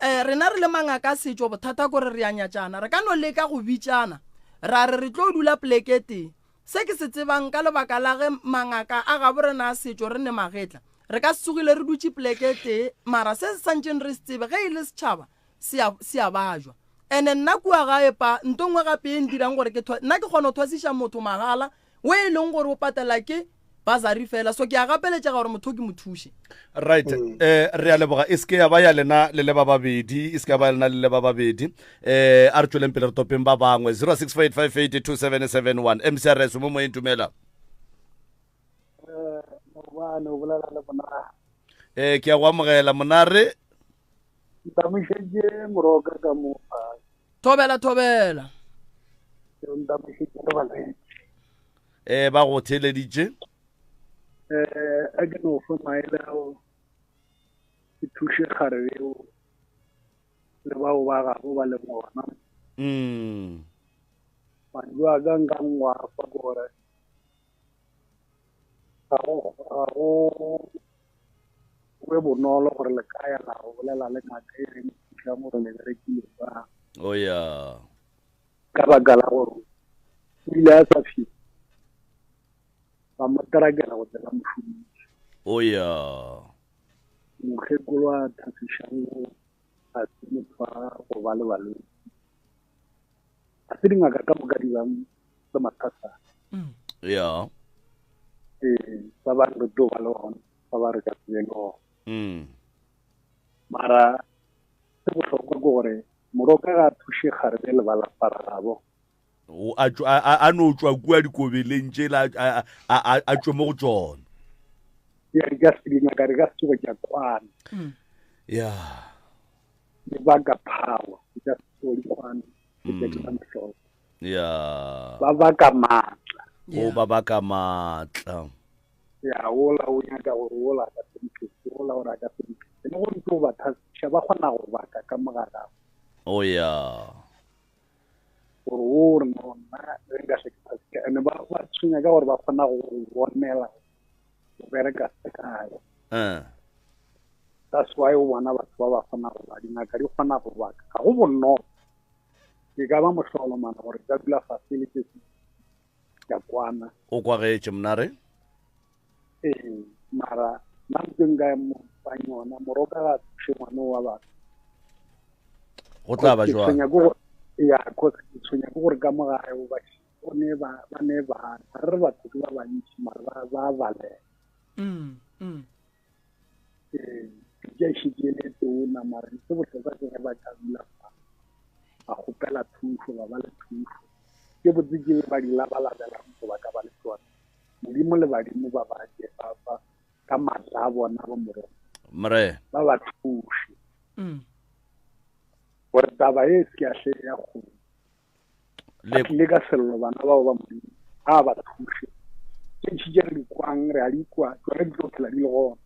um rena re le mangaka a setšo bothata kore re a nyatšana. Re ka no leka go bitšana ra re re tlo dula poleke e tee. Se ke se tsebang ka lebaka la ge mangaka a gabo rena a setšo re ne magetla, re ka se tsogile re dutše poleke e tee mara se se santšeng re se tsebe ge e le setšhaba se a, se a bajwa. Ene nna kua gae pa, nto nngwe gape ye ntirang gore ke thwa, nna ke kgona go thwasiša motho mahala we e leng gore o patela ke basari fela, so ke a gapeletšega gore motho ke mo thuše. Right, eh re a leboga. E se ke ya ba ya lena le le ba babedi, e se ke ya ba ya lena le le ba babedi. Eh a re tšweleng pele re topeng ba bangwe. 0648582771 MCRS mo moyeng, dumela. Eh, maobane o bolela le Monare. Eh ke a go amogela Monare. Ntamošetše moroka ka mo fa. Thobela, thobela. Ntamošetše le balwetši. Eh ba go theeleditše. Eh a ke no fa maele ao ke thuše kgarebe eo le bao ba gabo ba leng gona. Mantšu a ka nka ngwa fa ke gore ga go ga go be bonolo gore le ka ya la go bolela le ngaka e reng thušang gore le berekile jwang. Oh yeah. Ka baka la gore o ile a sa fihla ba mo terakela go tsena mošomong. Oh yeah. Mokgekolo a thafišang ga se motho wa go ba le balwetši. Ga se dingaka ka moka di bang le mathata. Yeah. Ee, ba ba re tlo ba le gona, ba ba re ka se be le gona. Mara se bohlokwa ke gore moroka ga a thuše kgarebe le ba lapa la gabo. O a tšwa, a, a, a no tšwa kua dikobeleng tšela, a, a, a, a tšwe mo go tšona. Ya, di ka se, dingaka di ka se tsoge tša kwana. Ya. Di baka power, di ka se tsoge di kwana, di tla dira mohlolo. Ya. Ba baka maatla. O ba baka maatla. Ya, ola o nyaka gore ola a ka se mphete, ola gore a ka se mphete. Le go ntse o ba thasiša, ba kgona go baka ka mogala. Oh ya. Gore o re no nna ge nka se ke thasiša, ene ba ba tshwenya ka gore ba kgona go go bonela go bereka se kae. That's why o bona batho ba ba kgona go ba, dingaka di kgona go baka. Ga go bonolo. E ka ba mohlolo mana gore ka dula fase le tse ka kwana. O kwagetše mnare? Ee, mara nna ntse nka mo fang yona, moroka ga thuše ngwana wa batho. Go tla ba jwang? Ya, cause ke tshwenya ke gore ka mo gae o ba o ne ba ba ne ba re re batho ke ba bantši mara ba ba balela. Ee, ke a šetše le tona mara se bohlokwa ke ge ba ka dula fa ba kgopela thušo, ba ba le thušo. Ke botse ke ba di labalabelang go ba ka ba le tsona. Modimo le badimo ba ba ke ba ba ka matla a bona ba morena. Mre. Ba ba thuše. Gore taba e se ke ya hle ya kgolo. Le tlile ka sello bana bao ba Modimo a ba thuše. Tše ntši tše re di kwang, re a di kwa, tšona di tlo phela di le gona.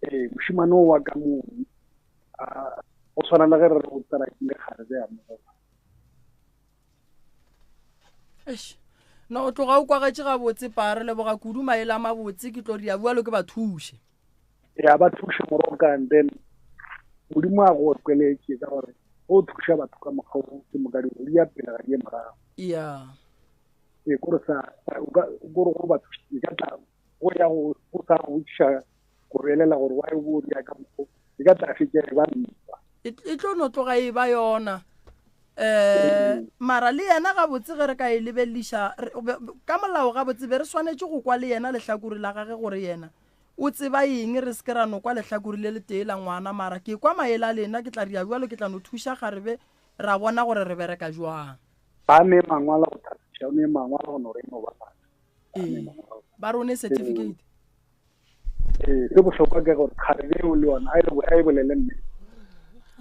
Ee, mošemane o wa ka moo, a, go swana le ge re re o terakile kgarebe ya mo. Eish. No o tloga o kwagetše gabotse pa re leboga kudu maele a mabotse ke tlo ria bjalo ke ba thuše. Ya ba thuše moroka and then modimo a go kweletše ka gore go thuša batho ka mokgwa o ke moka di ya pele ga di ye morago. Ya. Ee kore sa kore go ba thuša e ka tla go ya go go sa go botšiša go belela gore wa e bo ria ka mokgwa e ka tla fetša e ba ntwa. E e tlo no tloga e ba yona. Um mara le yena gabotse ge re ka e lebeleliša ka molao gabotse be re swanetše go kwa le yena lehlakore la gage gore yena o tseba eng re se ke ra no kwa lehlakore le letee la ngwana mara ke kwa maele a lena ke tla ria bjalo ke tla no thuša kgarebe ra bona gore re bereka jwang. Ba ne mangwalo go thasiša, o ne mangwalo go no re no ba batho. Ee, ba re o ne certificate. Ee, se bohlokwa ke gore kgarebe eo le yona a e a e bolele nnete.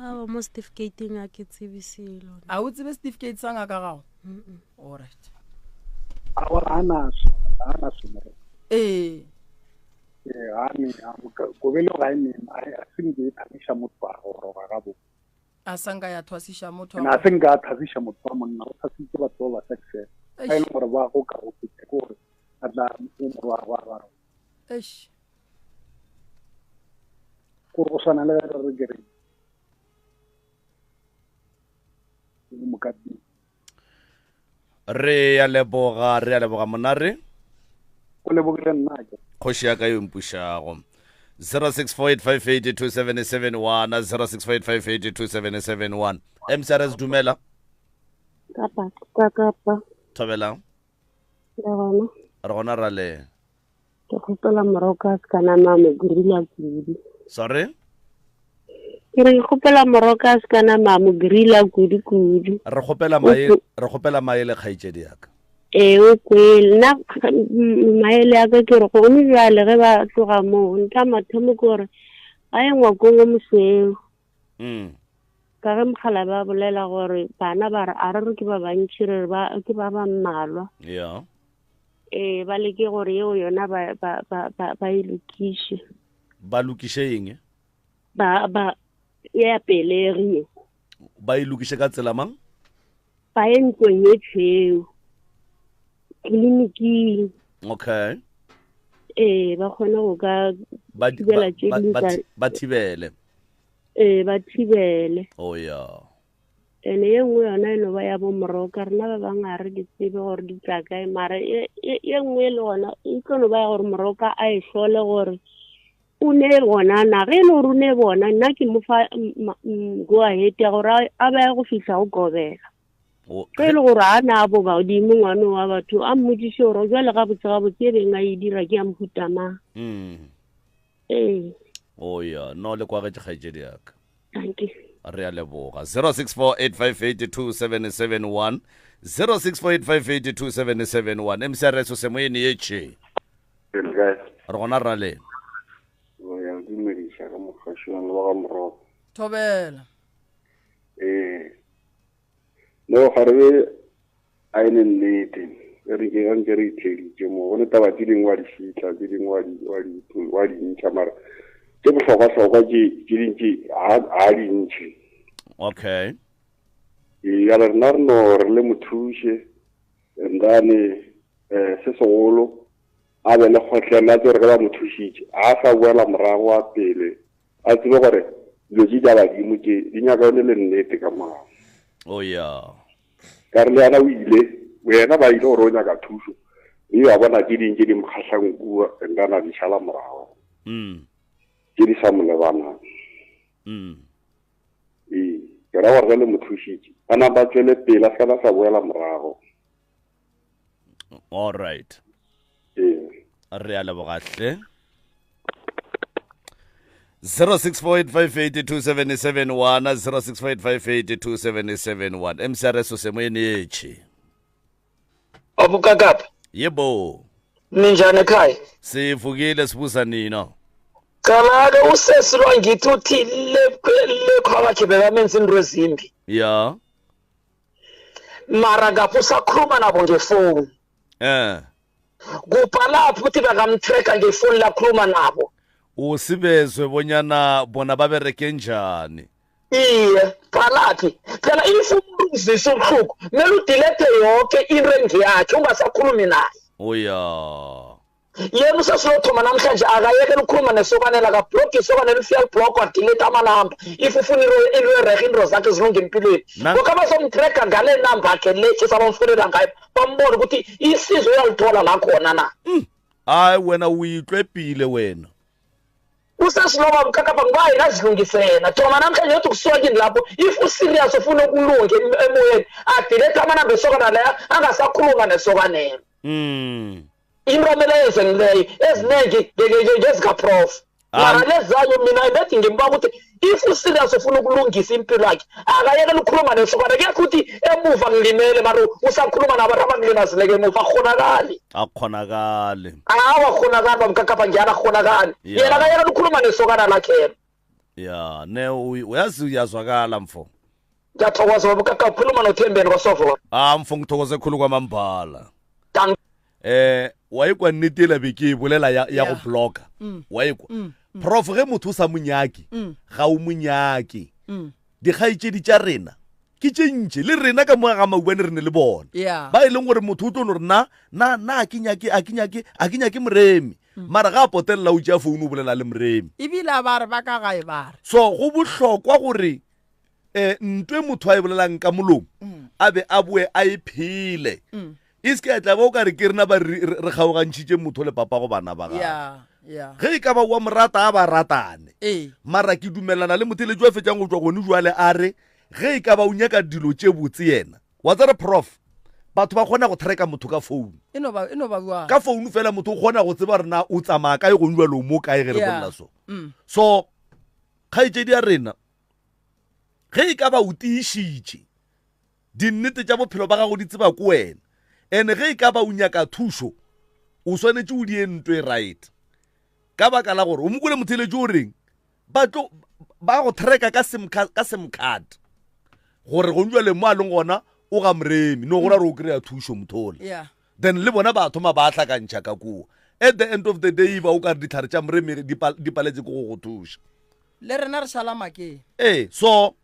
Aowa, mo certificateng a ke tsebe selo. A o tsebe certificate sa ngaka gago? Alright. Aowa, ga a naso, ga a naso morena. Ee. Ee, ga a ne, kobelo ga e ne, a se nke e thabiša motho a goroga gabotse. A sa nka ya thwasiša motho wa. A se nka a thwasiša motho wa monna, o thwasitše batho ba basadi fela. A e leng gore ba go ka go feta ke gore a tla o morwa wa ba rona. Eish. Gore go swana le ge re re ke re mokati. Re ya leboga, re ya leboga monare. O lebogile nna ke. Kgoši ya ka yo mpušago. 0648582771 0648582771 MCRS dumela. Kapa ka kapa. Thobela. Le gona. Re gona ra le. Ke kgopela moroka a se ka nama mo grilla kudu. Sorry? Ke re ke kgopela moroka a se ka nama mo grilla kudu kudu. Re kgopela mae re kgopela maele kgaetšedi ya ka. Ee o kwele nna maele a ka ke re gone bjale ge ba tloga moo ntla mathomo ke gore ba ye ngwakong o mosweu. Mm. Ka ge mogala ba bolela gore bana ba re a re re ke ba bantši re re ba ke ba ba mmalwa. Yeah. Ee ba leke gore yeo yona ba ba ba ba, ba e lokiše. Ba lokiše eng? Ba ba ya pelegi. Ba e lokiše ka tsela mang? Ba ye ntlong ye tšhweu. Tleliniking. Okay. Ee ba kgone go ka ba thibela tše dingwe ba ba thibele. Ee ba thibele. Oh yeah. Ene ye nngwe yona e no ba ya bo moroka rena ba bangwe ga re di tsebe gore di tla kae mara ye nngwe e le gona e tlo no ba ya gore moroka a e hlole gore o ne gona na ge e le gore o ne bona nna ke mo fa go ahead ya gore a ba go fihla go gobela ge e le gore a na bo badimo ngwane wa batho a mmotšiše gore jwale gabotse gabotse e beng a e dira ke ya mohuta mang mm. ee o ya no le kwagetše kgaetšedi yaka thank you re a leboga 0648582771 0648582771 mcrs o semoyene ye tše re gona rale ya dumediša ka mogašong le wa ga morogo thobela ee No, kgarebe a e ne nnete. E re ke nke re itheeditše mo. Go ne taba tše dingwe wa di fihla, tše dingwe wa di wa di wa di ntšha mara tše bohlokwa-hlokwa tše tše dintši ga a di ntšhe. Okay. Ee, ya rena re no re le mo thuše and then eh se segolo a be le kgotlelo a tsebe gore ge ba mo thušitše a sa boela morago wa pele a tsebe gore dilo tše tša badimo tše di nyaka o ne le nnete ka morago oh yeah ka re le yena o ile yena ba ile gore o nyaka thušo mme ba bona tše ding tše di mo kgahlang kua and then a di šala morago mm. tše di sa mo lebanang mm. ee ke ra gore ge le mo thušitše a napa tswele pele a se ka na sa boela morago all right ee re a leboga hle 0648582771 0648582771 mcrs o semoenetše Abukakapa. Yebo. Ninjani ekhaya? Sivukile sibuza nina. Cala-ke usesi lo angithi uthi le le khwabakhe bekamenza into ezimbi. Ya. Mara ngapho usakhuluma nabo ngefoni. Eh. Kubhalaphi ukuthi bakamtracker ngefoni lakhuluma nabo? Usibezwe bonyana bona babereke njani. Iye, qalaphi. Phela if umuntu uzwisa ubuhlungu, kumele udilethe yoke into engeyakhe ungasakhulumi naye. Oya. Yena usesilothoma namhlanje akayekela ukukhuluma nesokanela akabhloge isokanela ufika libhloko adelete amanamba if ufuna into into erehe into zakhe zilunge empilweni. Na- Lokho abazomtrega ngale namba yakhe le esabamfonela ngayo bambone ukuthi isizo uyalithola la khona na. Hayi wena uyitlwebhile wena. Usesiloba mkakapa ngoba yena azilungise yena thoma namhlanje yothi kusuka kini lapho if userious ufuna ukulunga emoyeni adelete amanamba esokana leya angasakhuluma nesokanelo. Into amele yenze ngileyo eziningi ngezikaprof mara lezayo mina bethi ngimba ukuthi if userious ufuna ukulungisa impilo yakhe akayekela ukukhuluma nesokana kuyakho ukuthi emuva ngilimele mara usakhuluma nabantu abangilimazileke emuva akukhonakali. Akukhonakali. Awa akukhonakali bamkakapa njalo akukhonakali. Yena akayekela ukukhuluma nesokana lakhe yena. Ya ne uyazi uyazwakala mfo. Ngiyathokoza babukaka ukhuluma nothembeni kwasovo. Ah mfo ngithokoze khulu kwamambala. Wa ikwa nnete ela be ke e bolela ya, ya go blocka. Wa ikwa. Prof ge motho o sa mo nyake, ga o mo nyake. Dikgaetšedi tša rena ke tše ntši le rena ka moga ga maubane re ne le bona. Ba e leng gore motho o tlo no re na na na ke nyake a ke nyake a ke nyake moremi. Mara ga a potelela o tšea founu o bolela le moremi. Ebile a ba re ba ka gae ba re. So go bohlokwa gore ntwe motho a e bolelang ka molomo a be a boe a e phele. E se ke ya tla ba o ka re ke rena ba re kgaogantšhitše motho le papa go bana ba gagwe. Ge e ka ba wa morata a ba ratane. Mara ke dumelana le motheletši wa fetšang go tšwa gone jwale a re ge e ka ba o nyaka dilo tše botse yena. Wa tsere prof, batho ba kgona go tracka motho ka phone. E no ba, e no ba bjang. Ka phone fela motho o kgona go tseba gore na o tsamaya kae gone jwale o mo kae ge re bolela so. So kgaetšedi ya rena ge e ka ba o tiišitše dinnete tša bophelo ba gago di tseba ko wena, ene ge e ka ba o nyaka thušo o swanetše o die ntwe right, ka baka la gore o mo kwele motheletši o reng ba tlo ba go tracka ka sim card, ka sim card gore gong jwale mo a leng gona o ga moremi no go ra gore o kry-a thušo motho ola. Then le bona ba thoma ba hlakantšha ka kua. At the end of the day ba o ka re ditlhare tša moremi di paletse ke go go thuša. Le rena re šala makeng. Ee, so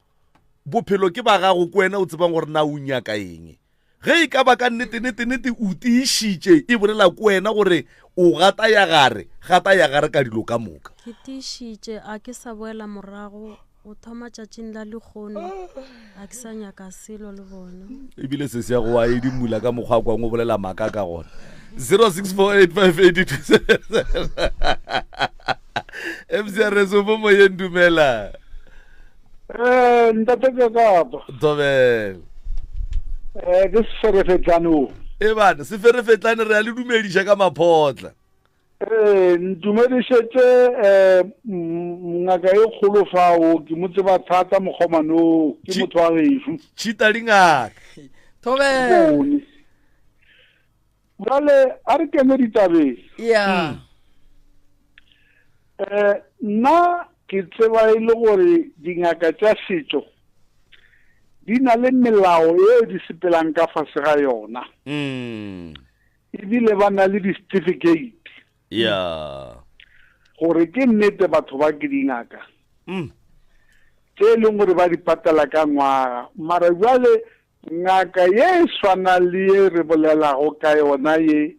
bophelo ke ba gago, ke wena o tsebang gore na o nyaka eng. Ge e ka ba ka nnete, nnete, nnete o tiišitše, e bolela ke wena gore o gata ya gare, gata ya gare ka dilo ka moka. Ke tiišitše, a ke sa boela morago, go thoma tšatšing la lehono, a ke sa nyaka selo le bona. Ebile se se ya go a edimola ka mokgwa kwang o bolela maaka ka gona. 06485827. MCRS o mo moyeng, dumela. Ntate Kakapa. Thobela. Ke seferefetlane o. E bana, seferefetlane re a le dumediša ka maphotla. Ntumedišetše ngaka e kgolo fao, ke mo tseba thata mokgomane o, ke motho wa gešo. Tšhita dingaka. Thobela. Bone. Bjale a re kene ditabeng. Nna ke tseba e le gore dingaka tša setšo di na le melao yeo di sepelang ka fase ga yona. Ebile ba na le di-certificate. Gore ke nnete batho ba ke dingaka. Tše e leng gore ba di patela ka ngwaga. Mara jwale ngaka ye e swana le ye re bolelago ka yona ye,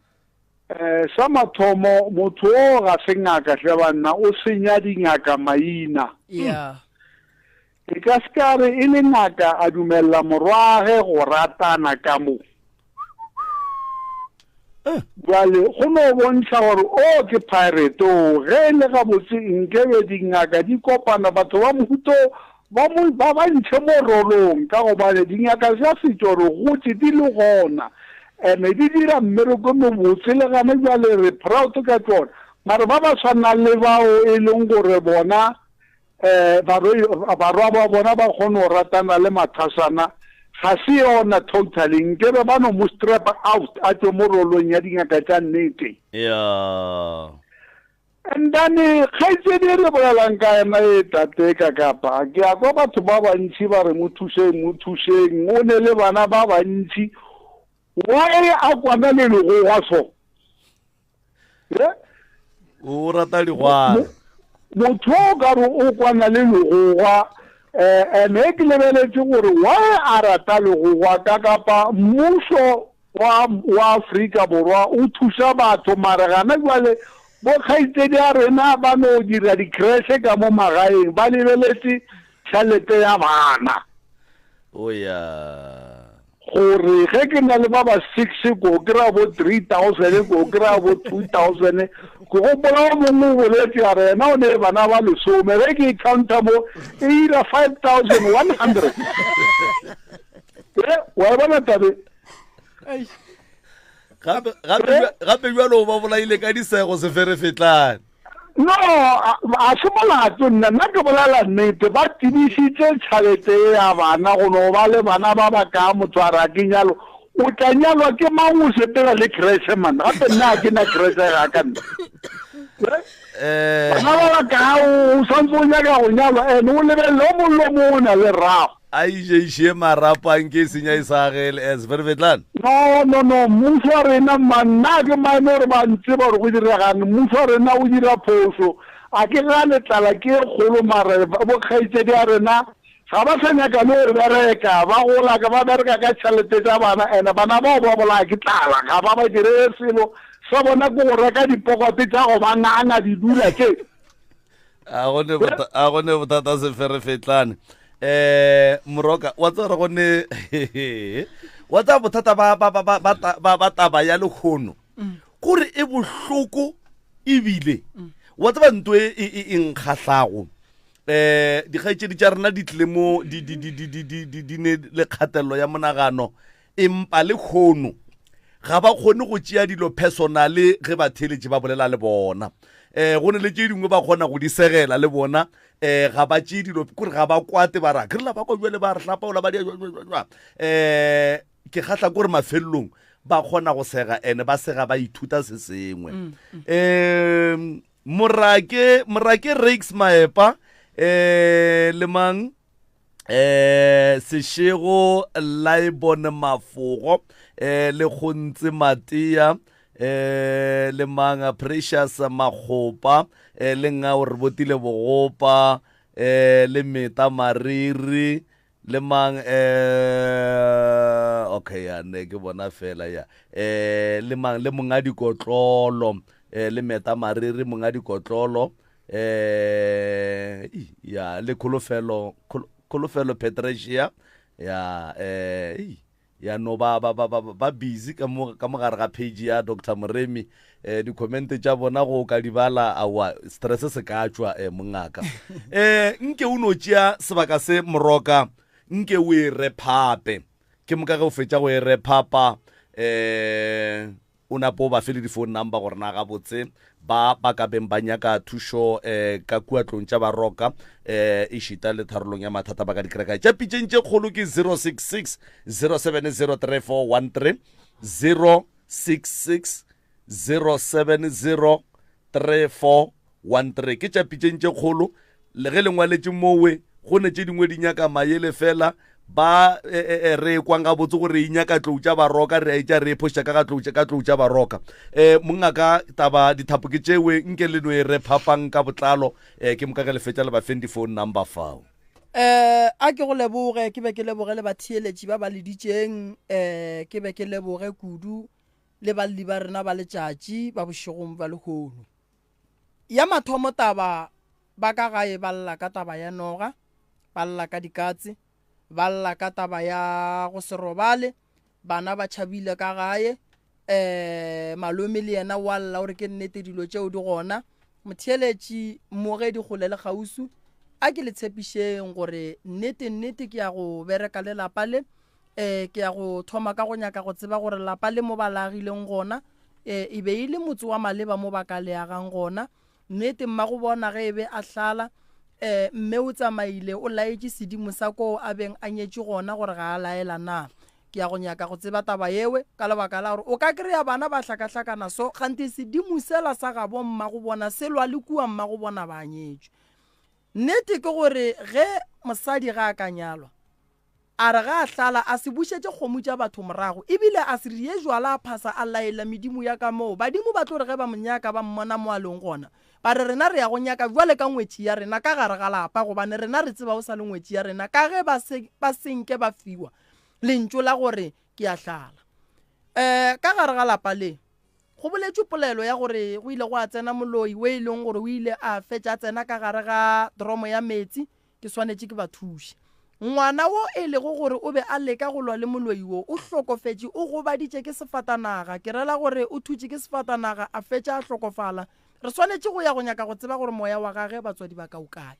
sa mathomo motho o ga se ngaka hle banna, o senya dingaka maina. E ka se ka re e le ngaka a dumella morwage go ratana ka mo. Jwale go no bontšha gore o ke pirate o, ge e le gabotse nkebe dingaka di kopana batho ba mohuto ba mo, ba ba ntšhe mo rolong, ka gobane dingaka tša setšo re gotše di le gona ene di dira mmereko mobotse le gane jwale re proud ka tšona. Mara ba ba tshwanang le bao e leng gore bona barwa ba bona ba kgone go ratana le mathasana, ga se yona totally, nkebe ba no mo strap out a tšwe mo rolong ya dingaka tša nnete. And then kgaetšedi e re bolelang ka yena e tate ka kapa, ke a kwa batho ba bantši ba re mo thušeng, mo thušeng, o ne le bana ba bantši, why a kwana le legogwa so? O rata digwana. Motho o ka re o kwana le legogwa. Eh, and ge ke lebeletše gore why a rata legogwa ka kapa mmušo wa wa Afrika Borwa o thuša batho mare gana jwale bo kgaitsedi a rena ba no dira di-creche ka mo magaeng ba lebeletše tšhelete ya bana. O ya. Gore ge ke na le ba ba six ko kry-a bo 3000 ko kry-a bo 2000. Ke gopola o mongwe o boletše a re yena o ne bana ba lesome, ge ke e counta mo e ira 5100. E, wa e bona tabe? Gape gape gape bjalo o ba bolaile ka disego seferefetlane. No, a se molato nna, nna ke bolela nnete, ba tibišitše tšhalete ye ya bana go no ba le bana ba ba kaa motho a re a ke nyalo, o tla nyalwa ke mang o sepela le creche man, gape nna a ke na creche ga ka nna. Eh. Bana ba ba kaa o santse o nyaka go nyalwa and o lebelele o mongwe le o mongwe o na le rrago. A išeišie marapo a nke e senya e sa agele as Vervetlan. No, no, no, mmušo wa rena, mma, nna ke mane gore ba ntseba gore go diregang, mmušo wa rena o dira phošo. A ke gane tlala ke e kgolo mara bo kgaetšedi a rena ga ba sa nyaka le go bereka, ba gola ka ba bereka ka tšhelete tša bana and bana bao ba bolaya ke tlala, ga ba ba direle selo, sa bona ke go reka dipokote tša go ba nganga di dula tše. A go ne bota a go ne bothata seferefetlane. Eh moroka wa tsara go ne wa tsaya bothata ba ba ba ba ba ba taba ya lekgono. Gore e bohloko ebile wa tseba nto e e e nkgahlago. Eh dikgaetšedi tša rena di tlile mo di di di di di di di ne le kgatelelo ya monagano empa le kgono ga ba kgone go tšea dilo personale ge batheeletši ba bolela le bona. Um go ne le tše dingwe ba kgona go di segela le bona, um ga ba tšee dilo kore ga ba kwate ba ra ke re la ba kwa jwale ba re hlapaola ba dia jwa. Um ke kgahla kore mafelelong ba kgona go sega ene ba sega ba ithuta se sengwe. Um Morake Morake Rakes Maepa um le mang eh sešego Laibon Mafogo eh le Kgontse Matea eh le mang Precious Makgopa eh le ngao re botile bogopa eh le Meta Mariri le mang eh okay ya ne ke bona fela ya eh le mang le monga dikotlolo eh le Meta Mariri monga dikotlolo eh ya le kholofelo kholofelo Patricia ya eh ya no ba ba ba ba busy ka mo ka mogare ga page ya Dr Moremi eh di comment tša bona go ka di bala awa stress se ka tšwa eh mongaka eh nke o no tšea sebaka se moroka nke o e rephape ke moka ge o fetša go e rephapa eh O nape o ba fe le di-phone number gore na gabotse ba ba ka beng ba nyaka thušo um ka kua tlong tša baroka um ešita le tharolong ya mathata ba ka di kry-a kae. Tša pitšeng tše kgolo ke 066 0703413, 066 070 3413 ke tša pitšeng tše kgolo le ge le ngwaletše mowe go ne tše dingwe di nyaka mayele fela ba e, e, e, re kwang gabotse gore e nyaka tlou tša baroka re a etša re e phoša ka ga tlou ka tlou tša baroka um mongaka taba dithapo ke tšewe nke le no e re phapang ka botlalo um ke moka ge le fetša le ba feng di-phone number fao Eh a ke go leboge ke be ke leboge le batheeletši ba ba leditšeng eh ke be ke leboge kudu le balli ba rena ba letšatši ba bošegong bja lehono. Ya mathomo taba ba ka gae ba lla ka taba ya noga, ba lla ka dikatse, ba lla ka taba ya go se robale, bana ba tšhabile ka gae, um malome le yena wa lla o re ke nnete dilo tšeo di gona. Motheeletši mmogedi kgole le kgauswi, a ke le tshepišeng gore nnete nnete ke ya go bereka le lapa le um ke ya go thoma ka go nyaka go tseba gore lapa le mo ba le agileng gona um e be e le motse wa maleba mo ba ka le agang gona. Nnete mmago bona ge e be a hlala um mme o tsamaile o laetše sedimo sa koo a beng a nyetše gona gore ga a laela na. Ke ya go nyaka go tseba taba yewe ka lebaka la gore o ka kry-a bana ba hlakahlakana so kganthe sedimo sela sa gabo mmago bona se lwa le kua mmago bona ba nyetšwe. Nnete ke gore ge mosadi ga a ka nyalwa A re ga a hlala a se bušetše kgomo tša batho morago, e bile a se rie jwala a phasa a laela medimo ya ka moo. Badimo ba tlo re ge ba mo nyaka ba mmona mo a leng gona. Ba re rena re ya go nyaka bjale ka ngwetši ya rena ka gare ga lapa gobane rena re tseba o sa le ngwetši ya rena ka ge ba se ba senke ba fiwa lentšu la gore ke a hlala. Um ka gare ga lapa le go boletšwe polelo ya gore go ile gwa tsena moloi o e leng gore o ile a fetša a tsena ka gare ga dromo ya meetse Ke swanetše ke ba thuše. Ngwana wo e lego gore o be a leka go lwa le moloi wo, o hlokofetše, o gobaditše ke sefatanaga. Ke rela gore o thutše ke sefatanaga a fetša a hlokofala. Re swanetše go ya go nyaka go tseba gore moya wa gage batswadi ba ka o kae.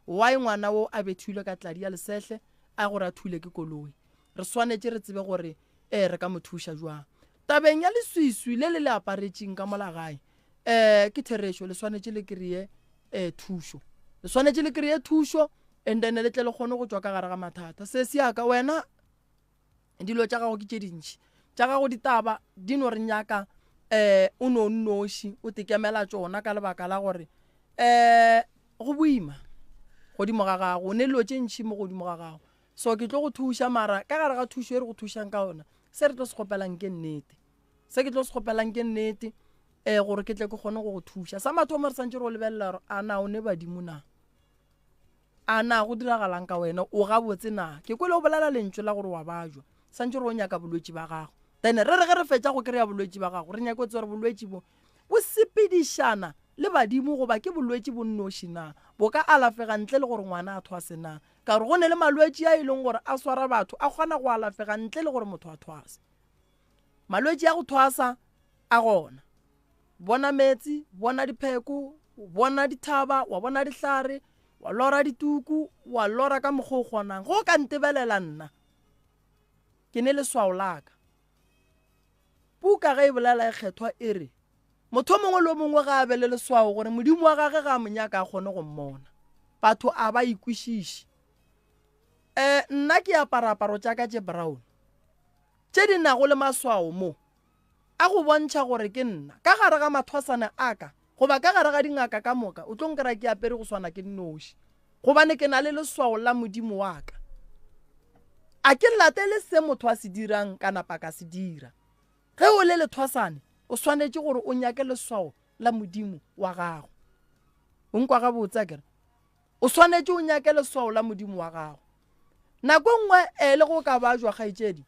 Why ngwana wo a bethilwe ka tladi ya lesehle a gore a thule ke koloi? Re swanetše re tsebe gore ee re ka mo thuša jwang. Tabeng ya leswiswi le le le aparetšeng ka mola gae, um ke therešo le swanetše le kry-e um thušo. Le swanetše le kry-e thušo and then le tle le kgone go tšwa ka gare ga mathata. Sesi ya ka wena dilo tša gago ke tše dintši. Tša gago ditaba di no re nyaka um o no nnoši o tekemela tšona ka lebaka la gore um go boima godimo ga gago o ne dilo tše ntši mo godimo ga gago. So ke tlo go thuša, mara ka gare ga thušo e re go thušang ka ona, se re tlo se kgopelang ke nnete. Se ke tlo se kgopelang ke nnete, um gore ke tle ke kgone go go thuša. Sa mathomo re santše re go lebelela gore a na o ne badimo na? A na go diragalang ka wena? O gabotse na? Ke kwele o bolela lentšu la gore wa bajwa. Santše re o nyaka bolwetši ba gago. Then re re ge re fetša go kry-a bolwetši ba gago, re nyake go tseba gore bolwetši bo bo sepedišana le badimo goba ke bolwetši bo nnoši na? Bo ka alafega ntle le gore ngwana a thwase na? Ka gore go ne le malwetši a e leng gore a swara batho a kgona go alafega ntle le gore motho a thwase. Malwetši a go thwasa a gona. Bona meetse, bona dipheko, bona dithaba, wa bona dihlare, wa lora dituku, wa lora ka mokgwa o kgonang. Ge o ka ntebelela nna, ke ne leswao la ka. Puka ge e bolela e kgethwa e re, Motho o mongwe le o mongwe ga a be le leswao gore Modimo wa gage ga a mo nyaka a kgone go mmona. Batho a ba ikwešiše. Um nna ke apara aparo tša ka tše brown tše di nago le maswao mo a go bontšha gore ke nna. Ka gare ga mathwasana a ka goba ka gare ga dingaka ka moka o tlo nkry-a ke apere go swana ke nnoši gobane ke na le leswao la Modimo wa ka. A ke latele se motho a se dirang ka napa ka se dira. Ge o le lethwasane, o swanetše gore o nyake leswao la Modimo wa gago. O nkwa gabotse akere? O swanetše o nyake leswao la Modimo wa gago. Nako e nngwe e le go ka bajwa kgaetšedi,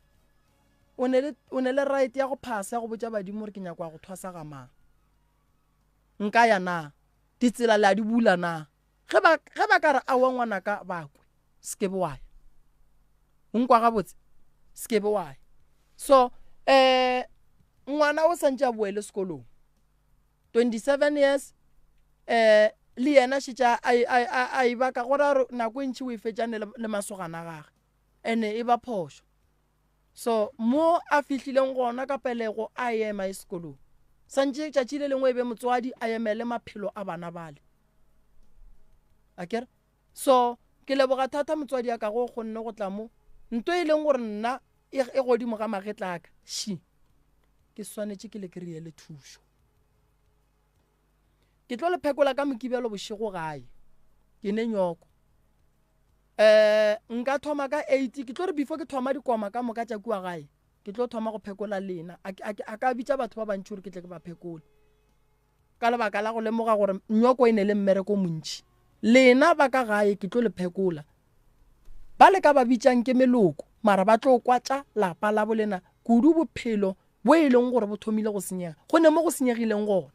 o ne le o ne le right ya go phasa ya go botša badimo gore ke nyaka go thwasa ga mang. Nka ya na? Ditsela le a di bula na? Ge ba ge ba ka re aowa ngwanaka ba kwe, se ke be wa ya. O nkwa gabotse? Se ke be wa ya. So, eh ngwana o santše a boele sekolong. 27 years eh le yena šetše a a a e baka gore a re nako e ntši o e fetšane le masogana a gage ene e ba phošo. So mo a fihlileng gona ka pelego a ema e sekolong. Santše tšatši le lengwe e be motswadi a emele maphelo a bana bale. Akere? So ke leboga thata motswadi ya ka go kgonne go tla mo. Nto e leng gore nna e, e godimo ga magetla a ka. Shi. Ke swanetše ke le kry-e le thušo. Ke tlo le phekola ka Mokibelo bošego gae. Ke ne nyoko. Um nka thoma ka eight, ke tlo re before ke thoma dikoma ka moka tša kua gae, ke tlo thoma go phekola lena. A, a, a ka bitša batho ba bantši gore ke tle ke ba phekole. Ka lebaka la go lemoga gore nyoko e ne le mmereko o montši. Lena ba ka gae ke tlo le phekola. Ba le ka ba bitšang ke meloko, mara ba tlo kwa tša lapa la bolena kudu bophelo bo e leng gore bo thomile go senyega. Go ne mo go senyegileng gona.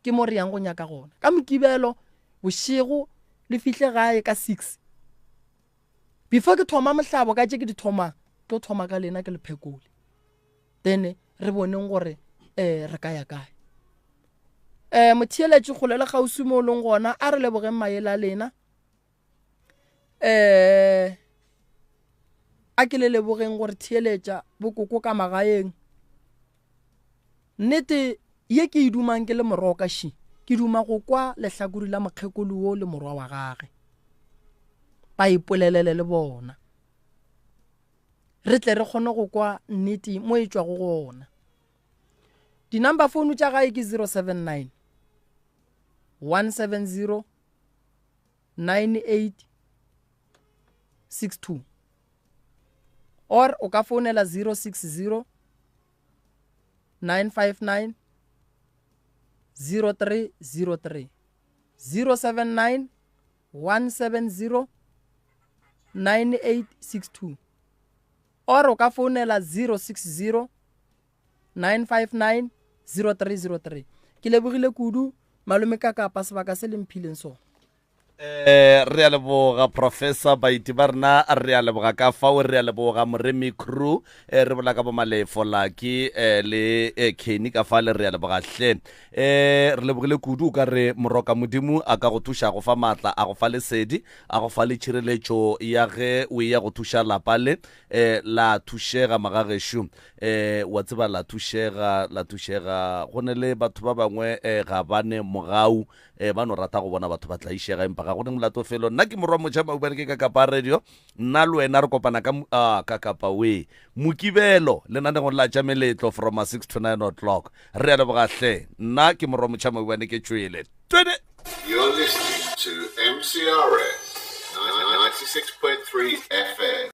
Ke mo re yang go nyaka gona. Ka Mokibelo bošego le fihle gae ka six. Before ke thoma mohlabo ka tše ke di thomang, tlo thoma ka lena ke le phekole. Then re boneng gore eh re ka ya kae. Eh motheeletši kgole le kgauswi mo o leng gona, a re lebogeng maele a lena. Eh a ke le lebogeng gore theeletša bokoko ka magaeng. Nnete ye ke e dumang ke le moroka ši, ke duma go kwa lehlakori la mokgekolo wo le morwa wa gage. Ba ipolelele le bona. Re tle re kgone go kwa nnete mo e tšwago gona. Di-number phone tša gae ke 079 170 9862 or o ka founela 060 959 0303. 079 170 9862 or o ka founela 060 959 0303 ke lebogile kudu malome ka kapa sebaka se le mphileng sona Eh, re a leboga professor baeti ba rena re a leboga ka fao re a leboga moremi crew eh, re bola ka bomalefo laki eh, le eh, kenny ka fale re a leboga hle eh, re lebogile kudu o ka re moroka modimo a ka go thuša go fa maatla a go fa lesedi a go fa le tšhireletšo ya ge o eya go thuša lapa le eh, la thušega magagešo eh, wa tseba la thušega la thušega go ne le batho ba bangwe eh, ga ba ne mogau e ba no rata go bona batho ba tlaišega empa ga go ne molato felo nna ke morwa motšha maubane ke ka kapa radio nna le wena re kopana ka uh, ka kapa we mokibelo lenanegong la tša meletlo from 6 to 9 o'clock re a leboga hle nna ke morwa motšha maubane ke tšwele twene You're listening to MCRS 96.3 FM.